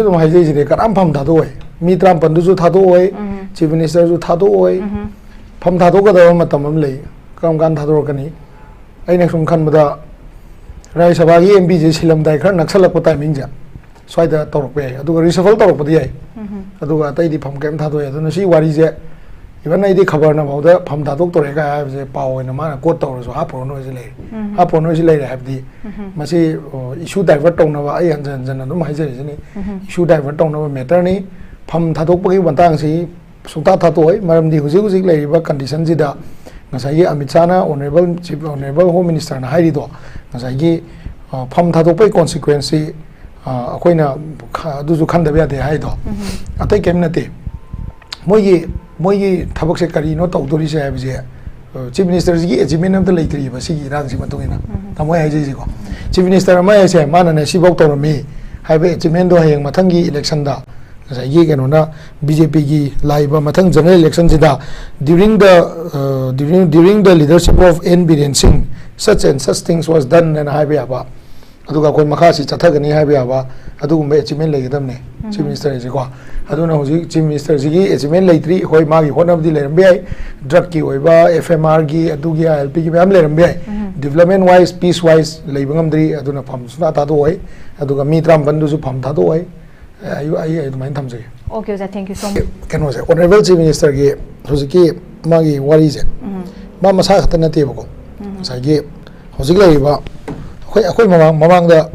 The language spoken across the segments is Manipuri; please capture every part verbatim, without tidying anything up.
ꯑꯗꯨꯝ ꯍꯥꯏꯖꯩꯁꯤꯗꯤ ꯀꯅꯥꯝ ꯐꯝ ꯊꯥꯗꯣꯛꯑꯣꯏ꯫ ꯃꯤ ꯇꯔꯥꯃꯥꯄꯜꯗꯨꯁꯨ ꯊꯥꯗꯣꯛꯑꯣꯏ꯫ ꯎꯝ꯫ Chief Minister ꯁꯨ ꯊꯥꯗꯣꯛꯑꯣꯏ꯫ ꯎꯝ꯫ ꯐꯝ ꯊꯥꯗꯣꯛꯀꯗꯕ ꯃꯇꯝ ꯑꯃ ꯂꯩ꯫ ꯀꯔꯝ ꯀꯥꯟꯗ ꯊꯥꯗꯣꯔꯛꯀꯅꯤ? ꯑꯩꯅ ꯁꯨꯝ ꯈꯟꯕꯗ ꯔꯥꯖ꯭ꯌ ꯁꯚꯥꯒꯤ M P ꯁꯦ ꯁꯤꯜꯂꯝꯗꯥꯏ ꯈꯔ ꯅꯛꯁꯜꯂꯛꯄ timing ꯁꯦ ꯁ꯭ꯋꯥꯏꯗ ꯇꯧꯔꯛꯄ ꯌꯥꯏ, ꯑꯗꯨꯒ reshuffle ꯇꯧꯔꯛꯄꯗꯤ ꯌꯥꯏ꯫ ꯎꯝ꯫ ꯑꯗꯨꯒ ꯑꯇꯩꯗꯤ ꯐꯝ ꯀꯩꯝ ꯊꯥꯗꯣꯛꯑꯦ꯫ ꯑꯗꯨꯅ ꯁꯤ ꯋꯥꯔꯤꯁꯦ even ꯑꯩꯗꯤ ꯈꯕꯔꯅ ꯐꯥꯎꯗ ꯐꯝ ꯊꯥꯗꯣꯛꯇꯣꯔꯦ ꯀꯥꯏ ꯍꯥꯏꯕꯁꯦ ꯄꯥꯎ ꯑꯣꯏꯅ ꯃꯥꯅ quote ꯇꯧꯔꯁꯨ ꯍꯥꯞꯄꯨꯔꯅꯨ ꯍꯥꯏꯁꯦ ꯂꯩꯔꯦ꯫ ꯎꯝ꯫ ꯍꯥꯞꯄꯨꯔꯅꯨ ꯍꯥꯏꯁꯦ ꯂꯩꯔꯦ ꯍꯥꯏꯕꯗꯤ ꯎꯝ꯫ ꯃꯁꯤ, ꯑꯣ, issue divert ꯇꯧꯅꯕ ꯑꯩ ꯍꯟꯖꯟ ꯍꯟꯖꯟꯅ ꯑꯗꯨꯝ ꯍꯥꯏꯖꯔꯤꯁꯤꯅꯤ꯫ ꯎꯝ꯫ Issue divert ꯇꯧꯅꯕ matter ꯅꯤ꯫ ꯐꯝ ꯊꯥꯗꯣꯛꯄꯒꯤ ꯃꯇꯥꯡꯁꯤ ꯁꯨꯡꯊꯥ ꯊꯥꯗꯣꯛꯑꯣꯏ꯫ ꯃꯔꯝꯗꯤ ꯍꯧꯖꯤꯛ ꯍꯧꯖꯤꯛ ꯂꯩꯔꯤꯕ condition ꯁꯤꯗ ꯉꯁꯥꯏꯒꯤ Amit ꯁꯥꯍꯅ Honourable Chief, Honourable Home Minister ꯅ ꯍꯥꯏꯔꯤꯗꯣ ꯉꯁꯥꯏꯒꯤ, ꯑ, ꯐꯝ ꯊꯥꯗꯣꯛꯄꯒꯤ consequence ꯁꯤ, ꯑ, ꯑꯩꯈꯣꯏꯅ ꯈ-, ꯑꯗꯨꯁꯨ ꯈꯟꯗꯕ ꯌꯥꯗꯦ ꯍꯥꯏꯗꯣ ꯎꯝ꯫ ꯑꯇꯩ ꯀꯔꯤꯝ ꯅꯠꯇꯦ꯫ ꯃꯣꯏꯒꯤ, ꯃꯣꯏꯒꯤ ꯊꯕꯛꯁꯦ ꯀꯔꯤꯅꯣ ꯇꯧꯗꯣꯔꯤꯁꯦ ꯍꯥꯏꯕꯁꯦ, ꯑ, Chief Minister ꯁꯤꯒꯤ achievement ꯑꯝꯇ ꯂꯩꯇ꯭ꯔꯤꯕ ꯁꯤꯒꯤ ꯏꯔꯥꯡꯁꯤ ꯃꯇꯨꯡ ꯏꯟꯅ꯫ ꯎꯝ꯫ ꯇꯥꯃꯣ ꯑꯩ ꯍꯥꯏꯖꯩꯁꯤꯀꯣ꯫ Chief Minister ꯑꯃ ꯍꯥꯏꯁꯦ ꯃꯥꯅꯅꯦ ꯁꯤꯐꯧ ꯇꯧꯔꯝꯃꯤ ꯍꯥꯏꯕ achievement ꯗꯣ ꯍꯌꯦꯡ ꯃꯊꯪꯒꯤ election ꯗ ꯉꯁꯥꯏꯒꯤ ꯀꯩꯅꯣꯅ B J P ꯒꯤ ꯂꯥꯛꯏꯕ ꯃꯊꯪ general election ꯁꯤꯗ during the, ꯑ, during, during the leadership of N Biren Singh such and such things was done ꯍꯥꯏꯅ ꯍꯥꯏꯕ ꯌꯥꯕ, ꯑꯗꯨꯒ ꯑꯩꯈꯣꯏ ꯃꯈꯥꯁꯤ ꯆꯠꯊꯒꯅꯤ ꯍꯥꯏꯕ ꯌꯥꯕ ꯑꯗꯨꯒꯨꯝꯕ achievement ꯂꯩꯒꯗꯕꯅꯤ Chief ꯎꯝ꯫ Minister ꯁꯤꯀꯣ꯫ ꯑꯗꯨꯅ ꯍꯧꯖꯤꯛ Chief Minister ꯁꯤꯒꯤ achievement ꯂꯩꯇ꯭ꯔꯤ꯫ ꯍꯣꯏ, ꯃꯥꯒꯤ ꯍꯣꯠꯅꯕꯗꯤ ꯂꯩꯔꯝꯕ ꯌꯥꯏ, drug ꯀꯤ ꯑꯣꯏꯕ, F M R ꯒꯤ, ꯑꯗꯨꯒꯤ, I L P ꯒꯤ ꯃꯌꯥꯝ ꯂꯩꯔꯝꯕ ꯌꯥꯏ꯫ ꯎꯝ꯫ Development wise, peace wise ꯂꯩꯕ ꯉꯝꯗ꯭ꯔꯤ꯫ ꯑꯗꯨꯅ ꯐꯝ ꯁꯨꯡꯊꯥ ꯊꯥꯗꯣꯛꯑꯣꯏ꯫ ꯑꯗꯨꯒ ꯃꯤ ꯇꯔꯥꯃꯥꯄꯜꯗꯨꯁꯨ ꯐꯝ ꯊꯥꯗꯣꯛꯑꯣꯏ꯫ ꯑꯩ, ꯑꯩ, ꯑꯩ ꯑꯗꯨꯃꯥꯏꯅ ꯊꯝꯖꯒꯦ꯫ Okay, ꯑꯣꯖꯥ, thank you so much꯫ ꯀꯩꯅꯣꯁꯦ, Honourable Chief Minister ꯒꯤ ꯍꯧꯖꯤꯛꯀꯤ ꯃꯥꯒꯤ ꯋꯥꯔꯤꯁꯦ, ꯎꯝ꯫ ꯃꯥ ꯃꯁꯥ ꯈꯛꯇ ꯅꯠꯇꯦꯕꯀꯣ꯫ ꯎꯝ꯫ ꯉꯁꯥꯏꯒꯤ ꯍꯧꯖꯤꯛ ꯂꯩꯔꯤꯕ ꯑꯩꯈꯣꯏ, ꯑꯩꯈꯣꯏ ꯃꯃꯥꯡ, ꯃꯃꯥꯡꯗ,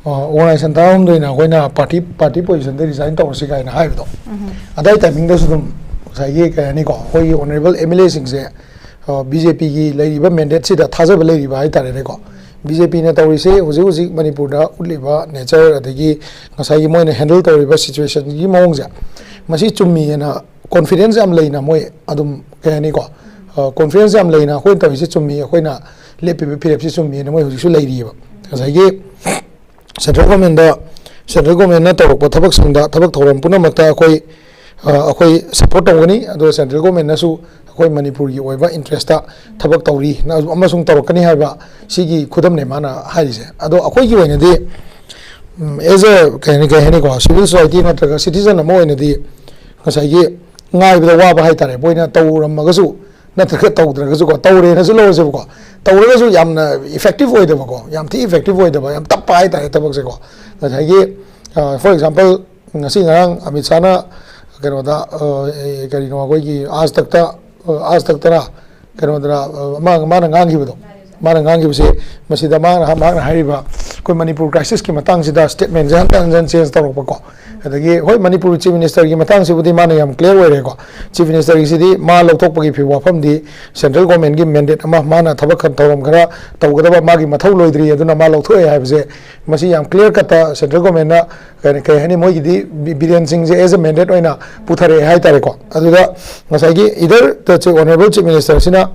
ꯑ, organisation ꯇꯔꯥꯍꯨꯝꯗꯣꯏꯅ ꯑꯩꯈꯣꯏꯅ party, party position ꯗ resign ꯇꯧꯔꯁꯤ ꯀꯥꯏꯅ ꯍꯥꯏꯕꯗꯣ, ꯎꯝ꯫ ꯑꯗꯥꯏ timing ꯗꯁꯨ ꯑꯗꯨꯝ ꯉꯁꯥꯏꯒꯤ ꯀꯩ ꯍꯥꯏꯅꯤꯀꯣ, ꯑꯩꯈꯣꯏꯒꯤ Honourable M L A ꯁꯤꯡꯁꯦ, ꯑ, B J P ꯒꯤ ꯂꯩꯔꯤꯕ mandate ꯁꯤꯗ ꯊꯥꯖꯕ ꯂꯩꯔꯤꯕ ꯍꯥꯏꯇꯥꯔꯦꯅꯦꯀꯣ꯫ B J P ꯅ ꯇꯧꯔꯤꯁꯦ ꯍꯧꯖꯤꯛ ꯍꯧꯖꯤꯛ ꯃꯅꯤꯄꯨꯔꯗ ꯎꯠꯂꯤꯕ nature, ꯑꯗꯒꯤ ꯉꯁꯥꯏꯒꯤ ꯃꯣꯏꯅ handle ꯇꯧꯔꯤꯕ situation ꯒꯤ ꯃꯑꯣꯡꯁꯦ, ꯃꯁꯤ ꯆꯨꯝꯃꯤꯑꯅ confidence ꯌꯥꯝ ꯂꯩꯅ ꯃꯣꯏ ꯑꯗꯨꯝ, ꯀꯩ ꯍꯥꯏꯅꯤꯀꯣ, ꯑ, confidence ꯌꯥꯝ ꯂꯩꯅ ꯑꯩꯈꯣꯏꯅ ꯇꯧꯔꯤꯁꯦ ꯆꯨꯝꯃꯤ, ꯑꯩꯈꯣꯏꯅ ꯂꯦꯞꯄꯤꯕ ꯐꯤꯔꯦꯞꯁꯤ ꯆꯨꯝꯃꯤꯑꯅ ꯃꯣꯏ ꯍꯧꯖꯤꯛꯁꯨ ꯂꯩꯔꯤꯑꯕ꯫ ꯉꯁꯥꯏꯒꯤ central government ꯇ, central government ꯅ ꯇꯧꯔꯛꯄ ꯊꯕꯛꯁꯤꯡꯗ, ꯊꯕꯛ ꯊꯧꯔꯝ ꯄꯨꯝꯅꯃꯛꯇ ꯑꯩꯈꯣꯏ, ꯑ, ꯑꯩꯈꯣꯏ support ꯇꯧꯒꯅꯤ꯫ ꯑꯗꯨꯒ central government ꯅꯁꯨ ꯑꯩꯈꯣꯏ ꯃꯅꯤꯄꯨꯔꯒꯤ ꯑꯣꯏꯕ interest ꯊꯕꯛ ꯇꯧꯔꯤ ꯑꯃꯁꯨꯡ ꯇꯧꯔꯛꯀꯅꯤ ꯍꯥꯏꯕ ꯁꯤꯒꯤ ꯈꯨꯗꯝꯅꯦ ꯃꯥꯅ ꯍꯥꯏꯔꯤꯁꯦ꯫ ꯑꯗꯣ ꯑꯩꯈꯣꯏꯒꯤ ꯑꯣꯏꯅꯗꯤ ꯑꯦꯖ ꯑꯦ ꯀꯩ ꯍꯥꯏꯅꯤ ꯀꯩ ꯍꯥꯏꯅꯤꯀꯣ, ꯁꯤꯚꯤꯜ ꯁꯣꯁꯥꯏꯇꯤ ꯅꯠꯇ꯭ꯔꯒ ꯁꯤꯇꯤꯖꯟ ꯑꯃ ꯑꯣꯏꯅꯗꯤ ꯉꯁꯥꯏꯒꯤ ꯉꯥꯏꯕꯗ ꯋꯥꯕ ꯍꯥꯏꯇꯥꯔꯦ, ꯃꯣꯏꯅ ꯇꯧꯔꯝꯃꯒꯁꯨ ꯅꯠꯇ꯭ꯔꯒ ꯇꯧꯗ꯭ꯔꯒꯁꯨꯀꯣ, ꯇꯧꯔꯦꯅꯁꯨ ꯂꯧꯔꯁꯦꯕꯀꯣ, ꯇꯧꯔꯒꯁꯨ ꯌꯥꯝꯅ ꯏꯐꯦꯛꯇꯤꯞ ꯑꯣꯏꯗꯕꯀꯣ, ꯌꯥꯝ ꯊꯤ ꯏꯐꯦꯛꯇꯤꯞ ꯑꯣꯏꯗꯕ, ꯌꯥꯝ ꯇꯞꯄ ꯍꯥꯏꯇꯥꯔꯦ ꯊꯕꯛꯁꯦꯀꯣ꯫ ꯉꯁꯥꯏꯒꯤ, ꯐꯣꯔ ꯑꯦꯛꯖꯥꯝꯄꯜ, ꯉꯁꯤ ꯉꯔꯥꯡ ꯑꯃꯤꯠ ꯁꯥꯍꯅ ꯀꯩꯅꯣꯗ, ꯑ, ꯑꯦ, ꯀꯔꯤꯅꯣ, ꯑꯩꯈꯣꯏꯒꯤ ꯑꯥꯖ ꯇꯛꯇ, ꯑ, ꯑꯥꯖ ꯇꯛꯇꯔ ꯀꯩꯅꯣꯗꯔ, ꯑ, ꯃꯥ-, ꯃꯥꯅ ꯉꯥꯡꯈꯤꯕꯗꯣ, ꯃꯥꯅ ꯉꯥꯡꯈꯤꯕꯁꯦ, ꯃꯁꯤꯗ ꯃꯥꯅ, ꯃꯍꯥꯛꯅ ꯍꯥꯏꯔꯤꯕ ꯑꯩꯈꯣꯏ ꯃꯅꯤꯄꯨꯔ ꯀ꯭ꯔꯥꯏꯁꯤꯁꯀꯤ ꯃꯇꯥꯡꯁꯤꯗ ꯁ꯭ꯇꯦꯠꯃꯦꯟꯁꯦ ꯍꯟꯖꯟ ꯍꯟꯖꯟ ꯆꯦꯟꯖ ꯇꯧꯔꯛꯄꯀꯣ꯫ ꯑꯗꯒꯤ ꯍꯣꯏ, ꯃꯅꯤꯄꯨꯔ ꯆꯤꯐ ꯃꯤꯅꯤꯁꯇꯔꯒꯤ ꯃꯇꯥꯡꯁꯤꯕꯨꯗꯤ ꯃꯥꯅ ꯌꯥꯝ ꯀ꯭ꯂꯤꯌꯥꯔ ꯑꯣꯏꯔꯦꯀꯣ꯫ ꯆꯤꯐ ꯃꯤꯅꯤꯁꯇꯔꯒꯤꯁꯤꯗꯤ ꯃꯥ ꯂꯧꯊꯣꯛꯄꯒꯤ ꯐꯤ-, ꯋꯥꯐꯝꯗꯤ ꯁꯦꯟꯇ꯭ꯔꯦꯜ ꯒꯣꯔꯃꯦꯟꯒꯤ ꯃꯦꯟꯗꯦꯠ ꯑꯃ, ꯃꯥꯅ ꯊꯕꯛ ꯈꯔ, ꯊꯧꯔꯝ ꯈꯔ ꯇꯧꯒꯗꯕ, ꯃꯥꯒꯤ ꯃꯊꯧ ꯂꯣꯏꯗ꯭ꯔꯤ, ꯑꯗꯨꯅ ꯃꯥ ꯂꯧꯊꯣꯛꯑꯦ ꯍꯥꯏꯕꯁꯦ, ꯃꯁꯤ ꯌꯥꯝ ꯀ꯭ꯂꯤꯌꯥꯔ ꯀꯠꯇ ꯁꯦꯟꯇ꯭ꯔꯦꯜ ꯒꯣꯔꯃꯦꯟꯅ ꯀꯩ, ꯀꯩ ꯍꯥꯏꯅꯤ, ꯃꯣꯏꯒꯤꯗꯤ ꯕꯤ-, ꯕꯤꯔꯦꯟ ꯁꯤꯡꯁꯦ ꯑꯦꯖ ꯑꯦ ꯃꯦꯟꯗꯦꯠ ꯑꯣꯏꯅ ꯄꯨꯊꯔꯛꯑꯦ ꯍꯥꯏꯇꯥꯔꯦꯀꯣ꯫ ꯑꯗꯨꯗ ꯉꯁꯥꯏꯒꯤ ꯏꯗꯔ ꯗ ꯑꯣꯅꯔꯦꯕꯜ ꯆꯤꯐ ꯃꯤꯅꯤꯁꯇꯔꯁꯤꯅ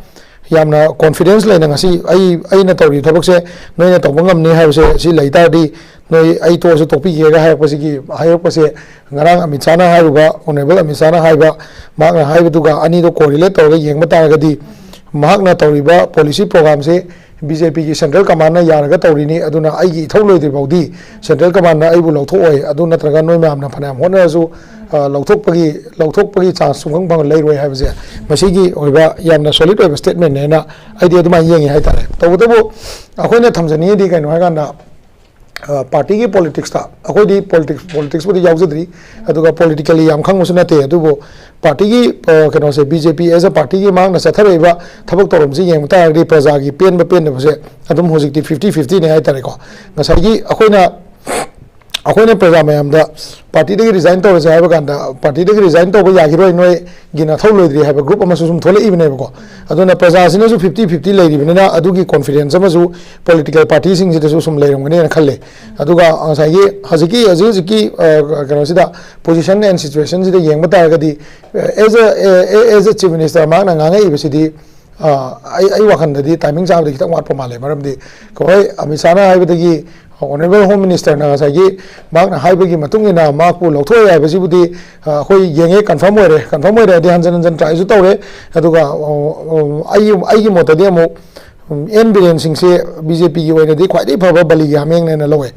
ꯌꯥꯝꯅ ꯀꯣꯟꯐꯤꯗꯦꯟꯁ ꯂꯩꯅ ꯉꯁꯤ ꯑꯩ, ꯑꯩꯅ ꯇꯧꯔꯤꯕ ꯊꯕꯛꯁꯦ ꯅꯣꯏꯅ ꯇꯧꯕ ꯉꯝꯅꯤ ꯍꯥꯏꯕꯁꯦ ꯁꯤ ꯂꯩ ꯇꯥꯔꯗꯤ, ꯅꯣꯏ ꯑꯩ ꯇꯣꯛꯑꯁꯨ ꯇꯣꯛꯄꯤꯒꯦꯒ ꯍꯥꯏꯔꯛꯄꯁꯤꯒꯤ, ꯍꯥꯏꯔꯛꯄꯁꯦ, ꯉꯔꯥꯡ ꯑꯃꯤꯠ ꯁꯥꯍꯅ ꯍꯥꯏꯔꯨꯕ, ꯑꯣꯅꯔꯦꯕꯜ ꯑꯃꯤꯠ ꯁꯥꯍꯅ ꯍꯥꯏꯕ, ꯃꯍꯥꯛꯅ ꯍꯥꯏꯕꯗꯨꯒ ꯑꯅꯤꯗꯣ ꯀꯣꯔꯤꯂꯦꯠ ꯇꯧꯔꯒ ꯌꯦꯡꯕ ꯇꯥꯔꯒꯗꯤ, ꯃꯍꯥꯛꯅ ꯇꯧꯔꯤꯕ ꯄꯣꯂꯤꯁꯤ ꯄ꯭ꯔꯣꯒꯥꯝꯁꯦ ꯕꯤ ꯖꯦ ꯄꯤꯒꯤ ꯁꯦꯟꯇ꯭ꯔꯦꯜ ꯀꯃꯥꯟꯅ ꯌꯥꯔꯒ ꯇꯧꯔꯤꯅꯤ, ꯑꯗꯨꯅ ꯑꯩꯒꯤ ꯏꯊꯧ ꯂꯣꯏꯗ꯭ꯔꯤ ꯐꯥꯎꯗꯤ ꯁꯦꯟꯇ꯭ꯔꯦꯜ ꯀꯃꯥꯟꯅ ꯑꯩꯕꯨ ꯂꯧꯊꯣꯛꯑꯣꯏ, ꯑꯗꯨ ꯅꯠꯇ꯭ꯔꯒ ꯅꯣꯏ ꯃꯌꯥꯝꯅ ꯐꯅꯌꯥꯝ ꯍꯣꯠꯅꯔꯁꯨ, ꯑ, ꯂꯧꯊꯣꯛꯄꯒꯤ, ꯂꯧꯊꯣꯛꯄꯒꯤ ꯆꯥꯟꯁ ꯁꯨꯡꯐꯪ ꯐꯪ ꯂꯩꯔꯣꯏ ꯍꯥꯏꯕꯁꯦ ꯃꯁꯤꯒꯤ ꯑꯣꯏꯕ ꯌꯥꯝꯅ ꯁꯣꯂꯤꯗ ꯑꯣꯏꯕ ꯁ꯭ꯇꯦꯠꯃꯦꯟꯅꯦꯅ ꯑꯩꯗꯤ ꯑꯗꯨꯃꯥꯏꯅ ꯌꯦꯡꯉꯤ ꯍꯥꯏꯇꯥꯔꯦ꯫ ꯇꯧꯕꯇꯕꯨ ꯑꯩꯈꯣꯏꯅ ꯊꯝꯖꯅꯤꯡꯉꯤꯗꯤ ꯀꯩꯅꯣ ꯍꯥꯏꯀꯥꯟꯗ, ꯑ, ꯄꯥꯔꯇꯤꯒꯤ ꯄꯣꯂꯤꯇꯤꯛꯁꯇ, ꯑꯩꯈꯣꯏꯗꯤ ꯄꯣꯂꯤꯇꯤꯛꯁ, ꯄꯣꯂꯤꯇꯤꯛꯁꯄꯨꯗꯤ ꯌꯥꯎꯖꯗ꯭ꯔꯤ, ꯑꯗꯨꯒ ꯄꯣꯂꯤꯇꯤꯀꯦꯜꯂꯤ ꯌꯥꯝ ꯈꯪꯕꯁꯨ ꯅꯠꯇꯦ, ꯑꯗꯨꯕꯨ ꯄꯥꯔꯇꯤꯒꯤ, ꯑ, ꯀꯩꯅꯣꯁꯦ, ꯕꯤ ꯖꯦ ꯄꯤ ꯑꯦꯖ ꯑ ꯄꯥꯔꯇꯤꯒꯤ ꯃꯍꯥꯛꯅ ꯆꯠꯊꯔꯛꯏꯕ ꯊꯕꯛ ꯊꯧꯔꯝꯁꯤ ꯌꯦꯡꯕ ꯇꯥꯔꯒꯗꯤ ꯄ꯭ꯔꯖꯥꯒꯤ ꯄꯦꯟꯕ ꯄꯦꯟꯗꯕꯁꯦ ꯑꯗꯨꯝ ꯍꯧꯖꯤꯛꯇꯤ ꯐꯤꯐꯇꯤ ꯐꯤꯐꯇꯤꯅꯦ ꯍꯥꯏꯇꯥꯔꯦꯀꯣ꯫ ꯉꯁꯥꯏꯒꯤ ꯑꯩꯈꯣꯏꯅ, ꯑꯩꯈꯣꯏꯅ ꯄ꯭ꯔꯖꯥ ꯃꯌꯥꯝꯗ ꯄꯥꯔꯇꯤꯗꯒꯤ ꯔꯤꯖꯥꯏꯟ ꯇꯧꯔꯁꯦ ꯍꯥꯏꯕ ꯀꯥꯟꯗ, ꯄꯥꯔꯇꯤꯗꯒꯤ ꯔꯤꯖꯥꯏꯟ ꯇꯧꯕ ꯌꯥꯈꯤꯔꯣꯏ, ꯅꯣꯏꯒꯤ ꯅꯊꯧ ꯂꯣꯏꯗ꯭ꯔꯤ ꯍꯥꯏꯕ ꯒ꯭ꯔꯨꯞ ꯑꯃꯁꯨ ꯁꯨꯝ ꯊꯣꯛꯂꯛꯏꯕꯅꯦꯕꯀꯣ꯫ ꯑꯗꯨꯅ ꯄ꯭ꯔꯖꯥꯁꯤꯅꯁꯨ ꯐꯤꯐꯇꯤ ꯐꯤꯐꯇꯤ ꯂꯩꯔꯤꯕꯅꯤꯅ ꯑꯗꯨꯒꯤ ꯀꯣꯟꯐꯤꯗꯦꯟꯁ ꯑꯃꯁꯨ ꯄꯣꯂꯤꯇꯤꯀꯦꯜ ꯄꯥꯔꯇꯤꯁꯤꯡꯁꯤꯗꯁꯨ ꯁꯨꯝ ꯂꯩꯔꯝꯒꯅꯦꯅ ꯈꯜꯂꯦ꯫ ꯑꯗꯨꯒ ꯉꯁꯥꯏꯒꯤ ꯍꯧꯖꯤꯛꯀꯤ, ꯍꯧꯖꯤꯛ ꯍꯧꯖꯤꯛꯀꯤ, ꯑ, ꯀꯩꯅꯣꯁꯤꯗ, ꯄꯣꯖꯤꯁꯟ ꯑꯦꯟ ꯁꯤꯆꯨꯋꯦꯁꯟꯁꯤꯗ ꯌꯦꯡꯕ ꯇꯥꯔꯒꯗꯤ, as a, as a chief minister ꯃꯍꯥꯛꯅ ꯉꯥꯡꯉꯛꯏꯕꯁꯤꯗꯤ, ꯑ, ꯑꯩ, ꯑꯩ ꯋꯥꯈꯜꯗꯗꯤ ꯇꯥꯏꯃꯤꯡ ꯆꯥꯕꯗꯤ ꯈꯤꯇꯪ ꯋꯥꯠꯄ ꯃꯥꯜꯂꯦ꯫ ꯃꯔꯝꯗꯤ ꯍꯣꯏ, ꯑꯃꯤꯠ ꯁꯥꯍꯅ ꯍꯥꯏꯕꯗꯒꯤ ꯑꯣꯅꯔꯦꯕꯜ ꯍꯣꯝ ꯃꯤꯅꯤꯁꯇꯔꯅ ꯉꯁꯥꯏꯒꯤ ꯃꯍꯥꯛꯅ ꯍꯥꯏꯕꯒꯤ ꯃꯇꯨꯡ ꯏꯟꯅ ꯃꯍꯥꯛꯄꯨ ꯂꯧꯊꯣꯛꯑꯦ ꯍꯥꯏꯕꯁꯤꯕꯨꯗꯤ, ꯑ, ꯑꯩꯈꯣꯏ ꯌꯦꯡꯉꯦ, ꯀꯟꯐꯥꯔꯝ ꯑꯣꯏꯔꯦ꯫ ꯀꯟꯐꯥꯔꯝ ꯑꯣꯏꯔꯦ ꯍꯥꯏꯗꯤ ꯍꯟꯖꯟ ꯍꯟꯖꯟ ꯇ꯭ꯔꯥꯏꯁꯨ ꯇꯧꯔꯦ꯫ ꯑꯗꯨꯒ, ꯑ, ꯑ, ꯑꯩꯒꯤ, ꯑꯩꯒꯤ ꯃꯣꯠꯇꯗꯤ ꯑꯃꯨꯛ, ꯎꯝ, ꯑꯦꯟ ꯕꯤꯔꯦꯟ ꯁꯤꯡꯁꯦ ꯕꯤ ꯖꯦ ꯄꯤꯒꯤ ꯑꯣꯏꯅꯗꯤ ꯈ꯭ꯋꯥꯏꯗꯒꯤ ꯐꯕ ꯕꯂꯤꯒꯤ ꯍꯥꯃꯦꯡꯅꯦꯅ ꯂꯧꯋꯦ꯫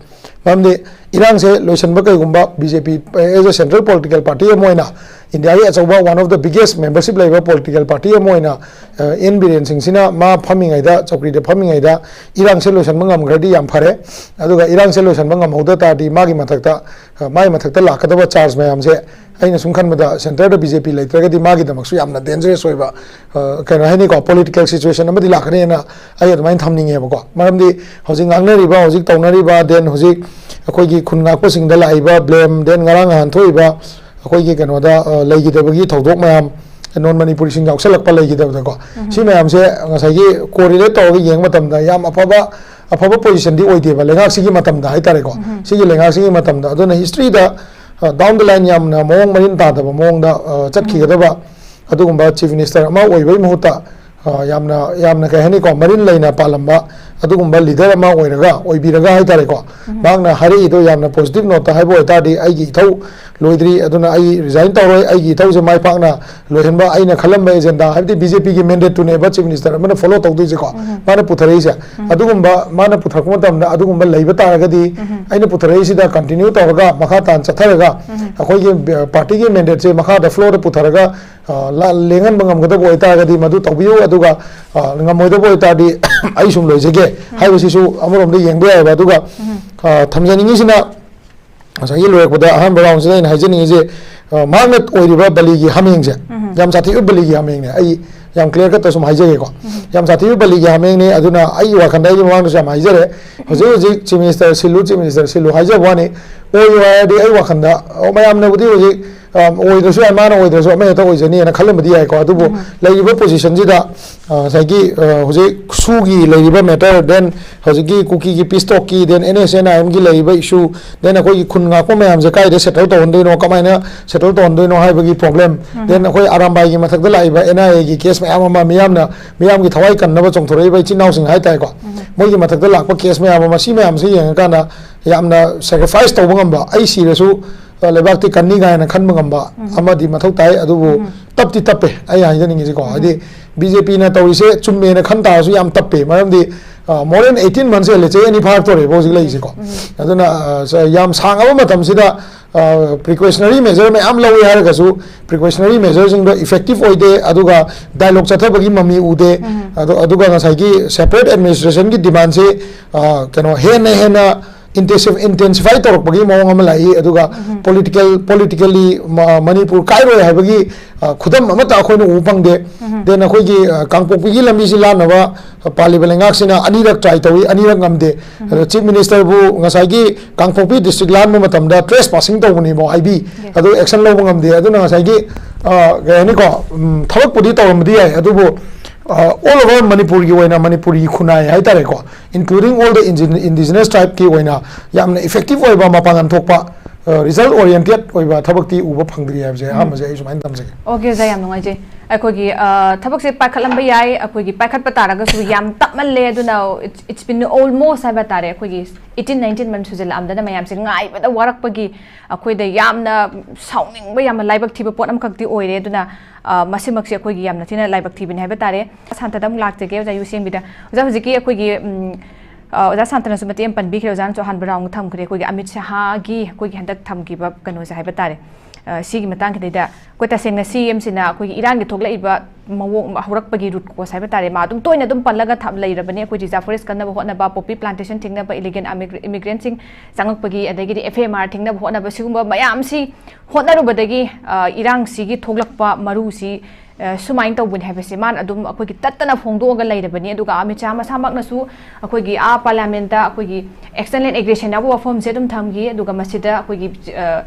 ꯃꯔꯝꯗꯤ ꯏꯔꯥꯡꯁꯦ ꯂꯣꯏꯁꯤꯟꯕ, ꯀꯩꯒꯨꯝꯕ B J P as a central political party ꯑꯃ ꯑꯣꯏꯅ, ꯏꯟꯗꯤꯌꯥꯒꯤ ꯑꯆꯧꯕ one of the biggest membership ꯂꯩꯕ political party ꯑꯃ ꯑꯣꯏꯅ, ꯑ, ꯑꯦꯟ ꯕꯤꯔꯦꯟ ꯁꯤꯡꯁꯤꯅ ꯃꯥ ꯐꯝꯃꯤꯉꯩꯗ, ꯆꯧꯀ꯭ꯔꯤꯗ ꯐꯝꯃꯤꯉꯩꯗ ꯏꯔꯥꯡꯁꯦ ꯂꯣꯏꯁꯤꯟꯕ ꯉꯝꯈ꯭ꯔꯗꯤ ꯌꯥꯝ ꯐꯔꯦ꯫ ꯑꯗꯨꯒ ꯏꯔꯥꯡꯁꯦ ꯂꯣꯏꯁꯤꯟꯕ ꯉꯝꯍꯧꯗ ꯇꯥꯔꯗꯤ ꯃꯥꯒꯤ ꯃꯊꯛꯇ, ꯑ, ꯃꯥꯒꯤ ꯃꯊꯛꯇ ꯂꯥꯛꯀꯗꯕ charge ꯃꯌꯥꯝꯁꯦ ꯑꯩꯅ ꯁꯨꯝ ꯈꯟꯕꯗ centreꯗ ꯕꯤ ꯖꯦ ꯄꯤ ꯂꯩꯇ꯭ꯔꯒꯗꯤ ꯃꯥꯒꯤꯗꯃꯛꯁꯨ ꯌꯥꯝꯅ dangerous ꯑꯣꯏꯕ, ꯑ, ꯀꯩꯅꯣ ꯍꯥꯏꯅꯤꯀꯣ, political situation ꯑꯃꯗꯤ ꯂꯥꯛꯀꯅꯤꯅ ꯑꯩ ꯑꯗꯨꯃꯥꯏꯅ ꯊꯝꯅꯤꯡꯉꯦꯕꯀꯣ꯫ ꯃꯔꯝꯗꯤ ꯍꯧꯖꯤꯛ ꯉꯥꯡꯅꯔꯤꯕ, ꯍꯧꯖꯤꯛ ꯇꯧꯅꯔꯤꯕ, then ꯍꯧꯖꯤꯛ ꯑꯩꯈꯣꯏꯒꯤ ꯈꯨꯟ ꯉꯥꯛꯄꯁꯤꯡꯗ ꯂꯥꯛꯏꯕ blame, then ꯉꯔꯥꯡ ꯅꯍꯥꯟ ꯊꯣꯛꯏꯕ ꯑꯩꯈꯣꯏꯒꯤ ꯀꯩꯅꯣꯗ, ꯑ, ꯂꯩꯈꯤꯗꯕꯒꯤ ꯊꯧꯗꯣꯛ ꯃꯌꯥꯝ, non ꯃꯅꯤꯄꯨꯔꯤꯁꯤꯡ ꯌꯥꯎꯁꯜꯂꯛꯄ ꯂꯩꯈꯤꯗꯕꯗꯀꯣ, ꯁꯤ ꯃꯌꯥꯝꯁꯦ ꯉꯁꯥꯏꯒꯤ correlate ꯇꯧꯔꯒ ꯌꯦꯡꯕ ꯃꯇꯝꯗ ꯌꯥꯝ ꯑꯐꯕ, ꯑꯐꯕ positionꯗꯤ ꯑꯣꯏꯗꯦꯕ ꯂꯩꯉꯥꯛꯁꯤꯒꯤ ꯃꯇꯝꯗ ꯍꯥꯏꯇꯥꯔꯦꯀꯣ꯫ ꯁꯤꯒꯤ ꯂꯩꯉꯥꯛꯁꯤꯒꯤ ꯃꯇꯝꯗ꯫ ꯑꯗꯨꯅ historyꯗ, ꯑ, down the line ꯌꯥꯝꯅ ꯃꯑꯣꯡ ꯃꯔꯤꯟ ꯇꯥꯗꯕ ꯃꯑꯣꯡꯗ, ꯑ, ꯆꯠꯈꯤꯒꯗꯕ ꯑꯗꯨꯒꯨꯝꯕ chief minister ꯑꯃ ꯑꯣꯏꯕꯒꯤ ꯃꯍꯨꯠꯇ, ꯑ, ꯌꯥꯝꯅ, ꯌꯥꯝꯅ ꯀꯩ ꯍꯥꯏꯅꯤꯀꯣ, ꯃꯔꯤꯟ ꯂꯩꯅ ꯄꯥꯜꯂꯝꯕ ꯑꯗꯨꯒꯨꯝꯕ leader ꯑꯃ ꯑꯣꯏꯔꯒ, ꯑꯣꯏꯕꯤꯔꯒ ꯍꯥꯏꯇꯥꯔꯦꯀꯣ, ꯃꯍꯥꯛꯅ ꯍꯥꯏꯔꯛꯏꯗꯣ ꯌꯥꯝꯅ positive noteꯇ ꯍꯥꯏꯕ ꯑꯣꯏꯇꯥꯔꯗꯤ, "ꯑꯩꯒꯤ ꯏꯊꯧ ꯂꯣꯏꯗ꯭ꯔꯤ, ꯑꯗꯨꯅ ꯑꯩ resign ꯇꯧꯔꯣꯏ, ꯑꯩꯒꯤ ꯏꯊꯧꯁꯦ ꯃꯥꯏ ꯄꯥꯛꯅ ꯂꯣꯏꯍꯟꯕ ꯑꯩꯅ ꯈꯜꯂꯝꯕ agenda", ꯍꯥꯏꯕꯗꯤ ꯕꯤ ꯖꯦ ꯄꯤꯒꯤ mandateꯇꯨꯅꯦꯕ chief minister ꯑꯃꯅ follow ꯇꯧꯗꯣꯏꯁꯦꯀꯣ, ꯃꯥꯅ ꯄꯨꯊꯔꯛꯏꯁꯦ꯫ ꯑꯗꯨꯒꯨꯝꯕ ꯃꯥꯅ ꯄꯨꯊꯔꯛꯄ ꯃꯇꯝꯗ ꯑꯗꯨꯒꯨꯝꯕ ꯂꯩꯕ ꯇꯥꯔꯒꯗꯤ, ꯑꯩꯅ ꯄꯨꯊꯔꯛꯏꯁꯤꯗ continue ꯇꯧꯔꯒ, ꯃꯈꯥ ꯇꯥꯅ ꯆꯠꯊꯔꯒ, ꯑꯩꯈꯣꯏꯒꯤ partyꯒꯤ mandateꯁꯦ ꯃꯈꯥꯗ flowꯗ ꯄꯨꯊꯔꯒ, ꯑ, ꯂꯥ-, ꯂꯦꯡꯍꯟꯕ ꯉꯝꯒꯗꯕ ꯑꯣꯏꯇꯥꯔꯒꯗꯤ ꯃꯗꯨ ꯇꯧꯕꯤꯌꯨ, ꯑꯗꯨꯒ, ꯑ, ꯉꯝꯃꯣꯏꯗꯕ ꯑꯣꯏꯇꯥꯔꯗꯤ ꯑꯩ ꯁꯨꯝ ꯂꯣꯏꯖꯒꯦ ꯍꯥꯏꯕꯁꯤꯁꯨ ꯑꯃꯔꯣꯝꯗ ꯌꯦꯡꯕ ꯌꯥꯏꯑꯕ꯫ ꯑꯗꯨꯒ, ꯑ, ꯊꯝꯖꯅꯤꯡꯉꯤꯁꯤꯅ, ꯉꯁꯥꯏꯒꯤ ꯂꯣꯏꯔꯛꯄꯗ ꯑꯍꯥꯟꯕ roundꯁꯤꯗ ꯑꯩꯅ ꯍꯥꯏꯖꯅꯤꯡꯉꯤꯁꯦ, ꯑ, ꯃꯍꯥꯛꯅ ꯑꯣꯏꯔꯤꯕ ꯕꯂꯤꯒꯤ ꯍꯥꯃꯦꯡꯁꯦ, ꯌꯥꯝ ꯁꯥꯊꯤꯕ ꯕꯂꯤꯒꯤ ꯍꯥꯃꯦꯡꯅꯦ꯫ ꯑꯩ ꯌꯥꯝ clear cutꯇ ꯁꯨꯝ ꯍꯥꯏꯖꯒꯦꯀꯣ꯫ ꯌꯥꯝ ꯁꯥꯊꯤꯕ ꯕꯂꯤꯒꯤ ꯍꯥꯃꯦꯡꯅꯦ꯫ ꯑꯗꯨꯅ ꯑꯩꯒꯤ ꯋꯥꯈꯜꯗ, ꯑꯩꯒꯤ ꯃꯃꯥꯡꯗꯁꯨ ꯌꯥꯝ ꯍꯥꯏꯖꯔꯦ, ꯍꯧꯖꯤꯛ ꯍꯧꯖꯤꯛ chief minister ꯁꯤꯜꯂꯨ, chief minister ꯁꯤꯜꯂꯨ ꯍꯥꯏꯖꯕ ꯋꯥꯅꯤ꯫ ꯑꯣꯏꯌꯨ ꯍꯥꯏꯔꯗꯤ ꯑꯩ ꯋꯥꯈꯜꯗ, ꯑꯣ, ꯃꯌꯥꯝꯅꯕꯨꯗꯤ ꯍꯧꯖꯤꯛ, ꯑ, ꯑꯣꯏꯗ꯭ꯔꯁꯨ ꯌꯥꯏ, ꯃꯥꯅ ꯑꯣꯏꯗ꯭ꯔꯁꯨ ꯑꯃ ꯍꯦꯛꯇ ꯑꯣꯏꯖꯅꯤꯅ ꯈꯜꯂꯝꯕꯗꯤ ꯌꯥꯏꯀꯣ꯫ ꯑꯗꯨꯕꯨ ꯂꯩꯔꯤꯕ positionꯁꯤꯗ, ꯑ, ꯉꯁꯥꯏꯒꯤ, ꯑ, ꯍꯧꯖꯤꯛ ꯁꯨꯒꯤ ꯂꯩꯔꯤꯕ matter, then ꯍꯧꯖꯤꯛꯀꯤ ꯀꯨꯀꯤꯒꯤ peace talkꯀꯤ, then N S C N I Mꯒꯤ ꯂꯩꯔꯤꯕ issue, then ꯑꯩꯈꯣꯏꯒꯤ ꯈꯨꯟ ꯉꯥꯛꯄ ꯃꯌꯥꯝꯁꯦ ꯀꯥꯏꯗ settle ꯇꯧꯍꯟꯗꯣꯏꯅꯣ, ꯀꯃꯥꯏꯅ settle ꯇꯧꯍꯟꯗꯣꯏꯅꯣ ꯍꯥꯏꯕꯒꯤ problem, then ꯑꯩꯈꯣꯏ ꯑꯔꯥꯝꯕꯥꯏꯒꯤ ꯃꯊꯛꯇ ꯂꯥꯛꯏꯕ N I Aꯒꯤ case ꯃꯌꯥꯝ ꯑꯃ, ꯃꯤꯌꯥꯝꯅ, ꯃꯤꯌꯥꯝꯒꯤ ꯊꯋꯥꯏ ꯀꯟꯅꯕ ꯆꯣꯡꯊꯣꯔꯛꯏꯕ ꯏꯆꯤꯟ ꯏꯅꯥꯎꯁꯤꯡ ꯍꯥꯏꯇꯥꯔꯦꯀꯣ, ꯃꯣꯏꯒꯤ ꯃꯊꯛꯇ ꯂꯥꯛꯄ case ꯃꯌꯥꯝ ꯑꯃ, ꯁꯤ ꯃꯌꯥꯝꯁꯦ ꯌꯦꯡꯉꯀꯥꯟꯗ ꯌꯥꯝꯅ sacrifice ꯇꯧꯕ ꯉꯝꯕ, ꯑꯩ ꯁꯤꯔꯁꯨ, ꯑ, ꯂꯩꯕꯥꯛꯇꯤ ꯀꯟꯅꯤ ꯀꯥꯏꯅ ꯈꯟꯕ ꯉꯝꯕ ꯑꯃꯗꯤ ꯃꯊꯧ ꯇꯥꯏ꯫ ꯑꯗꯨꯕꯨ ꯇꯞꯇꯤ ꯇꯞꯄꯦ, ꯑꯩ ꯍꯥꯏꯖꯅꯤꯡꯉꯤꯁꯤꯀꯣ, ꯍꯥꯏꯗꯤ ꯕꯤ ꯖꯦ ꯄꯤꯅ ꯇꯧꯔꯤꯁꯦ ꯆꯨꯝꯃꯦꯅ ꯈꯟ ꯇꯥꯔꯁꯨ ꯌꯥꯝ ꯇꯞꯄꯦ꯫ ꯃꯔꯝꯗꯤ ꯃꯣꯔ ꯗꯦꯟ ꯑꯩꯠꯇꯤꯟ ꯃꯟꯁ ꯍꯦꯜꯂꯦ, ꯆꯍꯤ ꯑꯅꯤ ꯐꯥꯔꯛꯇꯣꯔꯦꯕ ꯍꯧꯖꯤꯛ ꯂꯩꯔꯤꯁꯦꯀꯣ꯫ ꯑꯗꯨꯅ ꯑ, ꯁ- ꯌꯥꯝ ꯁꯥꯡꯉꯕ ꯃꯇꯝꯁꯤꯗ ꯄ꯭ꯔꯤꯀꯣꯁꯅꯔꯤ ꯃꯦꯖꯔ ꯃꯌꯥꯝ ꯂꯧꯋꯦ ꯍꯥꯏꯔꯒꯁꯨ, ꯄ꯭ꯔꯤꯀꯣꯁꯅꯔꯤ ꯃꯦꯖꯔꯁꯤꯡꯗꯣ ꯏꯐꯦꯛꯇꯤꯞ ꯑꯣꯏꯗꯦ, ꯑꯗꯨꯒ ꯗꯥꯏꯂꯣꯛ ꯆꯠꯊꯕꯒꯤ ꯃꯃꯤ ꯎꯗꯦ꯫ ꯑꯗꯣ ꯑꯗꯨꯒ ꯉꯁꯥꯏꯒꯤ ꯁꯦꯄꯔꯦꯠ ꯑꯦꯗꯃꯤꯅꯤꯁꯇ꯭ꯔꯦꯁꯟꯒꯤ ꯗꯤꯃꯥꯟꯁꯦ ꯑ, ꯀꯩꯅꯣ ꯍꯦꯟꯅ ꯍꯦꯟꯅ ꯏꯟꯇꯦꯟꯁꯤꯐꯥꯏ ꯇꯧꯔꯛꯄꯒꯤ ꯃꯑꯣꯡ ꯑꯃ ꯂꯥꯛꯏ꯫ ꯑꯗꯨꯒ ꯄꯣꯂꯤꯇꯤꯀꯦꯜ ꯄꯣꯂꯤꯇꯤꯀꯦꯜꯂꯤ ꯃꯅꯤꯄꯨꯔ ꯀꯥꯏꯔꯣꯏ ꯍꯥꯏꯕꯒꯤ ꯑ, ꯈꯨꯗꯝ ꯑꯃꯠꯇ ꯑꯩꯈꯣꯏꯅ ꯎꯕ ꯐꯪꯗꯦ꯫ ꯗꯦꯟ ꯑꯩꯈꯣꯏꯒꯤ ꯑ, ꯀꯥꯡꯄꯣꯛꯄꯤꯒꯤ ꯂꯝꯕꯤꯁꯤ ꯂꯥꯟꯅꯕ ꯄꯥꯜꯂꯤꯕ ꯂꯩꯉꯥꯛꯁꯤꯅ ꯑꯅꯤꯔꯛ ꯇ꯭ꯔꯥꯏ ꯇꯧꯏ, ꯑꯅꯤꯔꯛ ꯉꯝꯗꯦ꯫ ꯑꯗꯣ ꯆꯤꯐ ꯃꯤꯅꯤꯁꯇꯔꯕꯨ ꯉꯁꯥꯏꯒꯤ ꯀꯥꯡꯄꯣꯛꯄꯤ ꯗꯤꯁꯇ꯭ꯔꯤꯛ ꯂꯥꯟꯕ ꯃꯇꯝꯗ ꯇ꯭ꯔꯦꯁ ꯄꯥꯁꯤꯡ ꯇꯧꯕꯅꯤꯕꯣ ꯍꯥꯏꯕꯤ, ꯑꯗꯨ ꯑꯦꯛꯁꯟ ꯂꯧꯕ ꯉꯝꯗꯦ꯫ ꯑꯗꯨꯅ ꯉꯁꯥꯏꯒꯤ ꯑ, ꯀꯩ ꯍꯥꯏꯅꯤꯀꯣ, ꯎꯝ, ꯊꯕꯛꯄꯨꯗꯤ ꯇꯧꯔꯝꯕꯗꯤ ꯌꯥꯏ, ꯑꯗꯨꯕꯨ ꯑꯣꯜ ꯑꯣꯚꯔ ꯃꯅꯤꯄꯨꯔꯒꯤ ꯑꯣꯏꯅ, ꯃꯅꯤꯄꯨꯔꯤ ꯈꯨꯟꯅꯥꯏ ꯍꯥꯏꯇꯥꯔꯦꯀꯣ, ꯏꯟꯀ꯭ꯂꯨꯗꯤꯡ ꯑꯣꯜ ꯗ ꯏꯟꯗꯤꯖꯤꯅꯁ ꯇ꯭ꯔꯥꯏꯕꯀꯤ ꯑꯣꯏꯅ ꯌꯥꯝꯅ ꯏꯐꯦꯛꯇꯤꯞ ꯑꯣꯏꯕ, ꯃꯄꯥꯡꯒꯜ ꯊꯣꯛꯄ, ꯔꯤꯖꯜ ꯑꯣꯔꯤꯌꯦꯟꯇꯦꯠ ꯑꯣꯏꯕ ꯊꯕꯛꯇꯤ ꯎꯕ ꯐꯪꯗ꯭ꯔꯤ ꯍꯥꯏꯕꯁꯦ ꯑꯍꯥꯟꯕꯁꯦ ꯑꯩ ꯁꯨꯃꯥꯏꯅ ꯊꯝꯖꯒꯦ꯫ ꯑꯣꯀꯦ ꯑꯣꯖꯥ, ꯌꯥꯝ ꯅꯨꯡꯉꯥꯏꯖꯩ꯫ ꯑꯩꯈꯣꯏꯒꯤ ꯑ, ꯊꯕꯛꯁꯦ ꯄꯥꯏꯈꯠꯂꯝꯕ ꯌꯥꯏ, ꯑꯩꯈꯣꯏꯒꯤ ꯄꯥꯏꯈꯠꯄ ꯇꯥꯔꯒꯁꯨ ꯌꯥꯝ ꯇꯞꯃꯜꯂꯦ꯫ ꯑꯗꯨꯅ it's been almost ꯍꯥꯏꯕ ꯇꯥꯔꯦ, ꯑꯩꯈꯣꯏꯒꯤ ꯑꯩꯠꯇꯤꯟ ꯅꯥꯏꯟꯇꯤꯟ ꯃꯟ ꯁꯨꯖꯜꯂꯛꯑꯝꯗꯅ ꯃꯌꯥꯝꯁꯦ ꯉꯥꯏꯕꯗ ꯋꯥꯔꯛꯄꯒꯤ ꯑꯩꯈꯣꯏꯗ ꯌꯥꯝꯅ ꯁꯥꯎꯅꯤꯡꯕ, ꯌꯥꯝꯅ ꯂꯥꯏꯕꯛ ꯊꯤꯕ ꯄꯣꯠ ꯑꯃꯈꯛꯇꯤ ꯑꯣꯏꯔꯦ꯫ ꯑꯗꯨꯅ ꯑ, ꯃꯁꯤꯃꯛꯁꯦ ꯑꯩꯈꯣꯏꯒꯤ ꯌꯥꯝꯅ ꯊꯤꯅ ꯂꯥꯏꯕꯛ ꯊꯤꯕꯅꯤ ꯍꯥꯏꯕ ꯇꯥꯔꯦ꯫ ꯁꯥꯟꯇꯗ ꯑꯃꯨꯛ ꯂꯥꯛꯆꯒꯦ ꯑꯣꯖꯥ ꯌꯨꯁꯦꯝꯕꯤꯗ꯫ ꯑꯣꯖꯥ, ꯍꯧꯖꯤꯛꯀꯤ ꯑꯩꯈꯣꯏꯒꯤ ꯎꯝ, ꯑ, ꯑꯣꯖꯥ ꯁꯥꯟꯇꯅꯁꯨ ꯃꯇꯦꯛ ꯑꯃ ꯄꯟꯕꯤꯈ꯭ꯔꯦ, ꯑꯣꯖꯥꯅꯁꯨ ꯑꯍꯥꯟꯕ ꯔꯥꯎꯟ ꯊꯝꯈ꯭ꯔꯦ꯫ ꯑꯩꯈꯣꯏꯒꯤ ꯑꯃꯤꯠ ꯁꯍꯥꯒꯤ ꯑꯩꯈꯣꯏꯒꯤ ꯍꯟꯗꯛ ꯊꯝꯈꯤꯕ ꯀꯩꯅꯣꯁꯦ ꯍꯥꯏꯕ ꯇꯥꯔꯦ, ꯑ, ꯁꯤꯒꯤ ꯃꯇꯥꯡꯁꯤꯗꯩꯗ ꯑꯩꯈꯣꯏ ꯇꯁꯦꯡꯅ ꯁꯤ ꯑꯦꯝꯁꯤꯅ ꯑꯩꯈꯣꯏꯒꯤ ꯏꯔꯥꯡꯒꯤ ꯊꯣꯛꯂꯛꯏꯕ ꯃꯑꯣꯡ ꯍꯧꯔꯛꯄꯒꯤ ꯔꯨꯠ ꯀꯣꯁ ꯍꯥꯏꯕ ꯇꯥꯔꯦ, ꯃꯥ ꯑꯗꯨꯝ ꯇꯣꯏꯅ ꯑꯗꯨꯝ ꯄꯜꯂꯒ ꯊꯝ- ꯂꯩꯔꯕꯅꯦ꯫ ꯑꯩꯈꯣꯏ ꯔꯤꯖꯥꯔꯚ ꯐꯣꯔꯦꯁ ꯀꯟꯅꯕ ꯍꯣꯠꯅꯕ, ꯄꯣꯄꯤ ꯄ꯭ꯂꯥꯟꯇꯦꯁꯟ ꯊꯤꯡꯅꯕ, ꯏꯂꯤꯒꯦꯜ ꯏꯃꯤꯒ꯭ꯔꯦꯟꯁꯤꯡ ꯆꯪꯉꯛꯄꯒꯤ, ꯑꯗꯒꯤꯗꯤ ꯑꯦꯐ ꯑꯦꯝ ꯑꯥꯔ ꯊꯤꯡꯅꯕ ꯍꯣꯠꯅꯕ, ꯁꯤꯒꯨꯝꯕ ꯃꯌꯥꯝꯁꯤ ꯍꯣꯠꯅꯔꯨꯕꯗꯒꯤ ꯑ, ꯏꯔꯥꯡꯁꯤꯒꯤ ꯊꯣꯛꯂꯛꯄ ꯃꯔꯨꯁꯤ ꯑ, ꯁꯨꯃꯥꯏꯅ ꯇꯧꯕꯅꯤ ꯍꯥꯏꯕꯁꯦ ꯃꯥꯅ ꯑꯗꯨꯝ ꯑꯩꯈꯣꯏꯒꯤ ꯇꯠꯇꯅ ꯐꯣꯡꯗꯣꯛꯑꯒ ꯂꯩꯔꯕꯅꯤ꯫ ꯑꯗꯨꯒ ꯑꯃꯤꯠ ꯁꯍꯥ ꯃꯁꯥꯃꯛꯅꯁꯨ ꯑꯩꯈꯣꯏꯒꯤ ꯑꯥ ꯄꯥꯔꯂꯤꯌꯥꯃꯦꯟꯇ ꯑꯩꯈꯣꯏꯒꯤ ꯑꯦꯛꯁꯇꯔꯅꯦꯜ ꯑꯦꯒ꯭ꯔꯦꯁꯟ ꯌꯥꯎꯕ ꯋꯥꯐꯝꯁꯦ ꯑꯗꯨꯝ ꯊꯝꯈꯤ꯫ ꯑꯗꯨꯒ ꯃꯁꯤꯗ ꯑꯩꯈꯣꯏꯒꯤ ꯑ,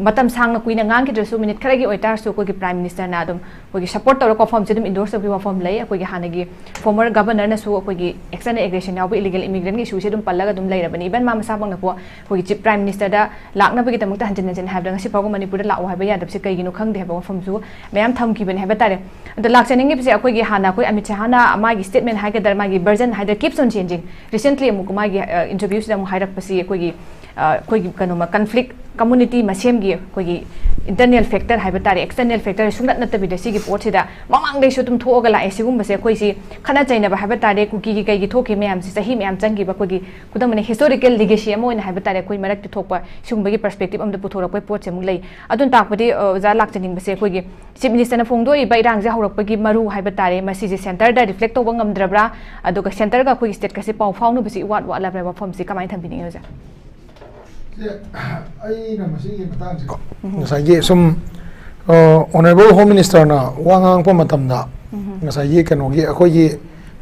ꯃꯇꯝ ꯁꯥꯡꯅ ꯀꯨꯏꯅ ꯉꯥꯡꯈꯤꯗ꯭ꯔꯁꯨ, ꯃꯤꯅꯤꯠ ꯈꯔꯒꯤ ꯑꯣꯏꯇꯥꯔꯁꯨ ꯑꯩꯈꯣꯏꯒꯤ ꯄ꯭ꯔꯥꯏꯝ ꯃꯤꯅꯤꯁꯇꯔꯅ ꯑꯗꯨꯝ ꯑꯩꯈꯣꯏꯒꯤ ꯁꯄꯣꯔꯠ ꯇꯧꯔꯒ ꯋꯥꯐꯝꯁꯦ ꯑꯗꯨꯝ ꯏꯟꯗꯣꯔꯁ ꯇꯧꯕꯒꯤ ꯋꯥꯐꯝ ꯂꯩ꯫ ꯑꯩꯈꯣꯏꯒꯤ ꯍꯥꯟꯅꯒꯤ ꯐꯣꯔꯃꯔ ꯒꯕꯔꯅꯔꯅꯁꯨ ꯑꯩꯈꯣꯏꯒꯤ ꯑꯦꯛꯁꯇꯔꯅꯦꯜ ꯑꯦꯒ꯭ꯔꯦꯁꯟ ꯌꯥꯎꯕ ꯏꯂꯤꯒꯦꯜ ꯏꯃꯤꯒ꯭ꯔꯦꯟꯒꯤ ꯏꯁꯨꯁꯦ ꯑꯗꯨꯝ ꯄꯜꯂꯒ ꯑꯗꯨꯝ ꯂꯩꯔꯕꯅꯤ꯫ ꯏꯚꯟ ꯃꯥ ꯃꯁꯥꯃꯛꯅ ꯄꯣ ꯑꯩꯈꯣꯏꯒꯤ ꯆꯤꯐ ꯄ꯭ꯔꯥꯏꯝ ꯃꯤꯅꯤꯁꯇꯔꯗ ꯂꯥꯛꯅꯕꯒꯤꯗꯃꯛꯇ ꯍꯟꯖꯤꯟ ꯍꯟꯖꯤꯟ ꯍꯥꯏꯕꯗ ꯉꯁꯤ ꯐꯥꯎꯕ ꯃꯅꯤꯄꯨꯔꯗ ꯂꯥꯛꯑꯣ ꯍꯥꯏꯕ ꯌꯥꯗꯕꯁꯦ ꯀꯩꯒꯤꯅꯣ ꯈꯪꯗꯦ ꯍꯥꯏꯕ ꯋꯥꯐꯝꯁꯨ ꯃꯌꯥꯝ ꯊꯝꯈꯤꯕꯅꯦ ꯍꯥꯏꯕ ꯇꯥꯔꯦ꯫ ꯑꯗꯣ ꯂꯥꯛꯆꯅꯤꯡꯉꯤꯕꯁꯦ ꯑꯩꯈꯣꯏꯒꯤ ꯍꯥꯟꯅ ꯑꯩꯈꯣꯏ ꯑꯃꯤꯠ ꯁꯍꯥꯅ ꯃꯥꯒꯤ ꯁ꯭ꯇꯦꯠꯃꯦꯟ ꯍꯥꯏꯒꯗ꯭ꯔꯥ, ꯃꯥꯒꯤ ꯚꯔꯖꯟ ꯍꯥꯏꯒꯗ꯭ꯔꯥ, ꯀꯤꯞꯁ ꯑꯣꯟ ꯆꯦꯟꯖꯤꯡ꯫ ꯔꯤꯁꯦꯟꯠꯂꯤ ꯑꯃꯨꯛ ꯃꯥꯒꯤ ꯏꯟꯇꯔꯚ꯭ꯌꯨꯁꯤꯗ ꯑꯃꯨꯛ ꯍꯥꯏꯔꯛꯄꯁꯤ ꯑꯩꯈꯣꯏꯒꯤ ꯑ, ꯑꯩꯈꯣꯏꯒꯤ ꯀꯩꯅꯣꯃ ꯀꯟꯐ꯭ꯂꯤꯛ ꯀꯝꯃꯨꯅꯤꯇꯤ ꯃꯁꯦꯝꯒꯤ ꯑꯩꯈꯣꯏꯒꯤ ꯏꯟꯇꯔꯅꯦꯜ ꯐꯦꯛꯇꯔ ꯍꯥꯏꯕ ꯇꯥꯔꯦ, ꯑꯦꯛꯁꯇꯔꯅꯦꯜ ꯐꯦꯛꯇꯔ ꯁꯨꯡꯅꯠ ꯅꯠꯇꯕꯤꯗ ꯁꯤꯒꯤ ꯄꯣꯠꯁꯤꯗ ꯃꯃꯥꯡꯗꯩꯁꯨ ꯑꯗꯨꯝ ꯊꯣꯛꯑꯒ ꯂꯥꯛꯑꯦ꯫ ꯁꯤꯒꯨꯝꯕꯁꯦ ꯑꯩꯈꯣꯏꯁꯤ ꯈꯠꯅ ꯆꯩꯅꯕ ꯍꯥꯏꯕ ꯇꯥꯔꯦ, ꯀꯨꯀꯤꯒꯤ ꯀꯩꯒꯤ ꯊꯣꯛꯈꯤꯕ ꯃꯌꯥꯝꯁꯤ ꯆꯍꯤ ꯃꯌꯥꯝ ꯆꯪꯈꯤꯕ ꯑꯩꯈꯣꯏꯒꯤ ꯈꯨꯗꯝ ꯑꯣꯏꯅ ꯍꯤꯁꯇꯣꯔꯤꯀꯦꯜ ꯂꯤꯒꯦꯁꯤ ꯑꯃ ꯑꯣꯏꯅ ꯍꯥꯏꯕ ꯇꯥꯔꯦ, ꯑꯩꯈꯣꯏ ꯃꯔꯛꯇ ꯊꯣꯛꯄ ꯁꯤꯒꯨꯝꯕꯒꯤ ꯄꯔꯁꯄꯦꯛꯇꯤꯞ ꯑꯃꯗ ꯄꯨꯊꯣꯔꯛꯄꯒꯤ ꯄꯣꯠꯁꯦ ꯑꯃꯨꯛ ꯂꯩ꯫ ꯑꯗꯨꯅ ꯇꯥꯛꯄꯗꯤ, ꯑ, ꯑꯣꯖꯥ ꯂꯥꯛꯆꯅꯤꯡꯕꯁꯦ ꯑꯩꯈꯣꯏꯒꯤ ꯆꯤꯐ ꯃꯤꯅꯤꯁꯇꯔꯅ ꯐꯣꯡꯗꯣꯛꯏꯕ ꯏꯔꯥꯡꯁꯦ ꯍꯧꯔꯛꯄꯒꯤ ꯃꯔꯨ ꯍꯥꯏꯕ ꯇꯥꯔꯦ, ꯃꯁꯤꯁꯦ ꯁꯦꯟꯇꯔꯗ ꯔꯤꯐ꯭ꯂꯦꯛ ꯇꯧꯕ ꯉꯝꯗ꯭ꯔꯕ꯭ꯔꯥ, ꯑꯗꯨꯒ ꯁꯦꯟꯇꯔꯒ ꯑꯩꯈꯣꯏꯒꯤ ꯁ꯭ꯇꯦꯠꯀꯁꯦ ꯄꯥꯎ ꯐꯥꯎꯅꯕꯁꯤ ꯏꯋꯥꯠ ꯋꯥꯠꯂꯕ꯭ꯔꯥ? ꯋꯥꯐꯝꯁꯤ ꯀꯃꯥꯏꯅ ꯊꯝꯕꯤꯅꯤꯡꯉꯤ ꯑꯣꯖꯥ? ꯁꯦ, ꯑꯩꯅ ꯃꯁꯤꯒꯤ ꯃꯇꯥꯡꯁꯦ ꯉꯁꯥꯏꯒꯤ ꯁꯨꯝ, ꯑ, ꯑꯣꯅꯔꯦꯕꯜ ꯍꯣꯝ ꯃꯤꯅꯤꯁꯇꯔꯅ ꯋꯥ ꯉꯥꯡꯉꯛꯄ ꯃꯇꯝꯗ ꯉꯁꯥꯏꯒꯤ ꯀꯩꯅꯣꯒꯤ ꯑꯩꯈꯣꯏꯒꯤ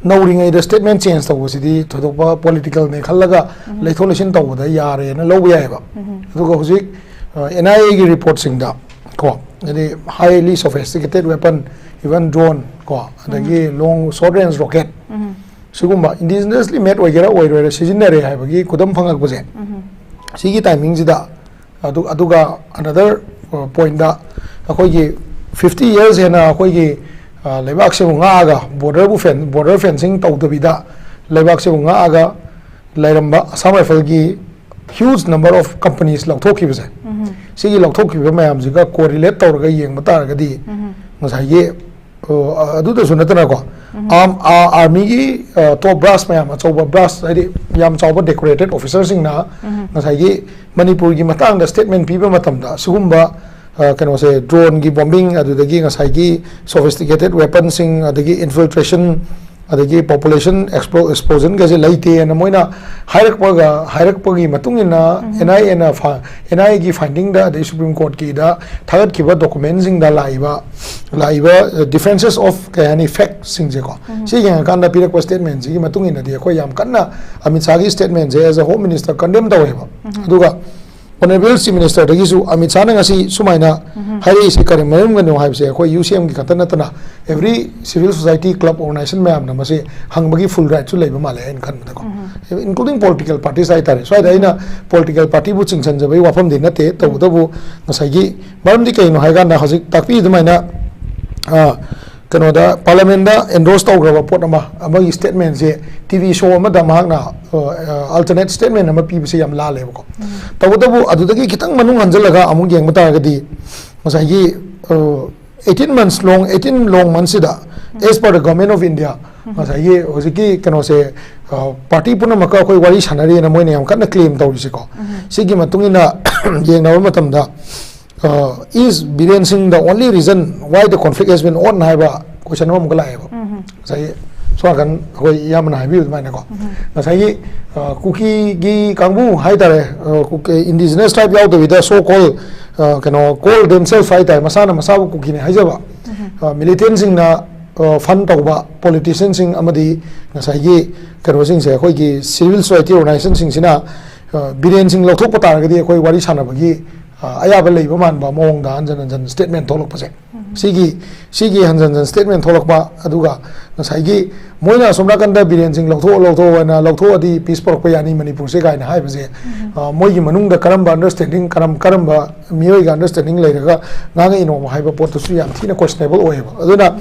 ꯅꯧꯔꯤꯉꯩꯗ ꯁ꯭ꯇꯦꯠꯃꯦꯟ ꯆꯦꯟꯖ ꯇꯧꯕꯁꯤꯗꯤ ꯊꯣꯏꯗꯣꯛꯄ ꯄꯣꯂꯤꯇꯤꯀꯦꯜꯅꯦ ꯈꯜꯂꯒ ꯂꯩꯊꯣꯛ ꯂꯩꯁꯤꯟ ꯇꯧꯕꯗ ꯌꯥꯔꯦꯅ ꯂꯧꯕ ꯌꯥꯏꯑꯕ꯫ ꯑꯗꯨꯒ ꯍꯧꯖꯤꯛ, ꯑ, ꯑꯦꯟ ꯑꯥꯏ ꯑꯦꯒꯤ ꯔꯤꯄꯣꯔꯠꯁꯤꯡꯗ ꯀꯣ, ꯍꯥꯏꯗꯤ highly sophisticated weapon, even drone ꯀꯣ, ꯑꯗꯒꯤ long short range rocket, ꯁꯤꯒꯨꯝꯕ indigenously made ꯑꯣꯏꯒꯦꯔꯥ ꯑꯣꯏꯔꯣꯏꯔꯥ ꯁꯤꯖꯤꯟꯅꯔꯦ ꯍꯥꯏꯕꯒꯤ ꯈꯨꯗꯝ ꯐꯪꯉꯛꯄꯁꯦ, ꯁꯤꯒꯤ ꯇꯥꯏꯃꯤꯡꯁꯤꯗ ꯑꯗꯨ-, ꯑꯗꯨꯒ another, ꯑ, ꯄꯣꯏꯟꯗ ꯑꯩꯈꯣꯏꯒꯤ fifty years ꯍꯦꯟꯅ ꯑꯩꯈꯣꯏꯒꯤ, ꯑ, ꯂꯩꯕꯥꯛꯁꯤꯕꯨ ꯉꯥꯛꯑꯒ, ꯕꯣꯔꯗꯔꯕꯨ ꯐꯦꯟ-, ꯕꯣꯔꯗꯔ ꯐꯦꯟꯁꯤꯡ ꯇꯧꯗꯕꯤꯗ ꯂꯩꯕꯥꯛꯁꯤꯕꯨ ꯉꯥꯛꯑꯒ ꯂꯩꯔꯝꯕ Assam ꯔꯥꯏꯐꯜꯒꯤ huge number of companies ꯂꯧꯊꯣꯛꯈꯤꯕꯁꯦ, ꯁꯤꯒꯤ ꯂꯧꯊꯣꯛꯈꯤꯕ ꯃꯌꯥꯝꯁꯤꯒ ꯀꯣꯔꯤꯂꯦꯠ ꯇꯧꯔꯒ ꯌꯦꯡꯕ ꯇꯥꯔꯒꯗꯤ, ꯉꯁꯥꯏꯒꯤ, ꯑ, ꯑꯗꯨꯗꯁꯨ ꯅꯠꯇꯅꯀꯣ, ꯑꯥꯔꯝ-, ꯑꯥ, ꯑꯥꯔꯃꯤꯒꯤ, ꯑ, ꯇꯣꯞ ꯕ꯭ꯔꯥꯁ ꯃꯌꯥꯝ, ꯑꯆꯧꯕ ꯕ꯭ꯔꯥꯁ, ꯍꯥꯏꯗꯤ ꯌꯥꯝ ꯆꯥꯎꯕ ꯗꯦꯀꯣꯔꯦꯇꯦꯠ ꯑꯣꯐꯤꯁꯔꯁꯤꯡꯅ ꯉꯁꯥꯏꯒꯤ ꯃꯅꯤꯄꯨꯔꯒꯤ ꯃꯇꯥꯡꯗ ꯁ꯭ꯇꯦꯠꯃꯦꯟ ꯄꯤꯕ ꯃꯇꯝꯗ ꯁꯤꯒꯨꯝꯕ, ꯑ, ꯀꯩꯅꯣꯁꯦ, ꯗ꯭ꯔꯣꯟꯒꯤ ꯕꯣꯝꯕꯤꯡ, ꯑꯗꯨꯗꯒꯤ ꯉꯁꯥꯏꯒꯤ ꯁꯣꯐꯤꯁꯇꯤꯀꯦꯇꯦꯠ ꯋꯦꯄꯟꯁꯤꯡ, ꯑꯗꯒꯤ ꯏꯟꯐꯤꯜꯇ꯭ꯔꯦꯁꯟ, ꯑꯗꯒꯤ ꯄꯣꯄꯨꯂꯦꯁꯟ ꯑꯦꯛꯁꯄ꯭ꯂꯣ-, ꯑꯦꯛꯁꯄ꯭ꯂꯣꯖꯟꯒꯁꯦ ꯂꯩꯇꯦꯅ ꯃꯣꯏꯅ ꯍꯥꯏꯔꯛꯄꯒ, ꯍꯥꯏꯔꯛꯄꯒꯤ ꯃꯇꯨꯡ ꯏꯟꯅ ꯑꯦꯟ ꯑꯥꯏ ꯑꯦꯅ ꯐ-, ꯑꯦꯟ ꯑꯥꯏ ꯑꯦꯒꯤ ꯐꯥꯏꯟꯗꯤꯡꯗ, ꯑꯗꯩ ꯁꯨꯄ꯭ꯔꯤꯝ ꯀꯣꯔꯠꯀꯤꯗ ꯊꯥꯒꯠꯈꯤꯕ ꯗꯣꯀꯨꯃꯦꯟꯁꯤꯡꯗ ꯂꯥꯛꯏꯕ, ꯂꯥꯛꯏꯕ differences of, ꯀꯩ ꯍꯥꯏꯅꯤ, ꯐꯦꯛꯁꯤꯡꯁꯦꯀꯣ, ꯁꯤ ꯌꯦꯡꯉꯀꯥꯟꯗ ꯄꯤꯔꯛꯄ ꯁ꯭ꯇꯦꯠꯃꯦꯟꯁꯤꯒꯤ ꯃꯇꯨꯡ ꯏꯟꯅꯗꯤ ꯑꯩꯈꯣꯏ ꯌꯥꯝ ꯀꯟꯅ Amit ꯁꯥꯍꯒꯤ ꯁ꯭ꯇꯦꯠꯃꯦꯟꯁꯦ as a home minister condemn ꯇꯧꯋꯦꯕ꯫ ꯑꯗꯨꯒ ꯑꯣꯅꯔꯦꯕꯜ ꯆꯤꯐ ꯃꯤꯅꯤꯁꯇꯔꯗꯒꯤꯁꯨ ꯑꯃꯤꯠ ꯁꯥꯍꯅ ꯉꯁꯤ ꯁꯨꯃꯥꯏꯅ ꯍꯥꯏꯔꯛꯏꯁꯤ ꯀꯔꯤ ꯃꯔꯝꯒꯤꯅꯣ ꯍꯥꯏꯕꯁꯦ ꯑꯩꯈꯣꯏ ꯌꯨ ꯁꯤ ꯑꯦꯝꯒꯤ ꯈꯛꯇ ꯅꯠꯇꯅ every civil society club organization ꯃꯌꯥꯝꯅ ꯃꯁꯤ ꯍꯪꯕꯒꯤ ꯐꯨꯜ ꯔꯥꯏꯠꯁꯨ ꯂꯩꯕ ꯃꯥꯜꯂꯦ ꯑꯩꯅ ꯈꯟꯕꯗꯀꯣ, including political parties ꯍꯥꯏꯇꯥꯔꯦ꯫ ꯁ꯭ꯋꯥꯏꯗ ꯑꯩꯅ ꯄꯣꯂꯤꯇꯤꯀꯦꯜ ꯄꯥꯔꯇꯤꯕꯨ ꯆꯤꯡꯁꯤꯟꯖꯕꯒꯤ ꯋꯥꯐꯝꯗꯤ ꯅꯠꯇꯦ, ꯇꯧꯕꯇꯕꯨ ꯉꯁꯥꯏꯒꯤ ꯃꯔꯝꯗꯤ ꯀꯩꯅꯣ ꯍꯥꯏꯀꯥꯟꯗ ꯍꯧꯖꯤꯛ ꯇꯥꯛꯄꯤ ꯑꯗꯨꯃꯥꯏꯅ, ꯑ, ꯀꯩꯅꯣꯗ ꯄꯥꯔꯂꯤꯌꯥꯃꯦꯟꯗ ꯑꯦꯟꯗꯣꯔꯁ ꯇꯧꯈ꯭ꯔꯕ ꯄꯣꯠ ꯑꯃ ꯑꯃꯒꯤ ꯁ꯭ꯇꯦꯠꯃꯦꯟꯁꯦ ꯇꯤ ꯚꯤ ꯁꯣ ꯑꯃꯗ ꯃꯍꯥꯛꯅ ꯑꯜꯇꯔꯅꯦꯠ ꯁ꯭ꯇꯦꯠꯃꯦꯟ ꯑꯃ ꯄꯤꯕꯁꯦ ꯌꯥꯝ ꯂꯥꯜꯂꯦꯕꯀꯣ꯫ ꯇꯧꯕꯇꯕꯨ ꯑꯗꯨꯗꯒꯤ ꯈꯤꯇꯪ ꯃꯅꯨꯡ ꯍꯟꯖꯤꯜꯂꯒ ꯑꯃꯨꯛ ꯌꯦꯡꯕ ꯇꯥꯔꯒꯗꯤ ꯉꯁꯥꯏꯒꯤ eighteen months long, eighteen long months ꯁꯤꯗ, as per the Government of India, ꯉꯁꯥꯏꯒꯤ ꯍꯧꯖꯤꯛꯀꯤ ꯀꯩꯅꯣꯁꯦ ꯄꯥꯔꯇꯤ ꯄꯨꯝꯅꯃꯛꯀ ꯑꯩꯈꯣꯏ ꯋꯥꯔꯤ ꯁꯥꯟꯅꯔꯤꯅ ꯃꯣꯏꯅ ꯌꯥꯝ ꯀꯟꯅ ꯀ꯭ꯂꯦꯝ ꯇꯧꯔꯤꯁꯦꯀꯣ꯫ ꯁꯤꯒꯤ ꯃꯇꯨꯡ ꯏꯟꯅ ꯌꯦꯡꯅꯕ ꯃꯇꯝꯗ, is Biren Singh the only reason why the conflict has been on ꯍꯥꯏꯕ ꯀꯣꯏꯁꯟ ꯑꯃ ꯑꯃꯨꯛꯀ ꯂꯥꯛꯑꯦꯕ꯫ ꯉꯁꯥꯏꯒꯤ ꯁꯣꯝ ꯅꯥꯀꯟ ꯑꯩꯈꯣꯏ ꯏꯌꯥꯝꯕꯅ ꯍꯥꯏꯕꯤꯕ ꯑꯗꯨꯃꯥꯏꯅꯀꯣ, ꯉꯁꯥꯏꯒꯤ ꯀꯨꯀꯤꯒꯤ ꯀꯥꯡꯕꯨ ꯍꯥꯏꯇꯥꯔꯦ, indigenous tribe ꯌꯥꯎꯗꯕꯤꯗ so called ꯀꯩꯅꯣ call themselves ꯍꯥꯏꯇꯥꯔꯦ, ꯃꯁꯥꯅ ꯃꯁꯥꯕꯨ ꯀꯨꯀꯤꯅꯤ ꯍꯥꯏꯖꯕ ꯃꯤꯂꯤꯇꯦꯟꯁꯤꯡꯅ ꯐꯟ ꯇꯧꯕ ꯄꯣꯂꯤꯇꯤꯁꯤꯌꯟꯁꯤꯡ ꯑꯃꯗꯤ ꯉꯁꯥꯏꯒꯤ ꯀꯩꯅꯣꯁꯤꯡꯁꯦ, ꯑꯩꯈꯣꯏꯒꯤ ꯁꯤꯚꯤꯜ ꯁꯣꯁꯥꯏꯇꯤ ꯑꯣꯔꯒꯅꯥꯏꯖꯦꯁꯟꯁꯤꯡꯁꯤꯅ ꯕꯤꯔꯦꯟ ꯁꯤꯡ ꯂꯧꯊꯣꯛꯄ ꯇꯥꯔꯒꯗꯤ ꯑꯩꯈꯣꯏ ꯋꯥꯔꯤ ꯁꯥꯟꯅꯕꯒꯤ ꯑꯌꯥꯕ ꯂꯩꯕ ꯃꯥꯟꯕ ꯃꯑꯣꯡꯗ ꯍꯟꯖꯟ ꯍꯟꯖꯟ ꯁ꯭ꯇꯦꯠꯃꯦꯟ ꯊꯣꯛꯂꯛꯄꯁꯦ, ꯁꯤꯒꯤ ꯁꯤꯒꯤ ꯍꯟꯖꯟ ꯍꯟꯖꯟ ꯁ꯭ꯇꯦꯠꯃꯦꯟ ꯊꯣꯛꯂꯛꯄ, ꯑꯗꯨꯒ ꯉꯁꯥꯏꯒꯤ ꯃꯣꯏꯅ ꯑꯁꯣꯝ ꯅꯥꯀꯟꯗ ꯕꯤꯔꯦꯟ ꯁꯤꯡ ꯂꯧꯊꯣꯛꯑꯣ ꯂꯧꯊꯣꯛꯑꯣ ꯍꯥꯏꯅ, "ꯂꯧꯊꯣꯛꯑꯗꯤ ꯄꯤꯁ ꯄꯨꯔꯛꯄ ꯌꯥꯅꯤ ꯃꯅꯤꯄꯨꯔꯁꯦ" ꯀꯥꯏꯅ ꯍꯥꯏꯕꯁꯦ, ꯃꯣꯏꯒꯤ ꯃꯅꯨꯡꯗ ꯀꯔꯝꯕ ꯑꯟꯗꯔꯁ꯭ꯇꯦꯟꯗꯤꯡ, ꯀꯔꯝ ꯀꯔꯝꯕ ꯃꯤꯑꯣꯏꯒ ꯑꯟꯗꯔꯁ꯭ꯇꯦꯟꯗꯤꯡ ꯂꯩꯔꯒ ꯉꯥꯡꯉꯛꯏꯅꯣ ꯍꯥꯏꯕ ꯄꯣꯠꯇꯨꯁꯨ ꯌꯥꯝ ꯊꯤꯅ ꯀꯣꯏꯁꯅꯦꯕꯜ ꯑꯣꯏꯌꯦꯕ꯫ ꯑꯗꯨꯅ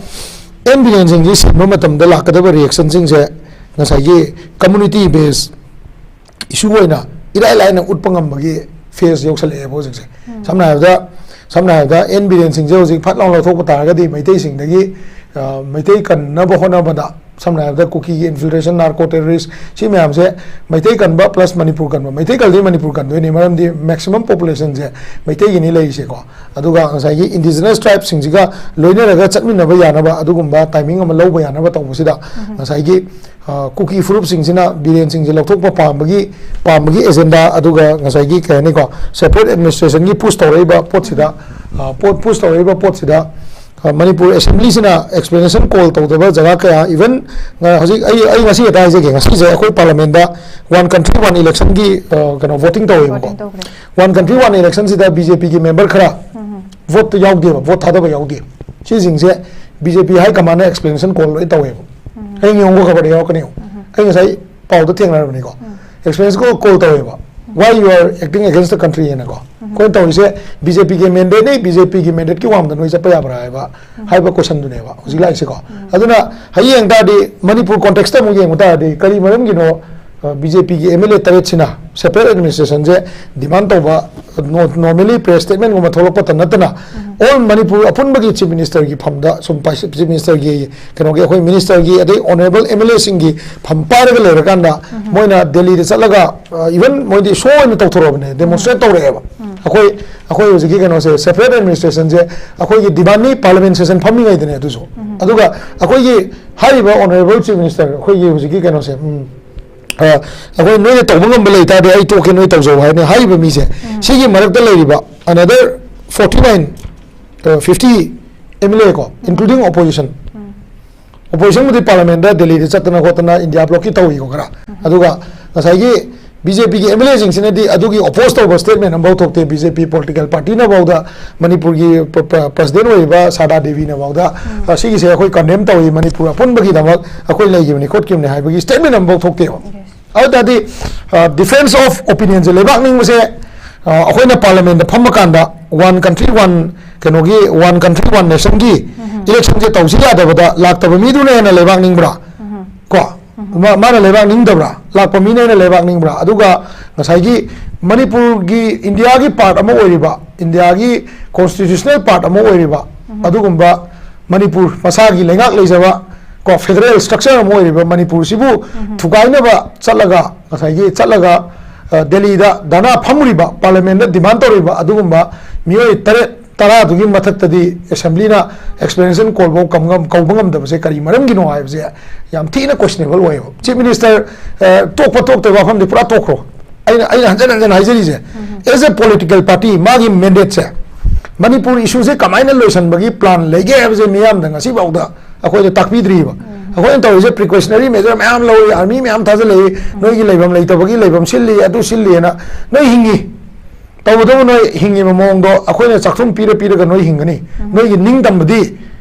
ꯑꯦꯟ ꯕꯤꯔꯦꯟ ꯁꯤꯡꯁꯤ ꯁꯤꯟꯕ ꯃꯇꯝꯗ ꯂꯥꯛꯀꯗꯕ ꯔꯤꯌꯦꯛꯁꯟꯁꯤꯡꯁꯦ ꯉꯁꯥꯏꯒꯤ ꯀꯝꯃꯨꯅꯤꯇꯤ ꯕꯦꯁ ꯏꯁꯨ ꯑꯣꯏꯅ ꯏꯔꯥꯏ ꯂꯥꯏꯅ ꯎꯠꯄ ꯉꯝꯕꯒꯤ ꯐꯦꯁ ꯌꯧꯁꯜꯂꯛꯑꯦꯕ ꯍꯧꯖꯤꯛꯁꯦ꯫ ꯁꯝꯅ ꯍꯥꯏꯔꯕꯗ, ꯁꯝꯅ ꯍꯥꯏꯔꯕꯗ ꯑꯦꯟ ꯕꯤꯔꯦꯟ ꯁꯤꯡꯁꯦ ꯍꯧꯖꯤꯛ ꯐꯠ ꯂꯥꯎꯅ ꯂꯧꯊꯣꯛꯄ ꯇꯥꯔꯒꯗꯤ ꯃꯩꯇꯩꯁꯤꯡꯗꯒꯤ, ꯃꯩꯇꯩ ꯀꯟꯅꯕ ꯍꯣꯠꯅꯕꯗ, ꯁꯝꯅ ꯍꯥꯏꯔꯕꯗ ꯀꯨꯀꯤꯒꯤ ꯏꯟꯐꯤꯜꯇ꯭ꯔꯦꯁꯟ, ꯅꯥꯔꯀꯣ ꯇꯦꯔꯣꯔꯤꯁ, ꯁꯤ ꯃꯌꯥꯝꯁꯦ ꯃꯩꯇꯩ ꯀꯟꯕ ꯄ꯭ꯂꯁ ꯃꯅꯤꯄꯨꯔ ꯀꯟꯕ, ꯃꯩꯇꯩ ꯀꯜꯗꯤ ꯃꯅꯤꯄꯨꯔ ꯀꯟꯗꯣꯏꯅꯤ, ꯃꯔꯝꯗꯤ ꯃꯦꯛꯁꯤꯃꯝ ꯄꯣꯄꯨꯂꯦꯁꯟꯁꯦ ꯃꯩꯇꯩꯒꯤꯅꯤ ꯂꯩꯔꯤꯁꯦꯀꯣ꯫ ꯑꯗꯨꯒ ꯉꯁꯥꯏꯒꯤ ꯏꯟꯗꯤꯖꯤꯅꯁ ꯇ꯭ꯔꯥꯏꯕꯁꯤꯡꯁꯤꯒ ꯂꯣꯏꯅꯔꯒ ꯆꯠꯃꯤꯟꯅꯕ ꯌꯥꯅꯕ ꯑꯗꯨꯒꯨꯝꯕ ꯇꯥꯏꯃꯤꯡ ꯑꯃ ꯂꯧꯕ ꯌꯥꯅꯕ ꯇꯧꯕꯁꯤꯗ, ꯉꯁꯥꯏꯒꯤ ꯀꯨꯀꯤ ꯐꯨꯔꯨꯞꯁꯤꯡꯁꯤꯅ ꯕꯤꯔꯦꯟꯁꯤꯡꯁꯦ ꯂꯧꯊꯣꯛꯄ ꯄꯥꯝꯕꯒꯤ, ꯄꯥꯝꯕꯒꯤ ꯑꯦꯖꯦꯟꯗꯥ, ꯑꯗꯨꯒ ꯉꯁꯥꯏꯒꯤ ꯀꯩ ꯍꯥꯏꯅꯤꯀꯣ, ꯁꯦꯄꯔꯦꯠ ꯑꯦꯗꯃꯤꯅꯤꯁꯇ꯭ꯔꯦꯁꯟꯒꯤ ꯄꯨꯁ ꯇꯧꯔꯛꯏꯕ ꯄꯣꯠꯁꯤꯗ, ꯄꯣꯠ ꯄꯨꯁ ꯇꯧꯔꯛꯏꯕ ꯄꯣꯠꯁꯤꯗ, ꯃꯅꯤꯄꯨꯔ ꯑꯦꯁꯦꯝꯕ꯭ꯂꯤꯁꯤꯅ ꯑꯦꯛꯁꯄ꯭ꯂꯦꯅꯦꯁꯟ ꯀꯣꯜ ꯇꯧꯗꯕ ꯖꯒꯥ ꯀꯌꯥ, ꯏꯚꯟ ꯍꯧꯖꯤꯛ ꯑꯩ ꯑꯩ ꯉꯁꯤ ꯈꯛꯇ ꯍꯥꯏꯖꯒꯦ, ꯉꯁꯤꯁꯦ ꯑꯩꯈꯣꯏ ꯄꯥꯔꯂꯤꯌꯥꯃꯦꯟꯗ ꯋꯥꯟ ꯀꯟꯇ꯭ꯔꯤ ꯋꯥꯟ ꯏꯂꯦꯛꯁꯟꯒꯤ ꯀꯩꯅꯣ ꯚꯣꯇꯤꯡ ꯇꯧꯋꯦꯕꯀꯣ꯫ ꯋꯥꯟ ꯀꯟꯇ꯭ꯔꯤ ꯋꯥꯟ ꯏꯂꯦꯛꯁꯟꯁꯤꯗ ꯕꯤ ꯖꯦ ꯄꯤꯒꯤ ꯃꯦꯝꯕꯔ ꯈꯔ ꯚꯣꯠꯇ ꯌꯥꯎꯗꯦꯕ, ꯚꯣꯠ ꯊꯥꯗꯕ ꯌꯥꯎꯗꯦ꯫ ꯁꯤꯁꯤꯡꯁꯦ ꯕꯤ ꯖꯦ ꯄꯤ ꯍꯥꯏ ꯀꯃꯥꯟꯅ ꯑꯦꯛꯁꯄ꯭ꯂꯦꯅꯦꯁꯟ ꯀꯣꯜ ꯂꯣꯏ ꯇꯧꯋꯦꯕ꯫ ꯍꯌꯦꯡ ꯌꯦꯡꯉꯨꯀꯣ, ꯈꯕꯔꯗ ꯌꯥꯎꯔꯛꯀꯅꯤ꯫ ꯑꯩ ꯉꯁꯥꯏ ꯄꯥꯎꯗ ꯊꯦꯡꯅꯔꯕꯅꯤꯀꯣ꯫ ꯑꯦꯛꯁꯄ꯭ꯂꯦꯅꯦꯁꯟ ꯀꯣꯜ ꯀꯣꯜ ꯇꯧꯋꯦꯕ꯫ "Why you are acting against the country?" ꯍꯥꯏꯅꯀꯣ꯫ ꯑꯩꯈꯣꯏꯅ ꯇꯧꯔꯤꯁꯦ ꯕꯤ ꯖꯦ ꯄꯤꯒꯤ ꯃꯦꯟꯗꯦꯠꯅꯤ, ꯕꯤ ꯖꯦ ꯄꯤꯒꯤ ꯃꯦꯟꯗꯦꯠꯀꯤ ꯋꯥꯡꯃꯗ ꯅꯣꯏ ꯆꯠꯄ ꯌꯥꯕ꯭ꯔꯥ ꯍꯥꯏꯕ, ꯍꯥꯏꯕ ꯀꯣꯏꯁꯟꯗꯨꯅꯦꯕ ꯍꯧꯖꯤꯛ ꯂꯥꯛꯏꯁꯦꯀꯣ꯫ ꯑꯗꯨꯅ ꯍꯌꯦꯡ ꯇꯥꯔꯗꯤ ꯃꯅꯤꯄꯨꯔ ꯀꯣꯟꯇꯦꯛꯁꯇ ꯑꯃꯨꯛ ꯌꯦꯡꯕ ꯇꯥꯔꯗꯤ ꯀꯔꯤ ꯃꯔꯝꯒꯤꯅꯣ ꯕꯤ ꯖꯦ ꯄꯤꯒꯤ ꯑꯦꯝ ꯑꯦꯜ ꯑꯦ ꯇꯔꯦꯠꯁꯤꯅ ꯁꯦꯄꯔꯦꯠ ꯑꯦꯗꯃꯤꯅꯤꯁꯇ꯭ꯔꯦꯁꯟꯁꯦ ꯗꯤꯃꯥꯟ ꯇꯧꯕ? ꯅꯣꯔꯃꯦꯂꯤ ꯄ꯭ꯔꯦꯁ ꯁ꯭ꯇꯦꯠꯃꯦꯟꯒꯨꯝꯕ ꯊꯣꯛꯂꯛꯄꯇ ꯅꯠꯇꯅ ꯑꯣꯜ ꯃꯅꯤꯄꯨꯔ ꯑꯄꯨꯟꯕꯒꯤ ꯆꯤꯐ ꯃꯤꯅꯤꯁꯇꯔꯒꯤ ꯐꯝꯗ ꯁꯨꯝ ꯆꯤꯐ ꯃꯤꯅꯤꯁꯇꯔꯒꯤ, ꯀꯩꯅꯣꯒꯤ, ꯑꯩꯈꯣꯏ ꯃꯤꯅꯤꯁꯇꯔꯒꯤ ꯑꯗꯩ ꯑꯣꯅꯔꯦꯕꯜ ꯑꯦꯝ ꯑꯦꯜ ꯑꯦꯁꯤꯡꯒꯤ ꯐꯝ ꯄꯥꯏꯔꯒ ꯂꯩꯔꯀꯥꯟꯗ ꯃꯣꯏꯅ ꯗꯦꯜꯂꯤꯗ ꯆꯠꯂꯒ ꯏꯚꯟ ꯃꯣꯏꯗꯤ ꯁꯣ ꯑꯣꯏꯅ ꯇꯧꯊꯣꯔꯛꯑꯕꯅꯦ, ꯗꯦꯃꯣꯟꯁꯇ꯭ꯔꯦꯠ ꯇꯧꯔꯛꯑꯦꯕ꯫ ꯑꯩꯈꯣꯏ ꯑꯩꯈꯣꯏ ꯍꯧꯖꯤꯛꯀꯤ ꯀꯩꯅꯣꯁꯦ, ꯁꯦꯄꯔꯦꯠ ꯑꯦꯗꯃꯤꯅꯤꯁꯇ꯭ꯔꯦꯁꯟꯁꯦ ꯑꯩꯈꯣꯏꯒꯤ ꯗꯤꯃꯥꯟꯅꯤ, ꯄꯥꯔꯂꯤꯌꯥꯃꯦꯟ ꯁꯦꯁꯟ ꯐꯝꯃꯤꯉꯩꯗꯅꯦ ꯑꯗꯨꯁꯨ꯫ ꯑꯗꯨꯒ ꯑꯩꯈꯣꯏꯒꯤ ꯍꯥꯏꯔꯤꯕ ꯑꯣꯅꯔꯦꯕꯜ ꯆꯤꯐ ꯃꯤꯅꯤꯁꯇꯔ ꯑꯩꯈꯣꯏꯒꯤ ꯍꯧꯖꯤꯛꯀꯤ ꯀꯩꯅꯣꯁꯦ, ꯎꯝ, ꯑ, ꯑꯩꯈꯣꯏ ꯅꯣꯏꯅ ꯇꯧꯕ ꯉꯝꯕ ꯂꯩ ꯇꯥꯔꯗꯤ ꯑꯩ ꯇꯣꯛꯀꯦ, ꯅꯣꯏ ꯇꯧꯖꯧ ꯍꯥꯏꯅ ꯍꯥꯏꯔꯤꯕ ꯃꯤꯁꯦ, ꯁꯤꯒꯤ ꯃꯔꯛꯇ ꯂꯩꯔꯤꯕ another forty nine, fifty M L A ꯀꯣ, including opposition, ꯑꯣꯄꯣꯖꯤꯁꯟꯕꯨꯗꯤ ꯄꯥꯔꯂꯤꯌꯥꯃꯦꯟꯗ ꯗꯦꯜꯂꯤꯗ ꯆꯠꯇꯅ ꯈꯣꯠꯇꯅ ꯏꯟꯗꯤꯌꯥ ꯕ꯭ꯂꯣꯛꯀꯤ ꯇꯧꯏꯀꯣ ꯈꯔ꯫ ꯑꯗꯨꯒ ꯉꯁꯥꯏꯒꯤ ꯕꯤ ꯖꯦ ꯄꯤꯒꯤ ꯑꯦꯝ ꯑꯦꯜ ꯑꯦꯁꯤꯡꯁꯤꯅꯗꯤ ꯑꯗꯨꯒꯤ ꯑꯣꯄꯣꯖ ꯇꯧꯕ ꯁ꯭ꯇꯦꯠꯃꯦꯟ ꯑꯃꯐꯥꯎ ꯊꯣꯛꯇꯦ꯫ ꯕꯤ ꯖꯦ ꯄꯤ ꯄꯣꯂꯤꯇꯤꯀꯦꯜ ꯄꯥꯔꯇꯤꯅ ꯐꯥꯎꯗ ꯃꯅꯤꯄꯨꯔꯒꯤ ꯄ꯭ꯔ-, ꯄ꯭ꯔ-, ꯄ꯭ꯔꯁꯤꯗꯦꯟ ꯑꯣꯏꯔꯤꯕ ꯁꯥꯔꯗꯥ ꯗꯦꯕꯤꯅ ꯐꯥꯎꯗ, "ꯑ, ꯁꯤꯒꯤꯁꯦ ꯑꯩꯈꯣꯏ ꯀꯟꯗꯦꯝ ꯇꯧꯏ, ꯃꯅꯤꯄꯨꯔ ꯑꯄꯨꯟꯕꯒꯤꯗꯃꯛ ꯑꯩꯈꯣꯏ ꯂꯩꯈꯤꯕꯅꯤ ꯈꯣꯠꯈꯤꯕꯅꯤ" ꯍꯥꯏꯕꯒꯤ ꯁ꯭ꯇꯦꯠꯃꯦꯟ ꯑꯃꯐꯥꯎ ꯊꯣꯛꯇꯦꯕ꯫ ꯑꯗꯨ ꯇꯥꯔꯗꯤ, ꯑ, difference of opinion ꯁꯦ, ꯂꯩꯕꯥꯛ ꯅꯤꯡꯕꯁꯦ, ꯑ, ꯑꯩꯈꯣꯏꯅ ꯄꯥꯔꯂꯤꯌꯥꯃꯦꯟꯗ ꯐꯝꯕ ꯀꯥꯟꯗ one country one, ꯀꯩꯅꯣꯒꯤ, one country one nation ꯒꯤ election ꯁꯦ ꯇꯧꯁꯤ ꯌꯥꯗꯕꯗ ꯂꯥꯛꯇꯕ ꯃꯤꯗꯨꯅ ꯍꯦꯟꯅ ꯂꯩꯕꯥꯛ ꯅꯤꯡꯕ꯭ꯔꯥ? ꯀꯣ? ꯃꯥ-, ꯃꯥꯅ ꯂꯩꯕꯥꯛ ꯅꯤꯡꯗꯕ꯭ꯔꯥ? ꯂꯥꯛꯄ ꯃꯤꯅ ꯍꯦꯟꯅ ꯂꯩꯕꯥꯛ ꯅꯤꯡꯕ꯭ꯔꯥ? ꯑꯗꯨꯒ ꯉꯁꯥꯏꯒꯤ ꯃꯅꯤꯄꯨꯔꯒꯤ ꯏꯟꯗꯤꯌꯥꯒꯤ ꯄꯥꯔꯠ ꯑꯃ ꯑꯣꯏꯔꯤꯕ, ꯏꯟꯗꯤꯌꯥꯒꯤ constitutional part ꯑꯃ ꯑꯣꯏꯔꯤꯕ, ꯑꯗꯨꯒꯨꯝꯕ ꯃꯅꯤꯄꯨꯔ ꯃꯁꯥꯒꯤ ꯂꯩꯉꯥꯛ ꯂꯩꯖꯕ, ꯀꯣ, ꯐꯦꯗꯔꯦꯜ ꯁ꯭ꯇ꯭ꯔꯛꯆꯔ ꯑꯃ ꯑꯣꯏꯔꯤꯕ ꯃꯅꯤꯄꯨꯔꯁꯤꯕꯨ ꯊꯨꯒꯥꯏꯅꯕ ꯆꯠꯂꯒ, ꯉꯁꯥꯏꯒꯤ ꯆꯠꯂꯒ, ꯑ, ꯗꯦꯜꯂꯤꯗ ꯙꯔꯅꯥ ꯐꯝꯃꯨꯔꯤꯕ, ꯄꯥꯔꯂꯤꯌꯥꯃꯦꯟꯗ ꯗꯤꯃꯥꯟ ꯇꯧꯔꯤꯕ ꯑꯗꯨꯒꯨꯝꯕ ꯃꯤꯑꯣꯏ ꯇꯔꯦꯠ ꯇꯔꯥꯗꯨꯒꯤ ꯃꯊꯛꯇꯗꯤ ꯑꯦꯁꯦꯝꯕ꯭ꯂꯤꯅ ꯑꯦꯛꯁꯄ꯭ꯂꯦꯅꯦꯁꯟ ꯀꯣꯜꯐꯥꯎ ꯀꯝ-, ꯉꯝ-, ꯀꯧꯕ ꯉꯝꯗꯕꯁꯦ ꯀꯔꯤ ꯃꯔꯝꯒꯤꯅꯣ ꯍꯥꯏꯕꯁꯦ ꯌꯥꯝ ꯊꯤꯅ questionable ꯑꯣꯏꯌꯦꯕ꯫ ꯆꯤꯐ ꯃꯤꯅꯤꯁꯇꯔ, ꯑ, ꯇꯣꯛꯄ ꯇꯣꯛꯇꯕ ꯋꯥꯐꯝꯗꯤ ꯄꯨꯔꯥ ꯇꯣꯛꯈ꯭ꯔꯣ꯫ ꯑꯩꯅ, ꯑꯩꯅ ꯍꯟꯖꯟ ꯍꯟꯖꯟ ꯍꯥꯏꯖꯔꯤꯁꯦ, as a political party, ꯃꯥꯒꯤ ꯃꯦꯟꯗꯦꯠꯁꯦ, ꯃꯅꯤꯄꯨꯔ ꯏꯁꯨꯁꯦ ꯀꯃꯥꯏꯅ ꯂꯣꯏꯁꯤꯟꯕꯒꯤ ꯄ꯭ꯂꯥꯟ ꯂꯩꯒꯦ ꯍꯥꯏꯕꯁꯦ ꯃꯤꯌꯥꯝꯗ ꯉꯁꯤꯐꯥꯎꯗ ꯑꯩꯈꯣꯏꯗ ꯇꯥꯛꯄꯤꯗ꯭ꯔꯤꯕ꯫ ꯑꯩꯈꯣꯏꯅ ꯇꯧꯔꯤꯁꯦ ꯄ꯭ꯔꯤꯀꯣꯁꯅꯔꯤ ꯃꯦꯖꯔ ꯃꯌꯥꯝ ꯂꯧꯔꯤ, ꯑꯥꯔꯃꯤ ꯃꯌꯥꯝ ꯊꯥꯖꯤꯜꯂꯛꯏ, ꯅꯣꯏꯒꯤ ꯂꯩꯐꯝ ꯂꯩꯇꯕꯒꯤ ꯂꯩꯐꯝ ꯁꯤꯜꯂꯤ, ꯑꯗꯨ ꯁꯤꯜꯂꯤꯅ꯫ ꯅꯣꯏ ꯍꯤꯡꯉꯤ, ꯇꯧꯕꯇꯕꯨ ꯅꯣꯏ ꯍꯤꯡꯉꯤꯕ ꯃꯑꯣꯡꯗꯣ ꯑꯩꯈꯣꯏꯅ ꯆꯥꯛꯊꯨꯝ ꯄꯤꯔ ꯄꯤꯔꯒ ꯅꯣꯏ ꯍꯤꯡꯒꯅꯤ꯫ ꯅꯣꯏꯒꯤ ꯅꯤꯡꯇꯝꯕꯗꯤ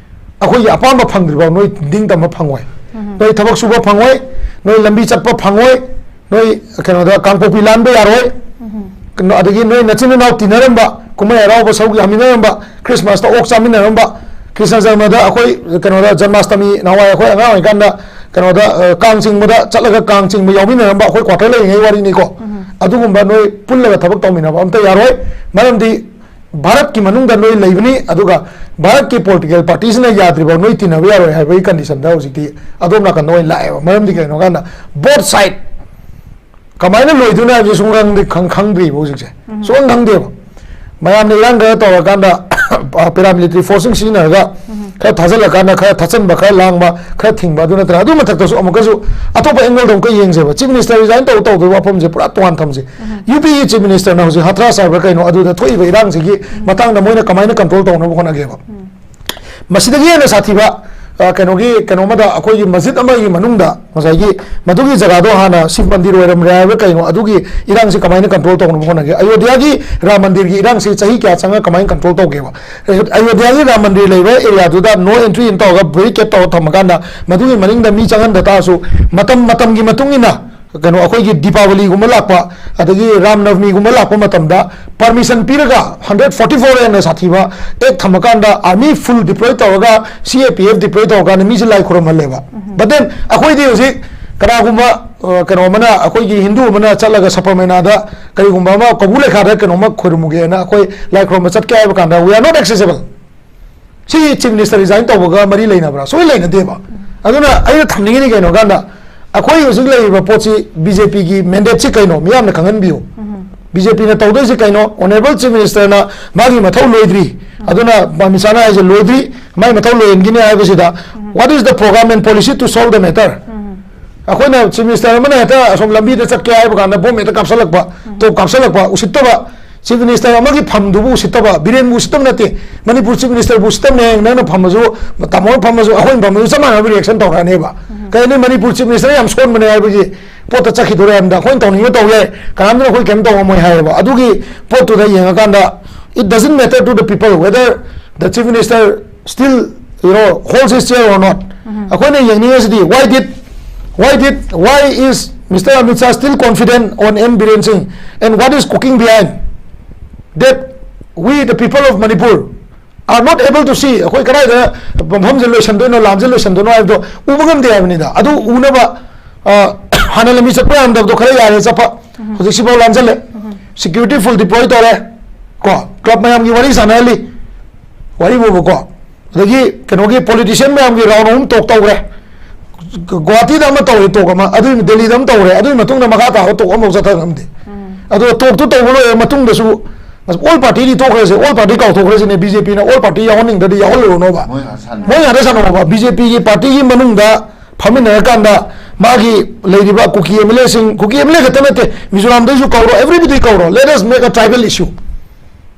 ꯑꯩꯈꯣꯏꯒꯤ ꯑꯄꯥꯝꯕ ꯐꯪꯗ꯭ꯔꯤꯐꯥꯎ ꯅꯣꯏ ꯅꯤꯡꯇꯝꯕ ꯐꯪꯉꯣꯏ꯫ ꯅꯣꯏ ꯊꯕꯛ ꯁꯨꯕ ꯐꯪꯉꯣꯏ, ꯅꯣꯏ ꯂꯝꯕꯤ ꯆꯠꯄ ꯐꯪꯉꯣꯏ, ꯅꯣꯏ ꯀꯩꯅꯣꯗ ꯀꯥꯡꯄꯣꯛꯄꯤ ꯂꯥꯟꯕ ꯌꯥꯔꯣꯏ, ꯀꯩꯅꯣ, ꯑꯗꯒꯤ ꯅꯣꯏ ꯅꯆꯤꯟ ꯅꯅꯥꯎ ꯇꯤꯟꯅꯔꯝꯕ, ꯀꯨꯝꯍꯩ ꯍꯔꯥꯎꯕ ꯁꯔꯨꯛ ꯌꯥꯃꯤꯟꯅꯔꯝꯕ, ꯈ꯭ꯔꯤꯁꯃꯥꯁꯇ ꯑꯣꯛ ꯆꯥꯃꯤꯟꯅꯔꯝꯕ, ꯀ꯭ꯔꯤꯁꯅ ꯖꯔꯃꯗ ꯑꯩꯈꯣꯏ ꯀꯩꯅꯣꯗ ꯖꯟꯃꯥꯁꯇꯃꯤ ꯅꯍꯥꯟꯋꯥꯏ ꯑꯩꯈꯣꯏ ꯑꯉꯥꯡ ꯑꯣꯏꯔꯤꯀꯥꯟꯗ ꯀꯩꯅꯣꯗ, ꯑ, ꯀꯥꯡ ꯆꯤꯡꯕꯗ ꯆꯠꯂꯒ ꯀꯥꯡ ꯆꯤꯡꯕ ꯌꯥꯎꯃꯤꯟꯅꯔꯝꯕ ꯑꯩꯈꯣꯏ ꯀ꯭ꯋꯥꯇꯔ ꯂꯩꯔꯤꯉꯩ ꯋꯥꯔꯤꯅꯤꯀꯣ꯫ ꯑꯗꯨꯒꯨꯝꯕ ꯅꯣꯏ ꯄꯨꯜꯂꯒ ꯊꯕꯛ ꯇꯧꯃꯤꯟꯅꯕ ꯑꯝꯇ ꯌꯥꯔꯣꯏ꯫ ꯃꯔꯝꯗꯤ ꯚꯥꯔꯠꯀꯤ ꯃꯅꯨꯡꯗ ꯅꯣꯏ ꯂꯩꯕꯅꯤ, ꯑꯗꯨꯒ ꯚꯥꯔꯠꯀꯤ ꯄꯣꯂꯤꯇꯤꯀꯦꯜ ꯄꯥꯔꯇꯤꯁꯤꯅ ꯌꯥꯗ꯭ꯔꯤꯐꯥꯎ ꯅꯣꯏ ꯇꯤꯟꯅꯕ ꯌꯥꯔꯣꯏ ꯍꯥꯏꯕꯒꯤ ꯀꯟꯗꯤꯁꯟꯗ ꯍꯧꯖꯤꯛꯇꯤ ꯑꯗꯣꯝ ꯅꯥꯀꯟꯗ ꯑꯣꯏꯅ ꯂꯥꯛꯑꯦꯕ꯫ ꯃꯔꯝꯗꯤ ꯀꯩꯅꯣ ꯀꯥꯟꯗ, ꯕꯣꯠ ꯁꯥꯏꯠ ꯀꯃꯥꯏꯅ ꯂꯣꯏꯗꯣꯏꯅꯣ ꯍꯥꯏꯕꯁꯦ ꯁꯨꯝ ꯈꯪꯗꯦ, ꯈꯪ-, ꯈꯪꯗ꯭ꯔꯤꯕ ꯍꯧꯖꯤꯛꯁꯦ꯫ ꯁꯨꯡꯈꯪ ꯈꯪꯗꯦꯕ꯫ ꯃꯌꯥꯝꯅ ꯏꯔꯥꯡ ꯈꯔ ꯇꯧꯔꯀꯥꯟꯗ, ꯄꯦꯔꯥꯃꯤꯂꯤꯇꯔꯤ ꯐꯣꯔꯁꯁꯤꯡ ꯁꯤꯖꯤꯟꯅꯔꯒ ꯈꯔ ꯊꯥꯖꯤꯜꯂꯀꯥꯟꯗ ꯈꯔ ꯊꯠꯆꯟꯕ, ꯈꯔ ꯂꯥꯡꯕ, ꯈꯔ ꯊꯤꯡꯕ, ꯑꯗꯨ ꯅꯠꯇꯅ, ꯑꯗꯨ ꯃꯊꯛꯇꯁꯨ ꯑꯃꯨꯛꯀꯁꯨ ꯑꯇꯣꯞꯄ ꯑꯦꯡꯒꯜꯗ ꯑꯃꯨꯛꯀ ꯌꯦꯡꯁꯦꯕ꯫ ꯆꯤꯐ ꯃꯤꯅꯤꯁꯇꯔ ꯔꯤꯖꯥꯏꯟ ꯇꯧ ꯇꯧꯗꯕ ꯋꯥꯐꯝꯁꯦ ꯄꯨꯔꯥ ꯇꯣꯉꯥꯟ ꯊꯝꯁꯦ꯫ ꯌꯨ ꯄꯤꯒꯤ ꯆꯤꯐ ꯃꯤꯅꯤꯁꯇꯔꯅ ꯍꯧꯖꯤꯛ ꯍꯊ꯭ꯔꯥꯁ ꯍꯥꯏꯕ꯭ꯔꯥ ꯀꯩꯅꯣ, ꯑꯗꯨꯗ ꯊꯣꯛꯏꯕ ꯏꯔꯥꯡꯁꯤꯒꯤ ꯃꯇꯥꯡꯗ ꯃꯣꯏꯅ ꯀꯃꯥꯏꯅ ꯀꯟꯇ꯭ꯔꯣꯜ ꯇꯧꯅꯕ ꯍꯣꯠꯅꯒꯦꯕ? ꯃꯁꯤꯗꯒꯤ ꯍꯦꯟꯅ ꯁꯥꯊꯤꯕ, ꯑ, ꯀꯩꯅꯣꯒꯤ, ꯀꯩꯅꯣꯃꯗ, ꯑꯩꯈꯣꯏꯒꯤ ꯃꯁꯖꯤꯗ ꯑꯃꯒꯤ ꯃꯅꯨꯡꯗ ꯉꯁꯥꯏꯒꯤ ꯃꯗꯨꯒꯤ ꯖꯒꯥꯗꯣ ꯍꯥꯟꯅ ꯁꯤꯕ ꯃꯟꯗꯤꯔ ꯑꯣꯏꯔꯝꯂꯦ ꯍꯥꯏꯕ꯭ꯔꯥ ꯀꯩꯅꯣ, ꯑꯗꯨꯒꯤ ꯏꯔꯥꯡꯁꯤ ꯀꯃꯥꯏꯅ ꯀꯟꯇ꯭ꯔꯣꯜ ꯇꯧꯅꯕ ꯍꯣꯠꯅꯒꯦ? ꯑꯌꯣꯙ꯭ꯌꯥꯒꯤ ꯔꯥꯝ ꯃꯟꯗꯤꯔꯒꯤ ꯏꯔꯥꯡꯁꯤ ꯆꯍꯤ ꯀꯌꯥ ꯆꯪꯉ ꯀꯃꯥꯏꯅ ꯀꯟꯇ꯭ꯔꯣꯜ ꯇꯧꯒꯦꯕ? ꯑꯌꯣ-, ꯑꯌꯣꯙ꯭ꯌꯥꯒꯤ ꯔꯥꯝ ꯃꯟꯗꯤꯔ ꯂꯩꯕ ꯑꯦꯔꯤꯌꯥꯗꯨꯗ no entry ꯑꯅ ꯇꯧꯔꯒ barricade ꯇꯧꯔ ꯊꯝꯃꯀꯥꯟꯗ ꯃꯗꯨꯒꯤ ꯃꯅꯤꯡꯗ ꯃꯤ ꯆꯪꯍꯟꯗ ꯇꯥꯔꯁꯨ, ꯃꯇꯝ ꯃꯇꯝꯒꯤ ꯃꯇꯨꯡ ꯏꯟꯅ, ꯀꯩꯅꯣ, ꯑꯩꯈꯣꯏꯒꯤ ꯗꯤꯄꯥꯋꯂꯤꯒꯨꯝꯕ ꯂꯥꯛꯄ, ꯑꯗꯒꯤ ꯔꯥꯝ ꯅꯕꯃꯤꯒꯨꯝꯕ ꯂꯥꯛꯄ ꯃꯇꯝꯗ permission ꯄꯤꯔꯒ hundred forty four ꯍꯦꯟꯅ ꯁꯥꯊꯤꯕ act ꯊꯝꯃꯀꯥꯟꯗ army full deploy ꯇꯧꯔꯒ, C A P F deploy ꯇꯧꯔꯀꯥꯟꯗ ꯃꯤꯁꯦ ꯂꯥꯏ ꯈꯨꯔꯨꯝꯍꯜꯂꯦꯕ꯫ But then ꯑꯩꯈꯣꯏꯗꯤ ꯍꯧꯖꯤꯛ ꯀꯅꯥꯒꯨꯝꯕ, ꯑ, ꯀꯩꯅꯣ ꯑꯃꯅ, ꯑꯩꯈꯣꯏꯒꯤ ꯍꯤꯟꯗꯨ ꯑꯃꯅ ꯆꯠꯂꯒ ꯁꯕꯔꯃꯦꯅꯥꯗ ꯀꯔꯤꯒꯨꯝꯕ ꯑꯃ, ꯀꯧꯕ꯭ꯔꯨ ꯂꯩꯈꯥꯗ ꯀꯩꯅꯣꯝꯃ ꯈꯨꯔꯨꯝꯃꯨꯒꯦꯅ ꯑꯩꯈꯣꯏ ꯂꯥꯏ ꯈꯨꯔꯨꯝꯕ ꯆꯠꯀꯦ ꯍꯥꯏꯕ ꯀꯥꯟꯗ we are not accessible꯫ ꯁꯤ ꯆꯤꯐ ꯃꯤꯅꯤꯁꯇꯔ ꯔꯤꯖꯥꯏꯟ ꯇꯧꯕꯒ ꯃꯔꯤ ꯂꯩꯅꯕ꯭ꯔꯥ? ꯁꯣꯏ ꯂꯩꯅꯗꯦꯕ꯫ ꯑꯗꯨꯅ ꯑꯩꯅ ꯊꯝꯅꯤꯡꯉꯤꯗꯤ ꯀꯩꯅꯣ ꯀꯥꯟꯗ, ꯑꯩꯈꯣꯏ ꯍꯧꯖꯤꯛ ꯂꯩꯔꯤꯕ ꯄꯣꯠꯁꯤ, ꯕꯤ ꯖꯦ ꯄꯤꯒꯤ ꯃꯦꯟꯗꯦꯠꯁꯤ ꯀꯩꯅꯣ? ꯃꯤꯌꯥꯝꯅ ꯈꯪꯍꯟꯕꯤꯌꯨ꯫ ꯕꯤ ꯖꯦ ꯄꯤꯅ ꯇꯧꯗꯣꯏꯁꯤ ꯀꯩꯅꯣ? ꯑꯣꯅꯔꯦꯕꯜ ꯆꯤꯐ ꯃꯤꯅꯤꯁꯇꯔꯅ ꯃꯥꯒꯤ ꯃꯊꯧ ꯂꯣꯏꯗ꯭ꯔꯤ, ꯑꯗꯨꯅ ꯄꯥꯃꯤꯁꯥꯅ ꯍꯥꯏꯁꯦ ꯂꯣꯏꯗ꯭ꯔꯤ, ꯃꯥꯏ ꯃꯊꯧ ꯂꯣꯏꯍꯟꯈꯤꯅꯤ ꯍꯥꯏꯕꯁꯤꯗ, what is the program and policy to solve the matter? ꯑꯩꯈꯣꯏꯅ ꯆꯤꯐ ꯃꯤꯅꯤꯁꯇꯔ ꯑꯃꯅ ꯍꯦꯛꯇ ꯑꯁꯣꯝ ꯂꯝꯕꯤꯗ ꯆꯠꯀꯦ ꯍꯥꯏꯕ ꯀꯥꯟꯗ ꯕꯣꯝ ꯍꯦꯛꯇ ꯀꯥꯞꯁꯤꯜꯂꯛꯄ, ꯇꯣꯞ ꯀꯥꯞꯁꯤꯜꯂꯛꯄ, ꯎꯁꯤꯠꯇꯕ, ꯆꯤꯐ ꯃꯤꯅꯤꯁꯇꯔ ꯑꯃꯒꯤ ꯐꯝꯗꯨꯕꯨ ꯎꯁꯤꯠꯇꯕ, ꯕꯤꯔꯦꯟꯕꯨ ꯎꯁꯤꯠꯇꯕ ꯅꯠꯇꯦ, ꯃꯅꯤꯄꯨꯔ ꯆꯤꯐ ꯃꯤꯅꯤꯁꯇꯔꯕꯨ ꯎꯁꯤꯠꯇꯕꯅꯦ꯫ ꯅꯪꯅ ꯐꯝꯃꯁꯨ, ꯇꯥꯃꯣꯅ ꯐꯝꯃꯁꯨ, ꯑꯩꯈꯣꯏꯅ ꯐꯝꯃꯁꯨ ꯆꯞ ꯃꯥꯟꯅꯕ ꯔꯤꯌꯦꯛꯁꯟ ꯇꯧꯔꯛꯑꯅꯦꯕ꯫ ꯀꯩ ꯍꯥꯏꯅꯤ, ꯃꯅꯤꯄꯨꯔ ꯆꯤꯐ ꯃꯤꯅꯤꯁꯇꯔ ꯌꯥꯝ ꯁꯣꯟꯕꯅꯦ ꯍꯥꯏꯕꯒꯤ ꯄꯣꯠꯇ ꯆꯠꯈꯤꯗꯣꯔꯦ ꯍꯥꯏꯕꯗ, ꯑꯩꯈꯣꯏꯅ ꯇꯧꯅꯤꯡꯕ ꯇꯧ ꯌꯥꯏ, ꯀꯅꯥꯝꯇꯅ ꯑꯩꯈꯣꯏ ꯀꯩꯝ ꯇꯧ ꯉꯝꯃꯣꯏ ꯍꯥꯏꯌꯦꯕ꯫ ꯑꯗꯨꯒꯤ ꯄꯣꯠꯇꯨꯗ ꯌꯦꯡꯉꯀꯥꯟꯗ, it doesn't matter to the people whether the chief minister still, you know, holds his chair or not. ꯑꯩꯈꯣꯏꯅ ꯌꯦꯡꯅꯤꯡꯉꯤꯁꯤꯗꯤ, why did, why did, why is Mister Amit Shah still confident on N Biren Singh, and what is cooking behind that we, the people of Manipur, are not able to see? ꯑꯩꯈꯣꯏ ꯀꯗꯥꯏꯗ ꯃꯐꯝꯁꯦ ꯂꯣꯏꯁꯟꯗꯣꯏꯅꯣ, ꯂꯥꯟꯁꯦ ꯂꯣꯏꯁꯟꯗꯣꯏꯅꯣ ꯍꯥꯏꯕꯗꯣ ꯎꯕ ꯉꯝꯗꯦ ꯍꯥꯏꯕꯅꯤꯗ꯫ ꯑꯗꯨ ꯎꯅꯕ, ꯑ, ꯍꯥꯟꯅ ꯂꯝꯕꯤ ꯆꯠꯄ ꯌꯥꯔꯝꯗꯕꯗꯣ ꯈꯔ ꯌꯥꯔꯦ ꯆꯠꯄ, ꯍꯧꯖꯤꯛꯁꯤꯐꯥꯎ ꯂꯥꯟꯁꯜꯂꯦ꯫ Security full deploy ꯇꯧꯔꯦ꯫ ꯀꯣ, club ꯃꯌꯥꯝꯒꯤ ꯋꯥꯔꯤ ꯁꯥꯟꯅꯍꯜꯂꯤ, ꯋꯥꯔꯤ ꯕꯣꯕꯀꯣ꯫ ꯑꯗꯒꯤ ꯀꯩꯅꯣꯒꯤ politician ꯃꯌꯥꯝꯒꯤ round ꯑꯍꯨꯝ talk ꯇꯧꯈ꯭ꯔꯦ꯫ ꯒꯨꯋꯥꯍꯥꯇꯤꯗ ꯑꯃ ꯇꯧꯔꯦ talk ꯑꯃ, ꯑꯗꯨꯒꯤ ꯗꯦꯜꯂꯤꯗ ꯑꯃ ꯇꯧꯔꯦ, ꯑꯗꯨꯒꯤ ꯃꯇꯨꯡꯗ ꯃꯈꯥ ꯇꯥꯕ talk ꯑꯃꯐꯥꯎ ꯆꯠꯊ ꯉꯝꯗꯦ꯫ ꯑꯗꯣ talkꯇꯨ ꯇꯧꯕ ꯂꯣꯏꯔ ꯃꯇꯨꯡꯗꯁꯨ all partyꯗꯤ ꯇꯣꯛꯈ꯭ꯔꯁꯦ, all party ꯀꯥꯎꯊꯣꯛꯈ꯭ꯔꯁꯤꯅꯦ, BJPꯅ all party ꯌꯥꯎꯍꯟꯅꯤꯡꯗ꯭ꯔꯗꯤ ꯌꯥꯎꯍꯜꯂꯨꯔꯅꯣꯕ꯫ ꯃꯣꯏ ꯉꯥꯛ ꯁꯥꯟꯅ- ꯃꯣꯏ ꯉꯥꯛꯇ ꯁꯥꯟꯅꯧꯕ꯫ BJPꯒꯤ partyꯒꯤ ꯃꯅꯨꯡꯗ ꯐꯝꯃꯤꯟꯅꯔꯀꯥꯟꯗ ꯃꯥꯒꯤ ꯂꯩꯔꯤꯕ ꯀꯨꯀꯤ MLAꯁꯤꯡ, ꯀꯨꯀꯤ MLA ꯈꯛꯇ ꯅꯠꯇꯦ, ꯃꯤꯖꯣꯔꯥꯝꯗꯩꯁꯨ ꯀꯧꯔꯣ, everybody ꯀꯧꯔꯣ, let us make a tribal issue꯫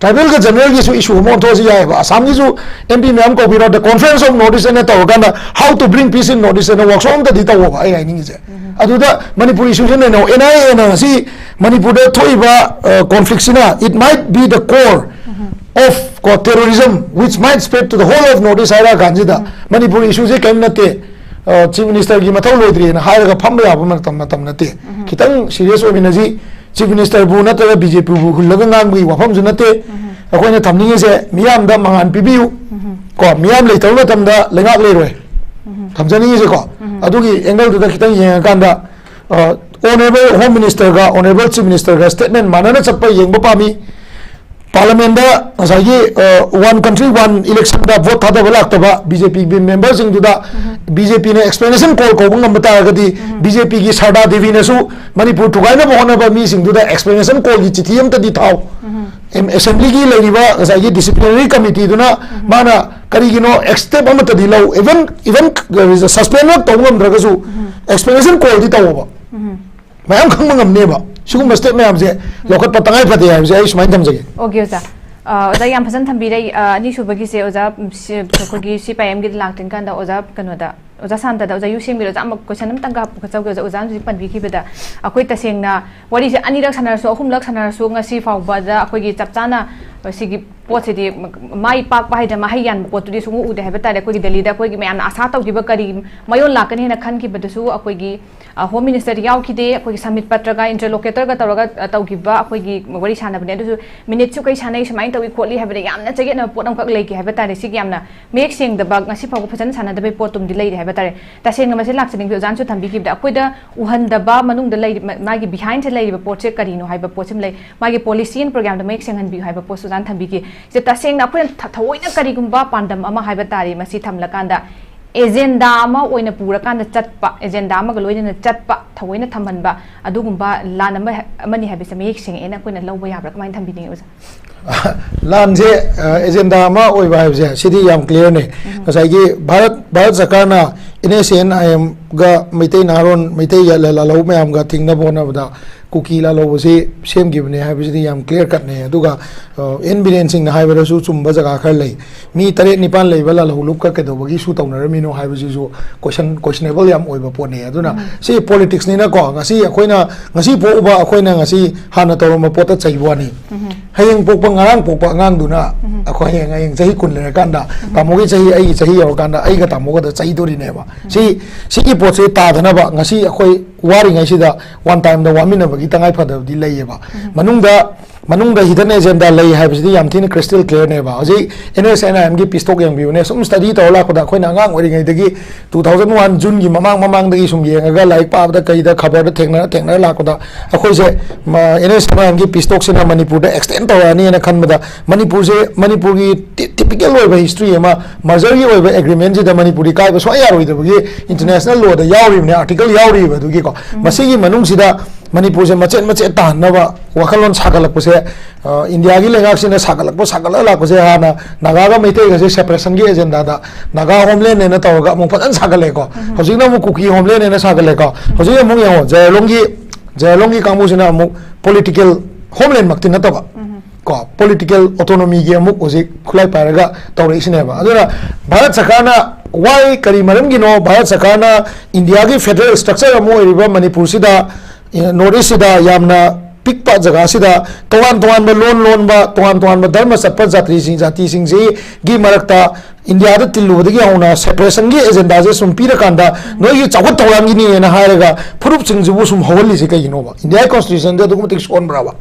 Tribalꯒ generalꯒꯤꯁꯨ issue ꯑꯃ ꯑꯣꯟꯊꯣꯛꯑꯁꯨ ꯌꯥꯏꯑꯕ꯫ ꯑꯁꯥꯝꯒꯤꯁꯨ MP ꯃꯌꯥꯝ ꯀꯧꯕꯤꯔꯣ, the Conference of North East ꯑꯅ ꯇꯧꯔꯀꯥꯟꯗ how to bring peace in North East ꯑꯅ workshop ꯑꯝꯇꯗꯤ ꯇꯧꯑꯣꯕ, ꯑꯩ ꯍꯥꯏꯅꯤꯡꯉꯤꯁꯦ꯫ ꯑꯗꯨꯗ ꯃꯅꯤꯄꯨꯔ issueꯁꯦ ꯅꯩꯅꯧ꯫ NIAꯅ ꯉꯁꯤ ꯃꯅꯤꯄꯨꯔꯗ ꯊꯣꯛꯏꯕ, ꯑ, conflictꯁꯤꯅ, it might be the core of, ꯀꯣ, terrorism which might spread to the whole of North East ꯍꯥꯏꯔꯛꯑ ꯀꯥꯟꯁꯤꯗ ꯃꯅꯤꯄꯨꯔ issueꯁꯦ ꯀꯔꯤꯝ ꯅꯠꯇꯦ, ꯑ, Chief Ministerꯒꯤ ꯃꯊꯧ ꯂꯣꯏꯗ꯭ꯔꯤꯅ ꯍꯥꯏꯔꯒ ꯐꯝꯕ ꯌꯥꯕ ꯃꯇꯝ, ꯃꯇꯝ ꯅꯠꯇꯦ꯫ ꯈꯤꯇꯪ serious ꯑꯣꯏꯃꯤꯟꯅꯁꯤ꯫ Chief Ministerꯕꯨ ꯅꯠꯇ꯭ꯔꯒ BJPꯕꯨ ꯍꯨꯜꯂꯒ ꯉꯥꯡꯕꯒꯤ ꯋꯥꯐꯝꯁꯨ ꯅꯠꯇꯦ꯫ ꯑꯩꯈꯣꯏꯅ ꯊꯝꯅꯤꯡꯉꯤꯁꯦ ꯃꯤꯌꯥꯝꯗ ꯃꯉꯥꯜ ꯄꯤꯕꯤꯌꯨ꯫ ꯀꯣ, ꯃꯤꯌꯥꯝ ꯂꯩꯇꯕ ꯃꯇꯝꯗ ꯂꯩꯉꯥꯛ ꯂꯩꯔꯣꯏ꯫ ꯊꯝꯖꯅꯤꯡꯉꯤꯁꯦꯀꯣ꯫ ꯑꯗꯨꯒꯤ angleꯗꯨꯗ ꯈꯤꯇꯪ ꯌꯦꯡꯉꯀꯥꯟꯗ, ꯑ, Honourable Home Ministerꯒ Honourable Chief Ministerꯒ statement ꯃꯥꯟꯅꯅ ꯆꯠꯄ ꯌꯦꯡꯕ ꯄꯥꯝꯃꯤ꯫ Parliamentꯗ ꯉꯁꯥꯏꯒꯤ, ꯑ, One Country One Electionꯗ vote ꯊꯥꯗꯕ ꯂꯥꯛꯇꯕ BJPꯒꯤ memberꯁꯤꯡꯗꯨꯗ BJPꯅ explanation call ꯀꯧꯕ ꯉꯝꯕ ꯇꯥꯔꯒꯗꯤ, BJPꯒꯤ ꯁꯔꯗꯥ ꯗꯦꯕꯤꯅꯁꯨ ꯃꯅꯤꯄꯨꯔ ꯊꯨꯒꯥꯏꯅꯕ ꯍꯣꯠꯅꯕ ꯃꯤꯁꯤꯡꯗꯨꯗ explanation callꯒꯤ ꯆꯤꯊꯤ ꯑꯃꯇꯗꯤ ꯊꯥꯎ꯫ ꯑꯦꯝ-, Assemblyꯒꯤ ꯂꯩꯔꯤꯕ ꯉꯁꯥꯏꯒꯤ disciplinary committeeꯗꯨꯅ ꯃꯥꯅ ꯀꯔꯤꯒꯤꯅꯣ step ꯑꯃꯠꯇꯗꯤ ꯂꯧ, even, even suspendꯃꯛ ꯇꯧꯕ ꯉꯝꯗ꯭ꯔꯒꯁꯨ explanation callꯗꯤ ꯇꯧꯑꯣꯕ꯫ ꯃꯌꯥꯝ ꯈꯪꯕ ꯉꯝꯅꯦꯕ꯫ ꯁꯤꯒꯨꯝꯕ step ꯃꯌꯥꯝꯁꯦ ꯂꯧꯈꯠꯄ ꯇꯉꯥꯏ ꯐꯗꯦ ꯍꯥꯏꯕꯁꯦ ꯑꯩ ꯁꯨꯃꯥꯏꯅ ꯊꯝꯖꯒꯦ꯫ Okay, ꯑꯣꯖꯥ꯫ ꯑ, ꯑꯣꯖꯥ ꯌꯥꯝ ꯐꯖꯅ ꯊꯝꯕꯤꯔꯦ꯫ ꯑ, ꯑꯅꯤꯁꯨꯕꯒꯤꯁꯦ ꯑꯣꯖꯥ, ꯎꯝ, ꯁꯤ-, ꯑꯩꯈꯣꯏꯒꯤ CPIMꯒꯤꯗ ꯂꯥꯛꯇ꯭ꯔꯤꯀꯥꯟꯗ ꯑꯣꯖꯥ ꯀꯩꯅꯣꯗ, ꯑꯣꯖꯥ ꯁꯥꯟꯇꯗ, ꯑꯣꯖꯥ ꯌꯨꯁꯦꯝꯒꯤꯗ ꯑꯣꯖꯥ ꯑꯃ question ꯑꯃꯇꯪꯒ ꯄꯨꯈꯠꯆꯍꯧꯒꯦ꯫ ꯑꯣꯖꯥ, ꯑꯣꯖꯥꯅ ꯍꯧꯖꯤꯛ ꯄꯟꯕꯤꯈꯤꯕꯗ ꯑꯩꯈꯣꯏ ꯇꯁꯦꯡꯅ ꯋꯥꯔꯤꯁꯦ ꯑꯅꯤꯔꯛ ꯁꯥꯟꯅꯔꯁꯨ, ꯑꯍꯨꯝꯂꯛ ꯁꯥꯟꯅꯔꯁꯨ, ꯉꯁꯤ ꯐꯥꯎꯕꯗ ꯑꯩꯈꯣꯏꯒꯤ ꯆꯞ ꯆꯥꯅ ꯁꯤꯒꯤ ꯄꯣꯠꯁꯤꯗꯤ ꯃꯥꯏ ꯄꯥꯛꯄ ꯍꯥꯏꯗꯅ ꯃꯍꯩ ꯌꯥꯟꯕ ꯄꯣꯠꯇꯨꯗꯤ ꯁꯨꯡꯎ ꯎꯗꯦ ꯍꯥꯏꯕ ꯇꯥꯔꯦ꯫ ꯑꯩꯈꯣꯏꯒꯤ ꯗꯦꯜꯂꯤꯗ ꯑꯩꯈꯣꯏꯒꯤ ꯃꯌꯥꯝꯅ ꯑꯥꯁꯥ ꯇꯧꯈꯤꯕ ꯀꯔꯤ ꯃꯌꯣꯟ ꯂꯥꯛꯀꯅꯤ ꯍꯥꯏꯅ ꯈꯟꯈꯤꯕꯗꯨꯁꯨ ꯑꯩꯈꯣꯏꯒꯤ ꯍꯣꯝ ꯃꯤꯅꯤꯁꯇꯔ ꯌꯥꯎꯈꯤꯗꯦ꯫ ꯑꯩꯈꯣꯏꯒꯤ ꯁꯃꯤꯠ ꯄꯇ꯭ꯔꯒ ꯏꯟꯇꯔꯂꯣꯀꯦꯇꯔꯒ ꯇꯧꯔꯒ ꯇꯧꯈꯤꯕ ꯑꯩꯈꯣꯏꯒꯤ ꯋꯥꯔꯤ ꯁꯥꯟꯅꯕꯅꯦ꯫ ꯑꯗꯨꯁꯨ ꯃꯤꯅꯤꯠꯁꯨ ꯀꯩ ꯁꯥꯟꯅꯩ, ꯁꯨꯃꯥꯏꯅ ꯇꯧꯏ ꯈꯣꯠꯂꯤ ꯍꯥꯏꯕꯗ ꯌꯥꯝꯅ ꯆꯌꯦꯠꯅꯕ ꯄꯣꯠ ꯑꯃꯈꯛ ꯂꯩꯈꯤ ꯍꯥꯏꯕ ꯇꯥꯔꯦ꯫ ꯁꯤꯒꯤ ꯌꯥꯝꯅ ꯃꯌꯦꯛ ꯁꯦꯡꯗꯕ, ꯉꯁꯤ ꯐꯥꯎꯕ ꯐꯖꯅ ꯁꯥꯟꯅꯗꯕꯩ ꯄꯣꯠꯇꯨꯝꯗꯤ ꯂꯩꯔꯤ ꯍꯥꯏꯕ ꯇꯥꯔꯦ꯫ ꯇꯁꯦꯡꯅ ꯃꯁꯤ ꯂꯥꯛꯆꯅꯤꯡꯕ ꯑꯣꯖꯥꯅꯁꯨ ꯊꯝꯕꯤꯈꯤꯕꯗ ꯑꯩꯈꯣꯏꯗ ꯎꯍꯟꯗꯕ, ꯃꯅꯨꯡꯗ ꯂꯩꯔꯤ, ꯃꯥꯒꯤ ꯕꯤꯍꯥꯏꯟꯁꯦ ꯂꯩꯔꯤꯕ ꯄꯣꯠꯁꯦ ꯀꯔꯤꯅꯣ ꯍꯥꯏꯕ ꯄꯣꯠꯁꯤꯃ ꯂꯩ꯫ ꯃꯥꯒꯤ ꯄꯣꯂꯤꯁꯤ ꯑꯦꯟ ꯄ꯭ꯔꯣꯒ꯭ꯔꯥꯝꯗ ꯃꯌꯦꯛ ꯁꯦꯡꯍꯟꯕꯤꯌꯨ ꯍꯥꯏꯕ ꯄꯣꯠꯁꯨ ꯑꯣꯖꯥꯅ ꯊꯝꯕꯤꯈꯤ꯫ ꯁꯤꯗ ꯇꯁꯦꯡꯅ ꯑꯩꯈꯣꯏꯅ ꯊ-, ꯊꯑꯣꯏꯅ ꯀꯔꯤꯒꯨꯝꯕ ꯄꯥꯟꯗꯝ ꯑꯃ ꯍꯥꯏꯕ ꯇꯥꯔꯦ, ꯃꯁꯤ ꯊꯝꯂꯀꯥꯟꯗ ꯑꯦꯖꯦꯟꯗꯥ ꯑꯃ ꯑꯣꯏꯅ ꯄꯨꯔꯀꯥꯟꯗ ꯆꯠꯄ, ꯑꯦꯖꯦꯟꯗꯥ ꯑꯃꯒ ꯂꯣꯏꯅꯅ ꯆꯠꯄ, ꯊꯑꯣꯏꯅ ꯊꯝꯍꯟꯕ, ꯑꯗꯨꯒꯨꯝꯕ ꯂꯥꯟ ꯑꯃ, ꯑꯃꯅꯤ ꯍꯥꯏꯕꯁꯦ ꯃꯌꯦꯛ ꯁꯦꯡꯉꯦꯅ ꯑꯩꯈꯣꯏꯅ ꯂꯧꯕ ꯌꯥꯕ꯭ꯔꯥ? ꯀꯃꯥꯏꯅ ꯊꯝꯕꯤꯅꯤꯡꯉꯤ ꯑꯣꯖꯥ? ꯂꯥꯟꯁꯦ, ꯑ, ꯑꯦꯖꯦꯟꯗꯥ ꯑꯃ ꯑꯣꯏꯕ ꯍꯥꯏꯕꯁꯦ ꯁꯤꯗꯤ ꯌꯥꯝ ꯀ꯭ꯂꯤꯌꯥꯔꯅꯦ꯫ ꯉꯁꯥꯏꯒꯤ ꯚꯥꯔꯠ, ꯚꯥꯔꯠ ꯁꯔꯀꯥꯔꯅ ꯑꯦꯟ ꯑꯦꯁ ꯑꯦꯟ ꯑꯥꯏ ꯑꯦꯝꯒ ꯃꯩꯇꯩ ꯅꯍꯥꯔꯣꯟ, ꯃꯩꯇꯩ ꯂꯥꯜꯍꯧ ꯃꯌꯥꯝꯒ ꯊꯤꯡꯅꯕ ꯍꯣꯠꯅꯕꯗ ꯀꯨꯀꯤ ꯂꯥꯜꯍꯧꯕꯁꯤ ꯁꯦꯝꯈꯤꯕꯅꯦ ꯍꯥꯏꯕꯁꯤꯗꯤ ꯌꯥꯝ ꯀ꯭ꯂꯤꯌꯥꯔ ꯀꯠꯅꯦ꯫ ꯑꯗꯨꯒ, ꯑ, ꯑꯦꯟ ꯕꯤꯔꯦꯟ ꯁꯤꯡꯅ ꯍꯥꯏꯕꯗꯁꯨ ꯆꯨꯝꯕ ꯖꯒꯥ ꯈꯔ ꯂꯩ꯫ ꯃꯤ ꯇꯔꯦꯠ ꯅꯤꯄꯥꯟ ꯂꯩꯕ ꯂꯥꯜꯍꯧ ꯂꯨꯞꯀ ꯀꯩꯗꯧꯕꯒꯤ ꯁꯨ ꯇꯧꯅꯔꯝꯃꯤꯅꯣ ꯍꯥꯏꯕꯁꯤꯁꯨ ꯀꯣꯏꯁꯟ, ꯀꯣꯏꯁꯅꯦꯕꯜ ꯌꯥꯝ ꯑꯣꯏꯕ ꯄꯣꯠꯅꯦ꯫ ꯑꯗꯨꯅ ꯁꯤ ꯄꯣꯂꯤꯇꯤꯛꯁꯅꯤꯅꯀꯣ, ꯉꯁꯤ ꯑꯩꯈꯣꯏꯅ, ꯉꯁꯤ ꯄꯣꯛꯎꯕ ꯑꯩꯈꯣꯏꯅ ꯉꯁꯤ ꯍꯥꯟꯅ ꯇꯧꯔꯝꯕ ꯄꯣꯠꯇ ꯆꯩꯕ ꯋꯥꯅꯤ꯫ ꯍꯌꯦꯡ ꯄꯣꯛꯄ, ꯉꯔꯥꯡ ꯄꯣꯛꯄ ꯑꯉꯥꯡꯗꯨꯅ ꯑꯩꯈꯣꯏ ꯍꯌꯦꯡ, ꯍꯌꯦꯡ ꯆꯍꯤ ꯀꯨꯟ ꯂꯩꯔꯀꯥꯟꯗ, ꯇꯥꯃꯣꯒꯤ ꯆꯍꯤ, ꯑꯩꯒꯤ ꯆꯍꯤ ꯌꯧꯔꯀꯥꯟꯗ ꯑꯩꯒ ꯇꯥꯃꯣꯒꯗ ꯆꯩꯗꯣꯔꯤꯅꯦꯕ꯫ ꯁꯤ, ꯁꯤꯒꯤ ꯄꯣꯠꯁꯦ ꯇꯥꯗꯅꯕ ꯉꯁꯤ ꯑꯩꯈꯣꯏ ꯋꯥꯔꯤꯉꯩꯁꯤꯗ ꯋꯥꯟ ꯇꯥꯏꯝꯗ ꯋꯥꯃꯤꯟꯅꯕꯒꯤ ꯇꯉꯥꯏ ꯐꯗꯕꯗꯤ ꯂꯩꯌꯦꯕ꯫ ꯃꯅꯨꯡꯗ, ꯃꯅꯨꯡꯗ ꯍꯤꯗꯟ ꯑꯦꯖꯦꯟꯗꯥ ꯂꯩ ꯍꯥꯏꯕꯁꯤꯗꯤ ꯌꯥꯝ ꯊꯤꯅ ꯀ꯭ꯔꯤꯁꯇꯦꯜ ꯀ꯭ꯂꯤꯌꯥꯔꯅꯦꯕ꯫ ꯍꯧꯖꯤꯛ ꯑꯦꯟ ꯑꯦꯁ ꯑꯦꯟ ꯑꯥꯏ ꯑꯦꯝꯒꯤ ꯄꯤꯁꯇꯣꯛ ꯌꯦꯡꯕꯤꯌꯨꯅꯦ꯫ ꯁꯨꯝ ꯁ꯭ꯇꯗꯤ ꯇꯧꯔ ꯂꯥꯛꯄꯗ ꯑꯩꯈꯣꯏꯅ ꯑꯉꯥꯡ ꯑꯣꯏꯔꯤꯉꯩꯗꯒꯤ ꯇꯨ ꯊꯥꯎꯖꯟ ꯋꯥꯟ ꯖꯨꯟꯒꯤ ꯃꯃꯥꯡ ꯃꯃꯥꯡꯗꯒꯤ ꯁꯨꯝ ꯌꯦꯡꯉꯒ, ꯂꯥꯏꯔꯤꯛ ꯄꯥꯕꯗ ꯀꯩꯗ ꯈꯕꯔꯗ ꯊꯦꯡꯅꯔ ꯊꯦꯡꯅꯔ ꯂꯥꯛꯄꯗ, ꯑꯩꯈꯣꯏꯁꯦ, ꯃ-, ꯑꯦꯟ ꯑꯦꯁ ꯑꯦꯟ ꯑꯥꯏ ꯑꯦꯝꯒꯤ ꯄꯤꯁꯇꯣꯛꯁꯤꯅ ꯃꯅꯤꯄꯨꯔꯗ ꯑꯦꯛꯁꯇꯦꯟ ꯇꯧꯔꯛꯑꯅꯤꯅ ꯈꯟꯕꯗ, ꯃꯅꯤꯄꯨꯔꯁꯦ, ꯃꯅꯤꯄꯨꯔꯒꯤ ꯇꯤ-, ꯇꯤꯄꯤꯀꯦꯜ ꯑꯣꯏꯕ ꯍꯤꯁꯇ꯭ꯔꯤ ꯑꯃ, ꯃꯔꯖꯔꯒꯤ ꯑꯣꯏꯕ ꯑꯦꯒ꯭ꯔꯤꯃꯦꯟꯁꯤꯗ ꯃꯅꯤꯄꯨꯔꯗꯤ ꯀꯥꯏꯕ ꯁꯨꯡꯌꯥ ꯌꯥꯔꯣꯏꯗꯕꯒꯤ ꯏꯟꯇꯔꯅꯦꯁꯅꯦꯜ ꯂꯣꯗ ꯌꯥꯎꯔꯤꯕꯅꯦ, ꯑꯥꯔꯇꯤꯀꯜ ꯌꯥꯎꯔꯤꯕ꯫ ꯑꯗꯨꯒꯤꯀꯣ, ꯃꯁꯤꯒꯤ ꯃꯅꯨꯡꯁꯤꯗ ꯃꯅꯤꯄꯨꯔꯁꯦ ꯃꯆꯦꯠ ꯃꯆꯦꯠ ꯇꯥꯍꯟꯅꯕ ꯋꯥꯈꯜꯂꯣꯟ ꯁꯥꯒꯠꯂꯛꯄꯁꯦ, ꯑ, ꯏꯟꯗꯤꯌꯥꯒꯤ ꯂꯩꯉꯥꯛꯁꯤꯅ ꯁꯥꯒꯠꯂꯛꯄ, ꯁꯥꯒꯠꯂꯛ ꯂꯥꯛꯄꯁꯦ, ꯍꯥꯟꯅ ꯅꯥꯒꯥꯒ ꯃꯩꯇꯩꯒꯁꯦ ꯁꯦꯄꯔꯦꯁꯟꯒꯤ ꯑꯦꯖꯦꯟꯗꯥꯗ ꯅꯥꯒꯥ ꯍꯣꯝꯂꯦꯟꯅꯦꯅ ꯇꯧꯔꯒ ꯑꯃꯨꯛ ꯐꯖꯅ ꯁꯥꯒꯠꯂꯦꯀꯣ꯫ ꯍꯧꯖꯤꯛꯅ ꯑꯃꯨꯛ ꯀꯨꯀꯤ ꯍꯣꯝꯂꯦꯟꯅꯦꯅ ꯁꯥꯒꯠꯂꯦꯀꯣ꯫ ꯍꯧꯖꯤꯛ ꯑꯃꯨꯛ ꯌꯦꯡꯉꯣ, ꯖꯌꯥꯂꯣꯡꯒꯤ, ꯖꯌꯥꯂꯣꯡꯒꯤ ꯀꯥꯡꯕꯨꯁꯤꯅ ꯑꯃꯨꯛ ꯄꯣꯂꯤꯇꯤꯀꯦꯜ ꯍꯣꯝꯂꯦꯟꯃꯛꯇꯤ ꯅꯠꯇꯕ, ꯀꯣ, ꯄꯣꯂꯤꯇꯤꯀꯦꯜ ꯑꯣꯇꯣꯅꯣꯃꯤꯒꯤ ꯑꯃꯨꯛ ꯍꯧꯖꯤꯛ ꯈꯨꯠꯂꯥꯏ ꯄꯥꯏꯔꯒ ꯇꯧꯔꯛꯏꯁꯤꯅꯦꯕ꯫ ꯑꯗꯨꯅ ꯚꯥꯔꯠ ꯁꯔꯀꯥꯔꯅ why, ꯀꯔꯤ ꯃꯔꯝꯒꯤꯅꯣ ꯚꯥꯔꯠ ꯁꯔꯀꯥꯔꯅ ꯏꯟꯗꯤꯌꯥꯒꯤ ꯐꯦꯗꯔꯦꯜ ꯁ꯭ꯇ꯭ꯔꯛꯆꯔ ꯑꯃ ꯑꯣꯏꯔꯤꯕ ꯃꯅꯤꯄꯨꯔꯁꯤꯗ, ꯑꯦ, ꯅꯣꯔꯠ ꯏꯁꯁꯤꯗ ꯌꯥꯝꯅ ꯄꯤꯛꯄ ꯖꯒꯥꯁꯤꯗ ꯇꯣꯉꯥꯟ ꯇꯣꯉꯥꯟꯕ ꯂꯣꯟ ꯂꯣꯟꯕ, ꯇꯣꯉꯥꯟ ꯇꯣꯉꯥꯟꯕ ꯙꯔꯃ ꯆꯠꯄ ꯖꯥꯇꯤꯁꯤꯡ, ꯖꯥꯇꯤꯁꯤꯡꯁꯤꯒꯤ ꯃꯔꯛꯇ ꯏꯟꯗꯤꯌꯥꯗ ꯇꯤꯜꯂꯨꯕꯗꯒꯤ ꯍꯧꯅ separation ꯒꯤ agenda ꯁꯦ ꯁꯨꯝ ꯄꯤꯔꯀꯥꯟꯗ, "ꯅꯣꯏꯒꯤ ꯆꯥꯎꯈꯠ ꯊꯧꯔꯥꯡꯒꯤꯅꯦꯅ" ꯍꯥꯏꯔꯒ ꯐꯨꯔꯨꯞꯁꯤꯡꯁꯤꯕꯨ ꯁꯨꯝ ꯍꯧꯍꯜꯂꯤꯁꯦ ꯀꯩꯒꯤꯅꯣꯕ? ꯏꯟꯗꯤꯌꯥꯒꯤ constitution ꯁꯦ ꯑꯗꯨꯛꯀꯤ ꯃꯇꯤꯛ ꯁꯣꯟꯕ꯭ꯔꯕ?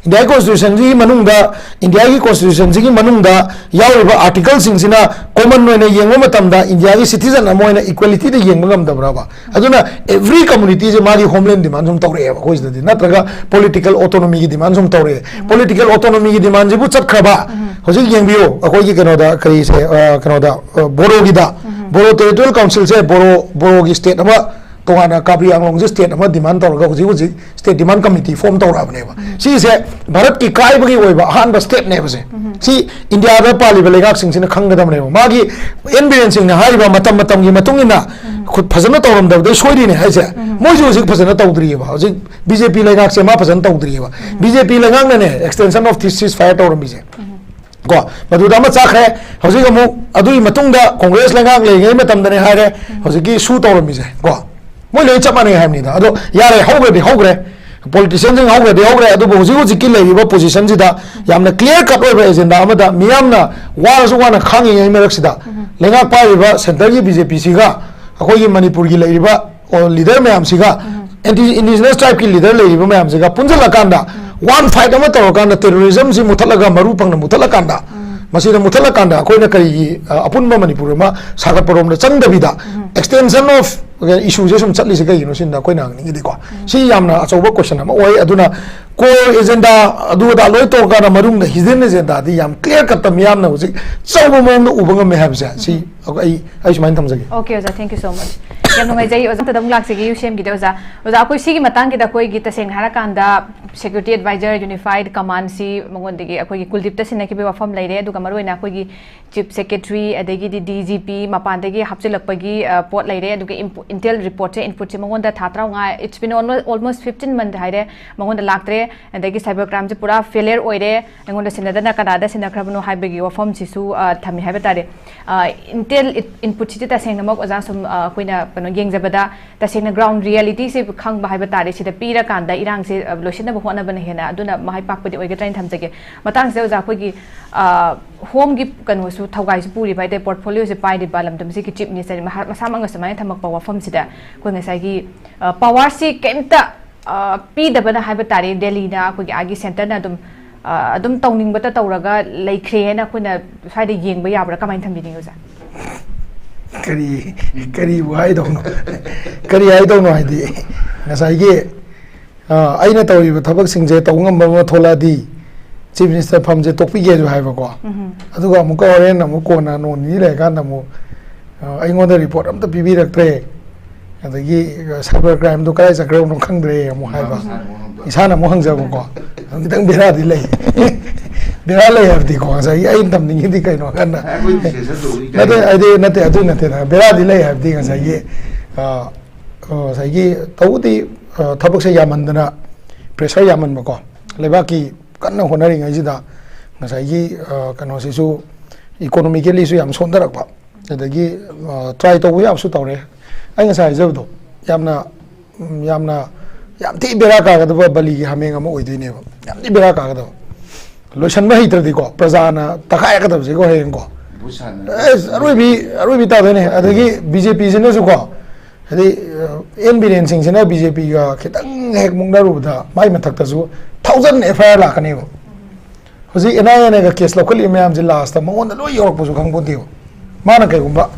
ꯏꯟꯗꯤꯌꯥꯒꯤ constitution ꯁꯤꯒꯤ ꯃꯅꯨꯡꯗ, ꯏꯟꯗꯤꯌꯥꯒꯤ constitution ꯁꯤꯒꯤ ꯃꯅꯨꯡꯗ ꯌꯥꯎꯔꯤꯕ article ꯁꯤꯡꯁꯤꯅ common ꯑꯣꯏꯅ ꯌꯦꯡꯕ ꯃꯇꯝꯗ ꯏꯟꯗꯤꯌꯥꯒꯤ citizen ꯑꯃ ꯑꯣꯏꯅ equality ꯗ ꯌꯦꯡꯕ ꯉꯝꯗꯕ꯭ꯔꯕ? ꯑꯗꯨꯅ every community ꯁꯦ ꯃꯥꯒꯤ homeland demand ꯁꯨꯝ ꯇꯧꯔꯛꯑꯦꯕ ꯑꯩꯈꯣꯏ ꯁꯤꯗꯗꯤ, ꯅꯠꯇ꯭ꯔꯒ political autonomy ꯒꯤ demand ꯁꯨꯝ ꯇꯧꯔꯛꯑꯦ꯫ Political autonomy ꯒꯤ demand ꯁꯤꯕꯨ ꯆꯠꯈ꯭ꯔꯕ, ꯍꯧꯖꯤꯛ ꯌꯦꯡꯕꯤꯌꯨ, ꯑꯩꯈꯣꯏꯒꯤ ꯀꯩꯅꯣꯗ, ꯀꯔꯤꯁꯦ, ꯑ, ꯀꯩꯅꯣꯗ, ꯑ, ꯕꯣꯔꯣꯒꯤꯗ, ꯕꯣꯔꯣ territorial council ꯁꯦ ꯕꯣꯔꯣ, ꯕꯣꯔꯣꯒꯤ state ꯑꯃ, ꯇꯣꯉꯥꯟꯅ ꯀꯥꯕꯤ ꯑꯪꯂꯣꯡꯁꯦ state ꯑꯃ demand ꯇꯧꯔꯒ ꯍꯧꯖꯤꯛ ꯍꯧꯖꯤꯛ state demand committee form ꯇꯧꯔꯛꯑꯕꯅꯦꯕ꯫ ꯁꯤꯁꯦ ꯚꯥꯔꯠꯀꯤ ꯀꯥꯏꯕꯒꯤ ꯑꯣꯏꯕ ꯑꯍꯥꯟꯕ step ꯅꯦꯕ ꯁꯦ꯫ ꯁꯤ ꯏꯟꯗꯤꯌꯥꯗ ꯄꯥꯜꯂꯤꯕ ꯂꯩꯉꯥꯛꯁꯤꯡꯁꯤꯅ ꯈꯪꯒꯗꯕꯅꯦꯕ꯫ ꯃꯥꯒꯤ ꯑꯦꯟ ꯕꯤꯔꯦꯟ ꯁꯤꯡꯅ ꯍꯥꯏꯔꯤꯕ ꯃꯇꯝ ꯃꯇꯝꯒꯤ ꯃꯇꯨꯡ ꯏꯟꯅ ꯈꯨꯠ ꯐꯖꯅ ꯇꯧꯔꯝꯗꯕꯗꯩ ꯁꯣꯏꯔꯤꯅꯦ ꯍꯥꯏꯁꯦ꯫ ꯃꯣꯏꯁꯨ ꯍꯧꯖꯤꯛ ꯐꯖꯅ ꯇꯧꯗ꯭ꯔꯤꯑꯕ꯫ ꯍꯧꯖꯤꯛ ꯕꯤ ꯖꯦ ꯄꯤ ꯂꯩꯉꯥꯛꯁꯦ ꯃꯥ ꯐꯖꯅ ꯇꯧꯗ꯭ꯔꯤꯑꯕ꯫ ꯕꯤ ꯖꯦ ꯄꯤ ꯂꯩꯉꯥꯛꯅꯅꯦ extension of ceasefire ꯇꯧꯔꯝꯃꯤꯁꯦ꯫ ꯀꯣ, ꯃꯗꯨꯗ ꯑꯃ ꯆꯥꯈ꯭ꯔꯦ꯫ ꯍꯧꯖꯤꯛ ꯑꯃꯨꯛ ꯑꯗꯨꯒꯤ ꯃꯇꯨꯡꯗ ꯀꯣꯡꯒ꯭ꯔꯦꯁ ꯂꯩꯉꯥꯛ ꯂꯩꯔꯤꯉꯩ ꯃꯇꯝꯗꯅꯦ ꯍꯥꯏꯔꯦ, ꯍꯧꯖꯤꯛꯀꯤ ꯁꯨ ꯇꯧꯔꯝꯃꯤꯁꯦ ꯀꯣ, ꯃꯣꯏ ꯂꯣꯏ ꯆꯞ ꯃꯥꯟꯅꯩ ꯍꯥꯏꯕꯅꯤꯗ꯫ ꯑꯗꯣ ꯌꯥꯔꯦ, ꯍꯧꯈ꯭ꯔꯗꯤ ꯍꯧꯈ꯭ꯔꯦ, politician ꯁꯤꯡ ꯍꯧꯈ꯭ꯔꯗꯤ ꯍꯧꯈ꯭ꯔꯦ꯫ ꯑꯗꯨꯕꯨ ꯍꯧꯖꯤꯛ ꯍꯧꯖꯤꯛꯀꯤ ꯂꯩꯔꯤꯕ position ꯁꯤꯗ ꯌꯥꯝꯅ clear cut ꯑꯣꯏꯕ agenda ꯑꯃꯗ ꯃꯤꯌꯥꯝꯅ ꯋꯥꯔꯁꯨ ꯋꯥꯅ ꯈꯥꯡꯉꯤꯉꯩ ꯃꯔꯛꯁꯤꯗ ꯂꯩꯉꯥꯛ ꯄꯥꯏꯔꯤꯕ centre ꯒꯤ ꯕꯤ ꯖꯦ ꯄꯤ ꯁꯤꯒ ꯑꯩꯈꯣꯏꯒꯤ ꯃꯅꯤꯄꯨꯔꯒꯤ ꯂꯩꯔꯤꯕ, ꯑꯣ, leader ꯃꯌꯥꯝꯁꯤꯒ, anti indigenous tribe ꯀꯤ leader ꯂꯩꯔꯤꯕ ꯃꯌꯥꯝꯁꯤꯒ ꯄꯨꯟꯁꯤꯜꯂꯀꯥꯟꯗ one fight ꯑꯃ ꯇꯧꯔꯀꯥꯟꯗ terrorism ꯁꯤ ꯃꯨꯊꯠꯂꯒ, ꯃꯔꯨ ꯐꯪꯅ ꯃꯨꯊꯠꯂꯀꯥꯟꯗ, ꯃꯁꯤꯗ ꯃꯨꯊꯠꯂꯀꯥꯟꯗ ꯑꯩꯈꯣꯏꯅ ꯀꯔꯤꯒꯤ, ꯑ, ꯑꯄꯨꯟꯕ ꯃꯅꯤꯄꯨꯔ ꯑꯃ ꯁꯥꯒꯠꯄꯔꯣꯝꯗ ꯆꯪꯗꯕꯤꯗ extension of issue ꯁꯦ ꯁꯨꯝ ꯆꯠꯂꯤꯁꯦ ꯀꯩꯒꯤꯅꯣ ꯁꯤꯅ ꯑꯩꯈꯣꯏꯅ ꯍꯪꯅꯤꯡꯉꯤꯗꯤꯀꯣ꯫ ꯁꯤ ꯌꯥꯝꯅ ꯑꯆꯧꯕ question ꯑꯃ ꯑꯣꯏ꯫ ꯑꯗꯨꯅ core agenda ꯑꯗꯨ ꯑꯗꯥ ꯂꯣꯏ ꯇꯧꯔꯀꯥꯟꯗ ꯃꯅꯨꯡꯗ hidden agenda ꯗꯤ ꯌꯥꯝ clear cut ꯇ ꯃꯤꯌꯥꯝꯅ ꯍꯧꯖꯤꯛ ꯑꯆꯧꯕ ꯃꯑꯣꯡꯗ ꯎꯕ ꯉꯝꯃꯦ ꯍꯥꯏꯕꯁꯦ, ꯁꯤ ꯑꯩ, ꯑꯩ ꯁꯨꯃꯥꯏꯅ ꯊꯝꯖꯒꯦ꯫ Okay, ꯑꯣꯖꯥ, thank you so much. ꯌꯥꯝ ꯅꯨꯡꯉꯥꯏꯖꯩ꯫ ꯑꯣꯖꯥ, ꯑꯝꯇꯗ ꯑꯃꯨꯛ ꯂꯥꯛꯆꯒꯦ, ꯌꯨ ꯁꯤ ꯑꯦꯝꯒꯤꯗ ꯑꯣꯖꯥ꯫ ꯑꯣꯖꯥ, ꯑꯩꯈꯣꯏ ꯁꯤꯒꯤ ꯃꯇꯥꯡꯒꯤꯗ ꯑꯩꯈꯣꯏꯒꯤ ꯇꯁꯦꯡꯅ ꯍꯥꯏꯔꯀꯥꯟꯗ security advisor unified command ꯁꯤ ꯃꯉꯣꯟꯗꯒꯤ ꯑꯩꯈꯣꯏꯒꯤ ꯀꯨꯜꯗꯤꯞꯇ ꯁꯤꯟꯅꯈꯤꯕꯒꯤ ꯋꯥꯐꯝ ꯂꯩꯔꯦ, ꯑꯗꯨꯒ ꯃꯔꯨꯑꯣꯏꯅ ꯑꯩꯈꯣꯏꯒꯤ chief secretary, ꯑꯗꯒꯤꯗꯤ D G P ꯃꯄꯥꯟꯗꯒꯤ ꯍꯥꯞꯆꯤꯜꯂꯛꯄꯒꯤ, ꯑ, ꯄꯣꯠ ꯂꯩꯔꯦ, ꯑꯗꯨꯒ input, intel report ꯁꯦ, input ꯁꯦ ꯃꯉꯣꯟꯗ ꯊꯥ ꯇꯔꯥꯃꯉꯥ, it's been almost, almost fifteen month ꯍꯥꯏꯔꯦ, ꯃꯉꯣꯟꯗ ꯂꯥꯛꯇ꯭ꯔꯦ, ꯑꯗꯒꯤ cyber crime ꯁꯦ ꯄꯨꯔꯥ failure ꯑꯣꯏꯔꯦ, ꯑꯩꯉꯣꯟꯗ ꯁꯤꯟꯅꯗꯅ ꯀꯅꯥꯗ ꯁꯤꯟꯅꯈ꯭ꯔꯕꯅꯣ ꯍꯥꯏꯕꯒꯤ ꯋꯥꯐꯝꯁꯤꯁꯨ, ꯑ, ꯊꯝꯃꯤ ꯍꯥꯏꯕ ꯇꯥꯔꯦ꯫ ꯑ, intel ꯏꯟꯄꯨꯠꯁꯤꯗꯤ ꯇꯁꯦꯡꯅꯃꯛ ꯑꯣꯖꯥ ꯁꯨꯝ ꯑ, ꯑꯩꯈꯣꯏꯅ ꯀꯩꯅꯣ ꯌꯦꯡꯖꯕꯗ ꯇꯁꯦꯡꯅ ꯒ꯭ꯔꯥꯎꯟ ꯔꯤꯌꯦꯂꯤꯇꯤꯁꯦ ꯈꯪꯕ ꯍꯥꯏꯕ ꯇꯥꯔꯦ꯫ ꯁꯤꯗ ꯄꯤꯔꯀꯥꯟꯗ ꯏꯔꯥꯡꯁꯦ ꯑ, ꯂꯣꯏꯁꯤꯟꯅꯕ ꯍꯣꯠꯅꯕꯅ ꯍꯦꯟꯅ ꯑꯗꯨꯅ ꯃꯥꯏ ꯄꯥꯛꯄꯗꯤ ꯑꯣꯏꯒꯗ꯭ꯔꯥ ꯍꯥꯏꯅ ꯊꯝꯖꯒꯦ꯫ ꯃꯇꯥꯡꯁꯤꯗ ꯑꯣꯖꯥ ꯑꯩꯈꯣꯏꯒꯤ ꯑ, ꯍꯣꯝꯒꯤ ꯀꯩꯅꯣꯁꯨ ꯊꯧꯒꯥꯏꯁꯨ ꯄꯨꯔꯤꯕ ꯍꯥꯏꯇꯥꯔꯦ, ꯄꯣꯔꯠꯐꯣꯂꯤꯑꯣꯁꯦ ꯄꯥꯏꯔꯤꯕ ꯂꯝꯗꯝꯁꯤꯒꯤ ꯆꯤꯐ ꯃꯤꯅꯤꯁꯇꯔ ꯃꯍꯥꯛ ꯃꯁꯥꯃꯛꯅ ꯁꯨꯃꯥꯏꯅ ꯊꯝꯃꯛꯄ ꯋꯥꯐꯝꯁꯤꯗ ꯑꯩꯈꯣꯏ ꯉꯁꯥꯏꯒꯤ ꯄꯋꯥꯔꯁꯤ ꯀꯩꯝꯇ ꯑ, ꯄꯤꯗꯕꯅ ꯍꯥꯏꯕ ꯇꯥꯔꯦ꯫ ꯗꯦꯜꯂꯤꯅ ꯑꯩꯈꯣꯏꯒꯤ ꯑꯥꯒꯤ ꯁꯦꯟꯇꯔꯅ ꯑꯗꯨꯝ ꯑ, ꯑꯗꯨꯝ ꯇꯧꯅꯤꯡꯕꯇ ꯇꯧꯔꯒ ꯂꯩꯈ꯭ꯔꯦ ꯍꯥꯏꯅ ꯑꯩꯈꯣꯏꯅ ꯁ꯭ꯋꯥꯏꯗ ꯌꯦꯡꯕ ꯌꯥꯕ꯭ꯔꯥ? ꯀꯃꯥꯏꯅ ꯊꯝꯕꯤꯅꯤꯡꯉꯤ ꯑꯣꯖꯥ? ꯀꯔꯤ ꯀꯔꯤꯕꯨ ꯍꯥꯏꯗꯧꯅꯣ? ꯀꯔꯤ ꯍꯥꯏꯗꯧꯅꯣ ꯍꯥꯏꯗꯤ, ꯉꯁꯥꯏꯒꯤ ꯑ, ꯑꯩꯅ ꯇꯧꯔꯤꯕ ꯊꯕꯛꯁꯤꯡꯁꯦ ꯇꯧꯕ ꯉꯝꯕ ꯑꯃ ꯊꯣꯛꯂꯛꯑꯗꯤ ꯆꯤꯐ ꯃꯤꯅꯤꯁꯇꯔ ꯐꯝꯁꯦ ꯇꯣꯛꯄꯤꯒꯦꯁꯨ ꯍꯥꯏꯕꯀꯣ꯫ ꯑꯗꯨꯒ ꯑꯃꯨꯛꯀ ꯍꯣꯔꯦꯟ ꯑꯃꯨꯛ ꯀꯣꯟꯅ ꯅꯣꯡ ꯅꯤꯅꯤ ꯂꯩꯔꯀꯥꯟꯗ ꯑꯃꯨꯛ ꯑ, ꯑꯩꯉꯣꯟꯗ ꯔꯤꯄꯣꯔꯠ ꯑꯝꯇ ꯄꯤꯕꯤꯔꯛꯇ꯭ꯔꯦ, ꯑꯗꯒꯤ ꯁꯥꯏꯕꯔ ꯀ꯭ꯔꯥꯏꯝꯗꯣ ꯀꯗꯥꯏ ꯆꯠꯈ꯭ꯔꯕꯅꯣ ꯈꯪꯗ꯭ꯔꯦ ꯑꯃꯨꯛ ꯍꯥꯏꯕ꯫ ꯏꯁꯥꯅ ꯑꯃꯨꯛ ꯍꯪꯖꯕꯀꯣ꯫ ꯑꯗꯨ ꯈꯤꯇꯪ ꯕꯦꯔꯥꯗꯤ ꯂꯩ꯫ ꯕꯦꯔꯥ ꯂꯩ ꯍꯥꯏꯕꯗꯤꯀꯣ, ꯉꯁꯥꯏꯒꯤ ꯑꯩꯅ ꯇꯝꯅꯤꯡꯉꯤꯗꯤ ꯀꯩꯅꯣ ꯍꯥꯏꯀꯥꯟꯗ, ꯅꯠꯇꯦ, ꯑꯗꯨ ꯅꯠꯇꯦ, ꯑꯗꯨ ꯅꯠꯇꯦꯗ꯫ ꯕꯦꯔꯥꯗꯤ ꯂꯩ ꯍꯥꯏꯕꯗꯤ ꯉꯁꯥꯏꯒꯤ ꯑ, ꯑ, ꯉꯁꯥꯏꯒꯤ ꯇꯧꯕꯗꯤ ꯑ, ꯊꯕꯛꯁꯦ ꯌꯥꯝꯃꯟꯗꯅ, ꯄ꯭ꯔꯦꯁꯔ ꯌꯥꯝꯃꯟꯕꯀꯣ, ꯂꯩꯕꯥꯛꯀꯤ ꯀꯟꯅ ꯍꯣꯠꯅꯔꯤꯉꯩꯁꯤꯗ ꯉꯁꯥꯏꯒꯤ ꯑ, ꯀꯩꯅꯣꯁꯤꯁꯨ, ꯏꯀꯣꯅꯣꯃꯤꯀꯦꯜꯂꯤꯁꯨ ꯌꯥꯝ ꯁꯣꯟꯊꯔꯛꯄ, ꯑꯗꯒꯤ ꯇ꯭ꯔꯥꯏ ꯇꯧꯕ ꯌꯥꯕꯁꯨ ꯇꯧꯔꯦ꯫ ꯑꯩ ꯉꯁꯥꯏ ꯍꯥꯏꯖꯕꯗꯣ ꯌꯥꯝꯅ ꯎꯝ, ꯌꯥꯝꯅ ꯌꯥꯝ ꯊꯤ ꯕꯦꯔꯥ ꯀꯥꯒꯗꯕ ꯕꯂꯤꯒꯤ ꯍꯥꯃꯦꯡ ꯑꯃ ꯑꯣꯏꯗꯣꯏꯅꯦꯕ꯫ ꯌꯥꯝ ꯊꯤ ꯕꯦꯔꯥ ꯀꯥꯒꯗꯕ, ꯂꯣꯏꯁꯟꯕ ꯍꯩꯇ꯭ꯔꯗꯤꯀꯣ, ꯄ꯭ꯔꯖꯥꯅ ꯇꯛꯈꯥꯏꯔꯛꯀꯗꯕꯁꯦꯀꯣ ꯍꯌꯦꯡꯀꯣ꯫ ꯑꯦꯁ, ꯑꯔꯣꯏꯕꯤ ꯑꯔꯣꯏꯕꯤ ꯇꯥꯗꯣꯏꯅꯦ꯫ ꯑꯗꯒꯤ ꯕꯤ ꯖꯦ ꯄꯤꯁꯤꯅꯁꯨꯀꯣ, ꯍꯥꯏꯗꯤ ꯑꯦꯟ ꯕꯤꯔꯦꯟ ꯁꯤꯡꯁꯤꯅ ꯕꯤ ꯖꯦ ꯄꯤꯒ ꯈꯤꯇꯪ ꯍꯦꯛ ꯃꯨꯛꯅꯔꯨꯕꯗ ꯃꯥꯏ ꯃꯊꯛꯇꯁꯨ ꯊꯥꯎꯖꯟ ꯑꯦꯐ ꯑꯥꯏ ꯑꯥꯔ ꯂꯥꯛꯀꯅꯦꯕ꯫ ꯍꯧꯖꯤꯛ ꯑꯦꯟ ꯑꯥꯏ ꯑꯦꯅꯒ ꯀꯦꯁ ꯂꯧꯈꯠꯂꯤꯕ ꯃꯌꯥꯝꯁꯦ ꯂꯥꯁꯇ ꯃꯉꯣꯟꯗ ꯂꯣꯏ ꯌꯧꯔꯛꯄꯁꯨ ꯈꯪꯄꯣꯟꯇꯦꯕ꯫ ꯃꯥꯅ ꯀꯩꯒꯨꯝꯕ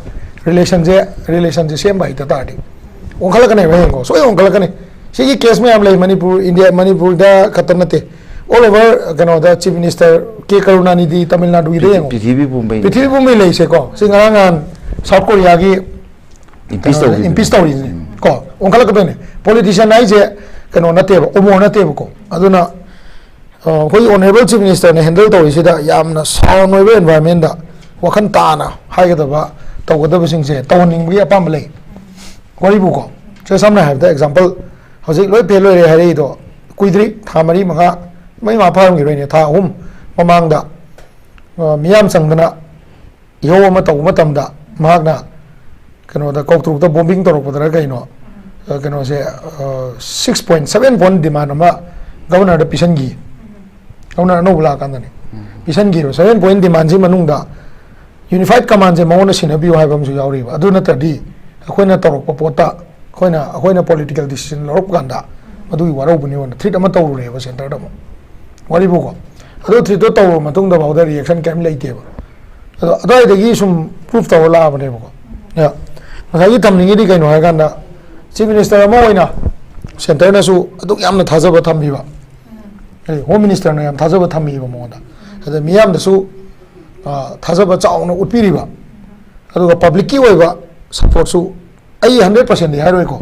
ꯔꯤꯂꯦꯁꯟꯁꯦ ꯔꯤꯂꯦꯁꯟꯁꯦ ꯁꯦꯝꯕ ꯍꯩꯇ ꯇꯥꯔꯗꯤ ꯑꯣꯟꯈꯠꯂꯛꯀꯅꯦꯕ ꯍꯌꯦꯡꯀꯣ, ꯁꯣꯏ ꯑꯣꯟꯈꯠꯂꯛꯀꯅꯤ꯫ ꯁꯤꯒꯤ ꯀꯦꯁ ꯃꯌꯥꯝ ꯂꯩ ꯃꯅꯤꯄꯨꯔ, ꯏꯟꯗꯤꯌꯥ, ꯃꯅꯤꯄꯨꯔꯗ ꯈꯛꯇ ꯅꯠꯇꯦ, ꯑꯣꯜ ꯑꯣꯚꯔ ꯀꯩꯅꯣꯗ ꯆꯤꯐ ꯃꯤꯅꯤꯁꯇꯔ ꯀꯦ ꯀꯔꯨꯅꯥꯅꯤꯙꯤ ꯇꯥꯃꯤꯜ ꯅꯥꯗꯨꯒꯤꯗ ꯌꯦꯡꯉꯣ꯫ ꯄ꯭ꯔꯤꯊꯤꯕꯤ ꯄꯨꯝꯕꯩ꯫ ꯄ꯭ꯔꯤꯊꯤꯕꯤ ꯄꯨꯝꯕꯩ ꯂꯩꯁꯦꯀꯣ꯫ ꯁꯤ ꯉꯔꯥꯡ ꯅꯍꯥꯟ ꯁꯥꯎꯠ ꯀꯣꯔꯤꯌꯥꯒꯤ ꯏꯝꯄꯤꯁ ꯇꯧꯈꯤꯕꯅꯤ꯫ ꯏꯝꯄꯤꯁ ꯇꯧꯔꯤꯁꯤꯅꯤ ꯀꯣ꯫ ꯑꯣꯟꯈꯠꯂꯛꯀꯗꯣꯏꯅꯤ꯫ ꯄꯣꯂꯤꯇꯤꯁꯤꯌꯥꯟ ꯍꯥꯏꯁꯦ ꯀꯩꯅꯣ ꯅꯠꯇꯦꯕ, ꯑꯣꯃꯣꯔ ꯅꯠꯇꯦꯕꯀꯣ꯫ ꯑꯗꯨꯅ ꯑ, ꯑꯩꯈꯣꯏꯒꯤ ꯑꯣꯅꯔꯦꯕꯜ ꯆꯤꯐ ꯃꯤꯅꯤꯁꯇꯔꯅ ꯍꯦꯟꯗꯜ ꯇꯧꯔꯤꯁꯤꯗ ꯌꯥꯝꯅ ꯁꯥꯎꯟ ꯑꯣꯏꯕ ꯑꯦꯟꯚꯥꯏꯔꯟꯃꯦꯟꯗ ꯋꯥꯈꯜ ꯇꯥꯅ ꯍꯥꯏꯒꯗꯕ, ꯇꯧꯒꯗꯕꯁꯤꯡꯁꯦ ꯇꯧꯍꯟꯅꯤꯡꯕꯒꯤ ꯑꯄꯥꯝꯕ ꯂꯩ꯫ ꯋꯥꯔꯤꯕꯨꯀꯣ, ꯁꯦ ꯁꯝꯅ ꯍꯥꯏꯔꯕꯗ ꯑꯦꯛꯖꯥꯝꯄꯜ, ꯍꯧꯖꯤꯛ ꯂꯣꯏ ꯐꯦꯜ ꯑꯣꯏꯔꯦ ꯍꯥꯏꯔꯛꯏꯗꯣ ꯀꯨꯏꯗ꯭ꯔꯤ, ꯊꯥ ꯃꯔꯤ ꯃꯉꯥ, ꯃꯔꯤ ꯃꯉꯥ ꯐꯥꯔꯝꯈꯤꯔꯣꯏꯅꯦ, ꯊꯥ ꯑꯍꯨꯝ ꯃꯃꯥꯡꯗ ꯑ, ꯃꯤꯌꯥꯝ ꯆꯪꯗꯅ ꯏꯍꯧ ꯑꯃ ꯇꯧꯕ ꯃꯇꯝꯗ ꯃꯍꯥꯛꯅ ꯀꯩꯅꯣꯗ ꯀꯧꯇ꯭ꯔꯨꯛꯇ ꯕꯣꯝꯕꯤꯡ ꯇꯧꯔꯛꯄꯗꯔ ꯀꯩꯅꯣ, ꯑ, ꯀꯩꯅꯣꯁꯦ, ꯑ, six point seven point demand ꯑꯃ ꯒꯕꯔꯅꯔꯗ ꯄꯤꯁꯟꯈꯤ꯫ ꯒꯕꯔꯅꯔ ꯑꯅꯧꯕ ꯂꯥꯛꯑꯀꯥꯟꯗꯅꯦ ꯄꯤꯁꯟꯈꯤꯕ seven point demandꯁꯤ ꯃꯅꯨꯡꯗ unified commandꯁꯦ ꯃꯉꯣꯟꯗ ꯁꯤꯟꯅꯕꯤꯌꯨ ꯍꯥꯏꯕ ꯑꯃꯁꯨ ꯌꯥꯎꯔꯤꯕ꯫ ꯑꯗꯨ ꯅꯠꯇ꯭ꯔꯗꯤ ꯑꯩꯈꯣꯏꯅ ꯇꯧꯔꯛꯄ ꯄꯣꯠꯇ ꯑꯩꯈꯣꯏꯅ, ꯑꯩꯈꯣꯏꯅ political decision ꯂꯧꯔꯛꯄ ꯀꯥꯟꯗ ꯃꯗꯨꯒꯤ ꯋꯥꯔꯧꯕꯅꯤ ꯑꯣꯏꯅ threat ꯑꯃ ꯇꯧꯔꯨꯔꯦꯕ centreꯗ ꯑꯃꯨꯛ꯫ ꯋꯥꯔꯤꯕꯨꯀꯣ꯫ ꯑꯗꯨ threatꯇꯣ ꯇꯧꯔꯕ ꯃꯇꯨꯡꯗ ꯐꯥꯎꯗ reaction ꯀꯩꯝ ꯂꯩꯇꯦꯕ꯫ ꯑꯗꯣ ꯑꯗꯨꯋꯥꯏꯗꯒꯤ ꯁꯨꯝ prove ꯇꯧꯔ ꯂꯥꯛꯑꯕꯅꯦꯕꯀꯣ꯫ ꯑ, ꯉꯁꯥꯏꯒꯤ ꯊꯝꯅꯤꯡꯉꯤꯗꯤ ꯀꯩꯅꯣ ꯍꯥꯏꯀꯥꯟꯗ, Chief Minister ꯑꯃ ꯑꯣꯏꯅ centreꯅꯁꯨ ꯑꯗꯨꯛ ꯌꯥꯝꯅ ꯊꯥꯖꯕ ꯊꯝꯕꯤꯕ, ꯍꯥꯏꯗꯤ Home Ministerꯅ ꯌꯥꯝ ꯊꯥꯖꯕ ꯊꯝꯕꯤꯕ ꯃꯉꯣꯟꯗ, ꯑꯗ ꯃꯤꯌꯥꯝꯗꯁꯨ, ꯑ, ꯊꯥꯖꯕ ꯆꯥꯎꯅ ꯎꯠꯄꯤꯔꯤꯕ, ꯑꯗꯨꯒ publicꯀꯤ ꯑꯣꯏꯕ supportꯁꯨ ꯑꯩ hundred percentꯗꯤ ꯍꯥꯏꯔꯣꯏꯀꯣ,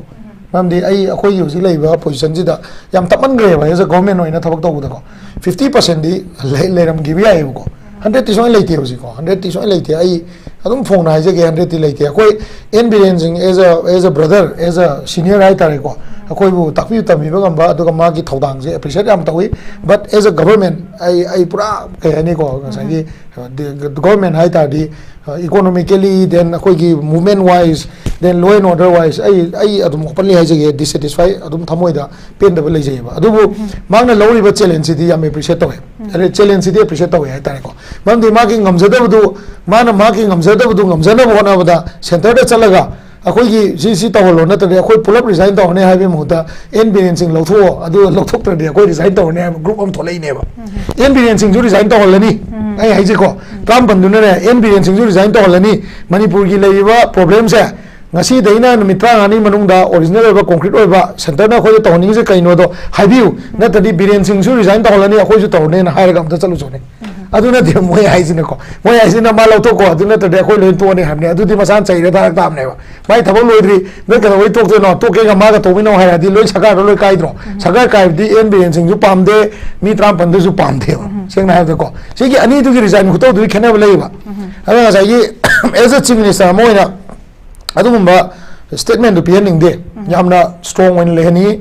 ꯃꯔꯝꯗꯤ ꯑꯩ, ꯑꯩꯈꯣꯏꯒꯤ ꯍꯧꯖꯤꯛ ꯂꯩꯔꯤꯕ positionꯁꯤꯗ ꯌꯥꯝ ꯇꯞꯃꯟꯈ꯭ꯔꯦꯕ, as a government ꯑꯣꯏꯅ ꯊꯕꯛ ꯇꯧꯕꯗꯀꯣ꯫ Fifty percentꯗꯤ ꯂꯩ-, ꯂꯩꯔꯝꯈꯤꯕ ꯌꯥꯏꯌꯦꯕꯀꯣ, hundredꯇꯤ ꯁꯨꯡꯂꯩ ꯂꯩꯇꯦ ꯍꯧꯖꯤꯛꯀꯣ, hundredꯇꯤ ꯁꯨꯡꯂꯩ ꯂꯩꯇꯦ꯫ ꯑꯩ ꯑꯗꯨꯝ ꯐꯣꯡꯅ ꯍꯥꯏꯖꯒꯦ, hundredꯇꯤ ꯂꯩꯇꯦ꯫ ꯑꯩꯈꯣꯏ N ꯕꯤꯔꯦꯟ ꯁꯤꯡ as a, as a brother, as a senior ꯍꯥꯏꯇꯥꯔꯦꯀꯣ, ꯑꯩꯈꯣꯏꯕꯨ ꯇꯥꯛꯄꯤ ꯇꯝꯕꯤꯕ ꯉꯝꯕ, ꯑꯗꯨꯒ ꯃꯥꯒꯤ ꯊꯧꯗꯥꯡꯁꯦ appreciate ꯌꯥꯝ ꯇꯧꯏ꯫ But as a government, ꯑꯩ, ꯑꯩ ꯄꯨꯔꯥ ꯀꯩ ꯍꯥꯏꯅꯤꯀꯣ, ꯉꯁꯥꯏꯒꯤ, ꯑ, ꯗꯤ-, government ꯍꯥꯏ ꯇꯥꯔꯗꯤ, ꯑ, economically, then ꯑꯩꯈꯣꯏꯒꯤ movement wise, then law and order wise, ꯑꯩ, ꯑꯩ ꯑꯗꯨꯝ openly ꯍꯥꯏꯖꯒꯦ, dissatisfy ꯑꯗꯨꯝ ꯊꯃꯣꯏꯗ ꯄꯦꯟꯗꯕ ꯂꯩꯖꯩꯑꯕ꯫ ꯑꯗꯨꯕꯨ ꯃꯥꯅ ꯂꯧꯔꯤꯕ challengeꯁꯤꯗꯤ ꯌꯥꯝ appreciate ꯇꯧꯋꯦ꯫ ꯑꯗꯩ challengeꯁꯤꯗꯤ appreciate ꯇꯧꯋꯦ ꯍꯥꯏꯇꯥꯔꯦꯀꯣ꯫ ꯃꯔꯝꯗꯤ ꯃꯥꯒꯤ ꯉꯝꯖꯗꯕꯗꯨ, ꯃꯥꯅ ꯃꯥꯒꯤ ꯉꯝꯖꯗꯕꯗꯨ ꯉꯝꯖꯅꯕ ꯍꯣꯠꯅꯕꯗ centreꯗ ꯆꯠꯂꯒ ꯑꯩꯈꯣꯏꯒꯤ ꯁꯤ, ꯁꯤ ꯇꯧꯍꯜꯂꯣ, ꯅꯠꯇ꯭ꯔꯗꯤ ꯑꯩꯈꯣꯏ ꯄꯨꯂꯞ resign ꯇꯧꯔꯅꯤ ꯍꯥꯏꯕꯒꯤ ꯃꯍꯨꯠꯇ N ꯕꯤꯔꯦꯟ ꯁꯤꯡ ꯂꯧꯊꯣꯛꯑꯣ, ꯑꯗꯨ ꯂꯧꯊꯣꯛꯇ꯭ꯔꯗꯤ ꯑꯩꯈꯣꯏ resign ꯇꯧꯔꯅꯤ ꯍꯥꯏꯕ group ꯑꯃ ꯊꯣꯛꯂꯛꯏꯅꯦꯕ꯫ N ꯕꯤꯔꯦꯟ ꯁꯤꯡꯁꯨ resign ꯇꯧꯍꯜꯂꯅꯤ꯫ ꯑꯩ ꯍꯥꯏꯁꯦꯀꯣ, ꯇꯔꯥꯃꯥꯄꯟꯗꯨꯅꯅꯦ N ꯕꯤꯔꯦꯟ ꯁꯤꯡꯁꯨ resign ꯇꯧꯍꯜꯂꯅꯤ꯫ ꯃꯅꯤꯄꯨꯔꯒꯤ ꯂꯩꯔꯤꯕ problemꯁꯦ ꯉꯁꯤꯗꯩꯅ ꯅꯨꯃꯤꯠ ꯇꯔꯥꯃꯉꯥꯅꯤ ꯃꯅꯨꯡꯗ original ꯑꯣꯏꯕ, concrete ꯑꯣꯏꯕ centreꯅ ꯑꯩꯈꯣꯏꯗ ꯇꯧꯍꯟꯅꯤꯡꯉꯤꯁꯦ ꯀꯩꯅꯣꯗꯣ ꯍꯥꯏꯕꯤꯌꯨ, ꯅꯠꯇ꯭ꯔꯗꯤ ꯕꯤꯔꯦꯟ ꯁꯤꯡꯁꯨ resign ꯇꯧꯍꯜꯂꯅꯤ, ꯑꯩꯈꯣꯏꯁꯨ ꯇꯧꯔꯅꯤꯅ ꯍꯥꯏꯔꯒ ꯑꯝꯇ ꯆꯠꯂꯨꯆꯣꯅꯦ꯫ ꯑꯗꯨ ꯅꯠꯇꯦ ꯃꯣꯏ ꯍꯥꯏꯁꯤꯅꯀꯣ꯫ ꯃꯣꯏ ꯍꯥꯏꯁꯤꯅ ꯃꯥ ꯂꯧꯊꯣꯛꯀꯣ, ꯑꯗꯨ ꯅꯠꯇ꯭ꯔꯗꯤ ꯑꯩꯈꯣꯏ ꯂꯣꯏ ꯇꯣꯛꯑꯅꯤ ꯍꯥꯏꯕꯅꯦ꯫ ꯑꯗꯨꯗꯤ ꯃꯁꯥꯅ ꯆꯩꯔ ꯊꯥꯔꯛ ꯇꯥꯕꯅꯦꯕ꯫ ꯃꯥꯏ ꯊꯕꯛ ꯂꯣꯏꯗ꯭ꯔꯤ, ꯅꯣꯏ ꯀꯩꯗꯧꯕꯩ ꯇꯣꯛꯇꯣꯏꯅꯣ? ꯇꯣꯛꯀꯦꯒ ꯃꯥꯒ ꯇꯧꯃꯤꯟꯅꯧ ꯍꯥꯏꯔꯗꯤ ꯂꯣꯏ ꯁꯔꯀꯥꯔꯗꯣ ꯂꯣꯏ ꯀꯥꯏꯗ꯭ꯔꯣ? ꯁꯔꯀꯥꯔ ꯀꯥꯏꯕꯗꯤ N ꯕꯤꯔꯦꯟ ꯁꯤꯡꯁꯨ ꯄꯥꯝꯗꯦ, ꯃꯤ ꯇꯔꯥꯃꯥꯄꯟꯗꯨꯁꯨ ꯄꯥꯝꯗꯦꯕ꯫ ꯁꯦꯡꯅ ꯍꯥꯏꯔꯕꯗꯀꯣ, ꯁꯤꯒꯤ ꯑꯅꯤꯗꯨꯒꯤ resign ꯈꯨꯇꯧꯗꯨꯒꯤ ꯈꯦꯠꯅꯕ ꯂꯩꯌꯦꯕ꯫ ꯑꯗꯣ ꯉꯁꯥꯏꯒꯤ as a Chief Minister ꯑꯃ ꯑꯣꯏꯅ ꯑꯗꯨꯒꯨꯝꯕ statementꯗꯨ ꯄꯤꯍꯟꯅꯤꯡꯗꯦ꯫ ꯌꯥꯝꯅ strong ꯑꯣꯏꯅ ꯂꯩꯍꯟꯅꯤꯡꯉꯤ꯫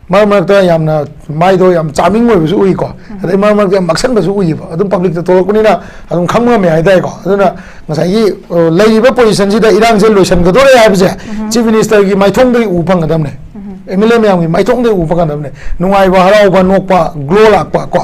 ꯃꯔꯛ ꯃꯔꯛꯇ ꯌꯥꯝꯅ ꯃꯥꯏꯗꯣ ꯌꯥꯝ ꯆꯥꯔꯃꯤꯡ ꯑꯣꯏꯕꯁꯨ ꯎꯏꯀꯣ, ꯑꯗꯩ ꯃꯔꯛ ꯃꯔꯛꯇ ꯌꯥꯝ ꯃꯛꯁꯟꯕꯁꯨ ꯎꯏꯌꯦꯕ꯫ ꯑꯗꯨꯝ ꯄꯕ꯭ꯂꯤꯛꯇ ꯊꯣꯛꯂꯛꯄꯅꯤꯅ ꯑꯗꯨꯝ ꯈꯪꯕ ꯉꯝꯃꯦ ꯍꯥꯏꯇꯥꯔꯦꯀꯣ꯫ ꯑꯗꯨꯅ ꯉꯁꯥꯏꯒꯤ, ꯑ, ꯂꯩꯔꯤꯕ ꯄꯣꯖꯤꯁꯟꯁꯤꯗ ꯏꯔꯥꯡꯁꯦ ꯂꯣꯏꯁꯤꯟꯒꯗꯣꯔꯦ ꯍꯥꯏꯕꯁꯦ ꯆꯤꯐ ꯃꯤꯅꯤꯁꯇꯔꯒꯤ ꯃꯥꯏꯊꯣꯡꯗꯒꯤ ꯎꯕ ꯐꯪꯒꯗꯕꯅꯦ, ꯑꯦꯝ ꯑꯦꯜ ꯑꯦ ꯃꯌꯥꯝꯒꯤ ꯃꯥꯏꯊꯣꯡꯗꯒꯤ ꯎꯕ ꯐꯪꯒꯗꯕꯅꯦ꯫ ꯅꯨꯡꯉꯥꯏꯕ, ꯍꯔꯥꯎꯕ, ꯅꯣꯛꯄ, ꯒ꯭ꯂꯣ ꯂꯥꯛꯄ ꯀꯣ,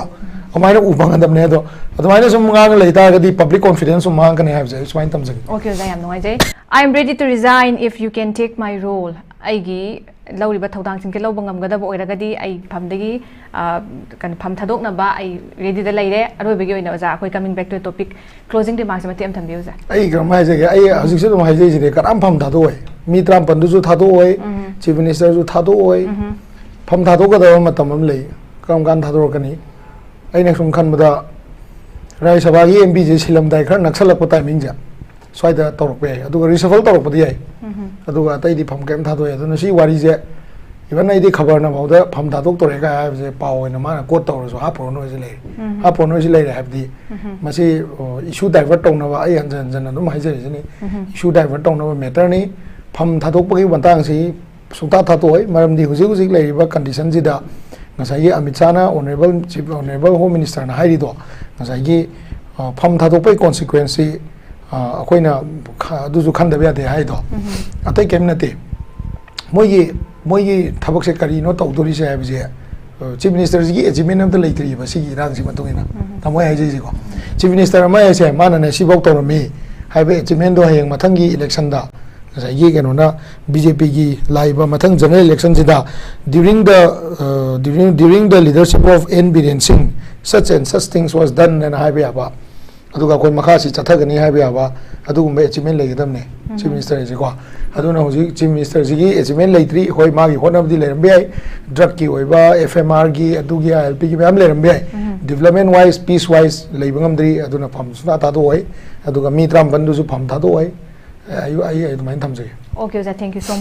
ꯑꯗꯨꯃꯥꯏꯅ ꯎꯕ ꯐꯪꯒꯗꯕꯅꯦ꯫ ꯑꯗꯣ ꯑꯗꯨꯃꯥꯏꯅ ꯁꯨꯝ ꯉꯥꯡꯉ ꯂꯩ ꯇꯥꯔꯒꯗꯤ ꯄꯕ꯭ꯂꯤꯛ ꯀꯣꯟꯐꯤꯗꯦꯟꯁ ꯁꯨꯝ ꯃꯥꯡꯉꯛꯀꯅꯤ ꯍꯥꯏꯕꯁꯦ ꯑꯩ ꯁꯨꯃꯥꯏꯅ ꯊꯝꯖꯒꯦ꯫ ꯑꯣꯀꯦ ꯑꯣꯖꯥ, ꯌꯥꯝ ꯅꯨꯡꯉꯥꯏꯖꯩ꯫ I am ready to resign if you can take my role. ꯑꯩꯒꯤ ꯂꯧꯔꯤꯕ ꯊꯧꯗꯥꯡꯁꯤꯡꯁꯦ ꯂꯧꯕ ꯉꯝꯒꯗꯕ ꯑꯣꯏꯔꯒꯗꯤ ꯑꯩ ꯐꯝꯗꯒꯤ, ꯑ, ꯀꯩꯅꯣ, ꯐꯝ ꯊꯥꯗꯣꯛꯅꯕ ꯑꯩ ꯔꯦꯗꯤꯗ ꯂꯩꯔꯦ꯫ ꯑꯔꯣꯏꯕꯒꯤ ꯑꯣꯏꯅ ꯑꯣꯖꯥ, ꯑꯩꯈꯣꯏ coming back to the topic, closing remarks ꯃꯇꯦꯛ ꯑꯃ ꯊꯝꯕꯤꯌꯨ ꯑꯣꯖꯥ꯫ ꯑꯩ ꯀꯔꯝ ꯍꯥꯏꯖꯒꯦ, ꯑꯩ ꯍꯧꯖꯤꯛꯁꯨ ꯑꯗꯨꯝ ꯍꯥꯏꯖꯩꯁꯤꯗꯤ, ꯀꯅꯥꯝ ꯐꯝ ꯊꯥꯗꯣꯛꯑꯣꯏ꯫ ꯃꯤ ꯇꯔꯥꯃꯥꯄꯜꯗꯨꯁꯨ ꯊꯥꯗꯣꯛꯑꯣꯏ, ꯆꯤꯐ ꯃꯤꯅꯤꯁꯇꯔꯁꯨ ꯊꯥꯗꯣꯛꯑꯣꯏ꯫ ꯐꯝ ꯊꯥꯗꯣꯛꯀꯗꯕ ꯃꯇꯝ ꯑꯃ ꯂꯩ꯫ ꯀꯔꯝ ꯀꯥꯟꯗ ꯊꯥꯗꯣꯔꯛꯀꯅꯤ? ꯑꯩꯅ ꯁꯨꯝ ꯈꯟꯕꯗ, ꯔꯥꯖ꯭ꯌ ꯁꯚꯥꯒꯤ ꯑꯦꯝ ꯄꯤꯁꯦ ꯁꯤꯜꯂꯝꯗꯥꯏ ꯈꯔ ꯅꯛꯁꯜꯂꯛꯄ ꯇꯥꯏꯃꯤꯡꯁꯦ, ꯁ꯭ꯋꯥꯏꯗ ꯇꯧꯔꯛꯄ ꯌꯥꯏ꯫ ꯑꯗꯨꯒ ꯔꯤꯁꯐꯜ ꯇꯧꯔꯛꯄꯗꯤ ꯌꯥꯏ꯫ ꯑꯗꯨꯒ ꯑꯇꯩꯗꯤ ꯐꯝ ꯀꯩꯝ ꯊꯥꯗꯣꯛꯑꯦ꯫ ꯑꯗꯨꯅ ꯁꯤ ꯋꯥꯔꯤꯁꯦ, ꯏꯚꯟ ꯑꯩꯗꯤ ꯈꯕꯔꯅ ꯐꯥꯎꯗ ꯐꯝ ꯊꯥꯗꯣꯛꯇꯣꯔꯦ ꯀꯥꯏ ꯍꯥꯏꯕꯁꯦ ꯄꯥꯎ ꯑꯣꯏꯅ ꯃꯥꯅ ꯀꯣꯠ ꯇꯧꯔꯁꯨ ꯍꯥꯞꯄꯨꯔꯅꯨ ꯍꯥꯏꯁꯦ ꯂꯩꯔꯦ꯫ ꯍꯥꯞꯄꯨꯔꯅꯨ ꯍꯥꯏꯁꯦ ꯂꯩꯔꯦ ꯍꯥꯏꯕꯗꯤ, ꯃꯁꯤ, ꯑꯣ, ꯏꯁꯨ ꯗꯥꯏꯚꯔꯠ ꯇꯧꯅꯕ, ꯑꯩ ꯍꯟꯖꯟ ꯍꯟꯖꯟꯅ ꯑꯗꯨꯝ ꯍꯥꯏꯖꯔꯤꯁꯤꯅꯤ, ꯏꯁꯨ ꯗꯥꯏꯚꯔꯠ ꯇꯧꯅꯕ ꯃꯦꯇꯔꯅꯤ꯫ ꯐꯝ ꯊꯥꯗꯣꯛꯄꯒꯤ ꯃꯇꯥꯡꯁꯤ ꯁꯨꯡꯊꯥ ꯊꯥꯗꯣꯛꯑꯣꯏ꯫ ꯃꯔꯝꯗꯤ ꯍꯧꯖꯤꯛ ꯍꯧꯖꯤꯛ ꯂꯩꯔꯤꯕ ꯀꯟꯗꯤꯁꯟꯁꯤꯗ ꯉꯁꯥꯏꯒꯤ ꯑꯃꯤꯠ ꯁꯥꯍꯅ, ꯑꯣꯅꯔꯦꯕꯜ ꯆꯤꯐ, ꯑꯣꯅꯔꯦꯕꯜ ꯍꯣꯝ ꯃꯤꯅꯤꯁꯇꯔꯅ ꯍꯥꯏꯔꯤꯗꯣ, ꯉꯁꯥꯏꯒꯤ, ꯑ, ꯐꯝ ꯊꯥꯗꯣꯛꯄꯒꯤ ꯀꯣꯟꯁꯤꯀ꯭ꯋꯦꯟꯁꯁꯤ, ꯑ, ꯑꯩꯈꯣꯏꯅ ꯈ-, ꯑꯗꯨꯁꯨ ꯈꯟꯗꯕ ꯌꯥꯗꯦ ꯍꯥꯏꯗꯣ, ꯑꯇꯩ ꯀꯔꯤꯝ ꯅꯠꯇꯦ꯫ ꯃꯣꯏꯒꯤ, ꯃꯣꯏꯒꯤ ꯊꯕꯛꯁꯦ ꯀꯔꯤꯅꯣ ꯇꯧꯗꯣꯔꯤꯁꯦ ꯍꯥꯏꯕꯁꯦ, ꯑ, ꯆꯤꯐ ꯃꯤꯅꯤꯁꯇꯔꯁꯤꯒꯤ ꯑꯦꯆꯤꯞꯃꯦꯟ ꯑꯝꯇ ꯂꯩꯇ꯭ꯔꯤꯕ ꯁꯤꯒꯤ ꯏꯔꯥꯡꯁꯤ ꯃꯇꯨꯡ ꯏꯟꯅ꯫ ꯇꯥꯃꯣ ꯑꯩ ꯍꯥꯏꯖꯩꯁꯤꯀꯣ, ꯆꯤꯐ ꯃꯤꯅꯤꯁꯇꯔ ꯑꯃ ꯍꯥꯏꯁꯦ ꯃꯥꯅꯅꯦ ꯁꯤꯐꯧ ꯇꯧꯔꯝꯃꯤ ꯍꯥꯏꯕ ꯑꯦꯆꯤꯞꯃꯦꯟꯗꯣ ꯍꯌꯦꯡ ꯃꯊꯪꯒꯤ ꯏꯂꯦꯛꯁꯟꯗ ꯉꯁꯥꯏꯒꯤ ꯀꯩꯅꯣꯅ, ꯕꯤ ꯖꯦ ꯄꯤꯒꯤ ꯂꯥꯛꯏꯕ ꯃꯊꯪ general ꯏꯂꯦꯛꯁꯟꯁꯤꯗ, during the, uh, during, during the leadership of N Biren Singh, such and such things was done ꯍꯥꯏꯅ ꯍꯥꯏꯕ ꯌꯥꯕ, ꯑꯗꯨꯒ ꯑꯩꯈꯣꯏ ꯃꯈꯥꯁꯤ ꯆꯠꯊꯒꯅꯤ ꯍꯥꯏꯕ ꯌꯥꯕ, ꯑꯗꯨꯒꯨꯝꯕ ꯑꯦꯆꯤꯞꯃꯦꯟ ꯂꯩꯒꯗꯕꯅꯦ ꯆꯤꯐ ꯃꯤꯅꯤꯁꯇꯔ ꯍꯥꯏꯁꯤꯀꯣ꯫ ꯑꯗꯨꯅ ꯍꯧꯖꯤꯛ ꯆꯤꯐ ꯃꯤꯅꯤꯁꯇꯔꯁꯤꯒꯤ ꯑꯦꯆꯤꯞꯃꯦꯟ ꯂꯩꯇ꯭ꯔꯤ꯫ ꯍꯣꯏ, ꯃꯥꯒꯤ ꯍꯣꯠꯅꯕꯗꯤ ꯂꯩꯔꯝꯕ ꯌꯥꯏ, ꯗ꯭ꯔꯒꯀꯤ ꯑꯣꯏꯕ, ꯑꯦꯐ ꯑꯦꯝ ꯑꯥꯔꯒꯤ, ꯑꯗꯨꯒꯤ, ꯑꯥꯏ ꯑꯦꯜ ꯄꯤꯒꯤ ꯃꯌꯥꯝ ꯂꯩꯔꯝꯕ ꯌꯥꯏ꯫ ꯗꯤꯕ꯭ꯂꯞꯃꯦꯟ ꯋꯥꯏꯁ, ꯄꯤꯁ ꯋꯥꯏꯁ ꯂꯩꯕ ꯉꯝꯗ꯭ꯔꯤ꯫ ꯑꯗꯨꯅ ꯐꯝ ꯁꯨꯡꯊꯥ ꯊꯥꯗꯣꯛꯑꯣꯏ꯫ ꯑꯗꯨꯒ ꯃꯤ ꯇꯔꯥꯃꯥꯄꯜꯗꯨꯁꯨ ꯐꯝ ꯊꯥꯗꯣꯛꯑꯣꯏ꯫ ꯑꯩ, ꯑꯩ ꯑꯗꯨꯃꯥꯏꯅ ꯊꯝꯖꯒꯦ꯫ ꯑꯣꯀꯦ ꯑꯣꯖꯥ, thank you so much.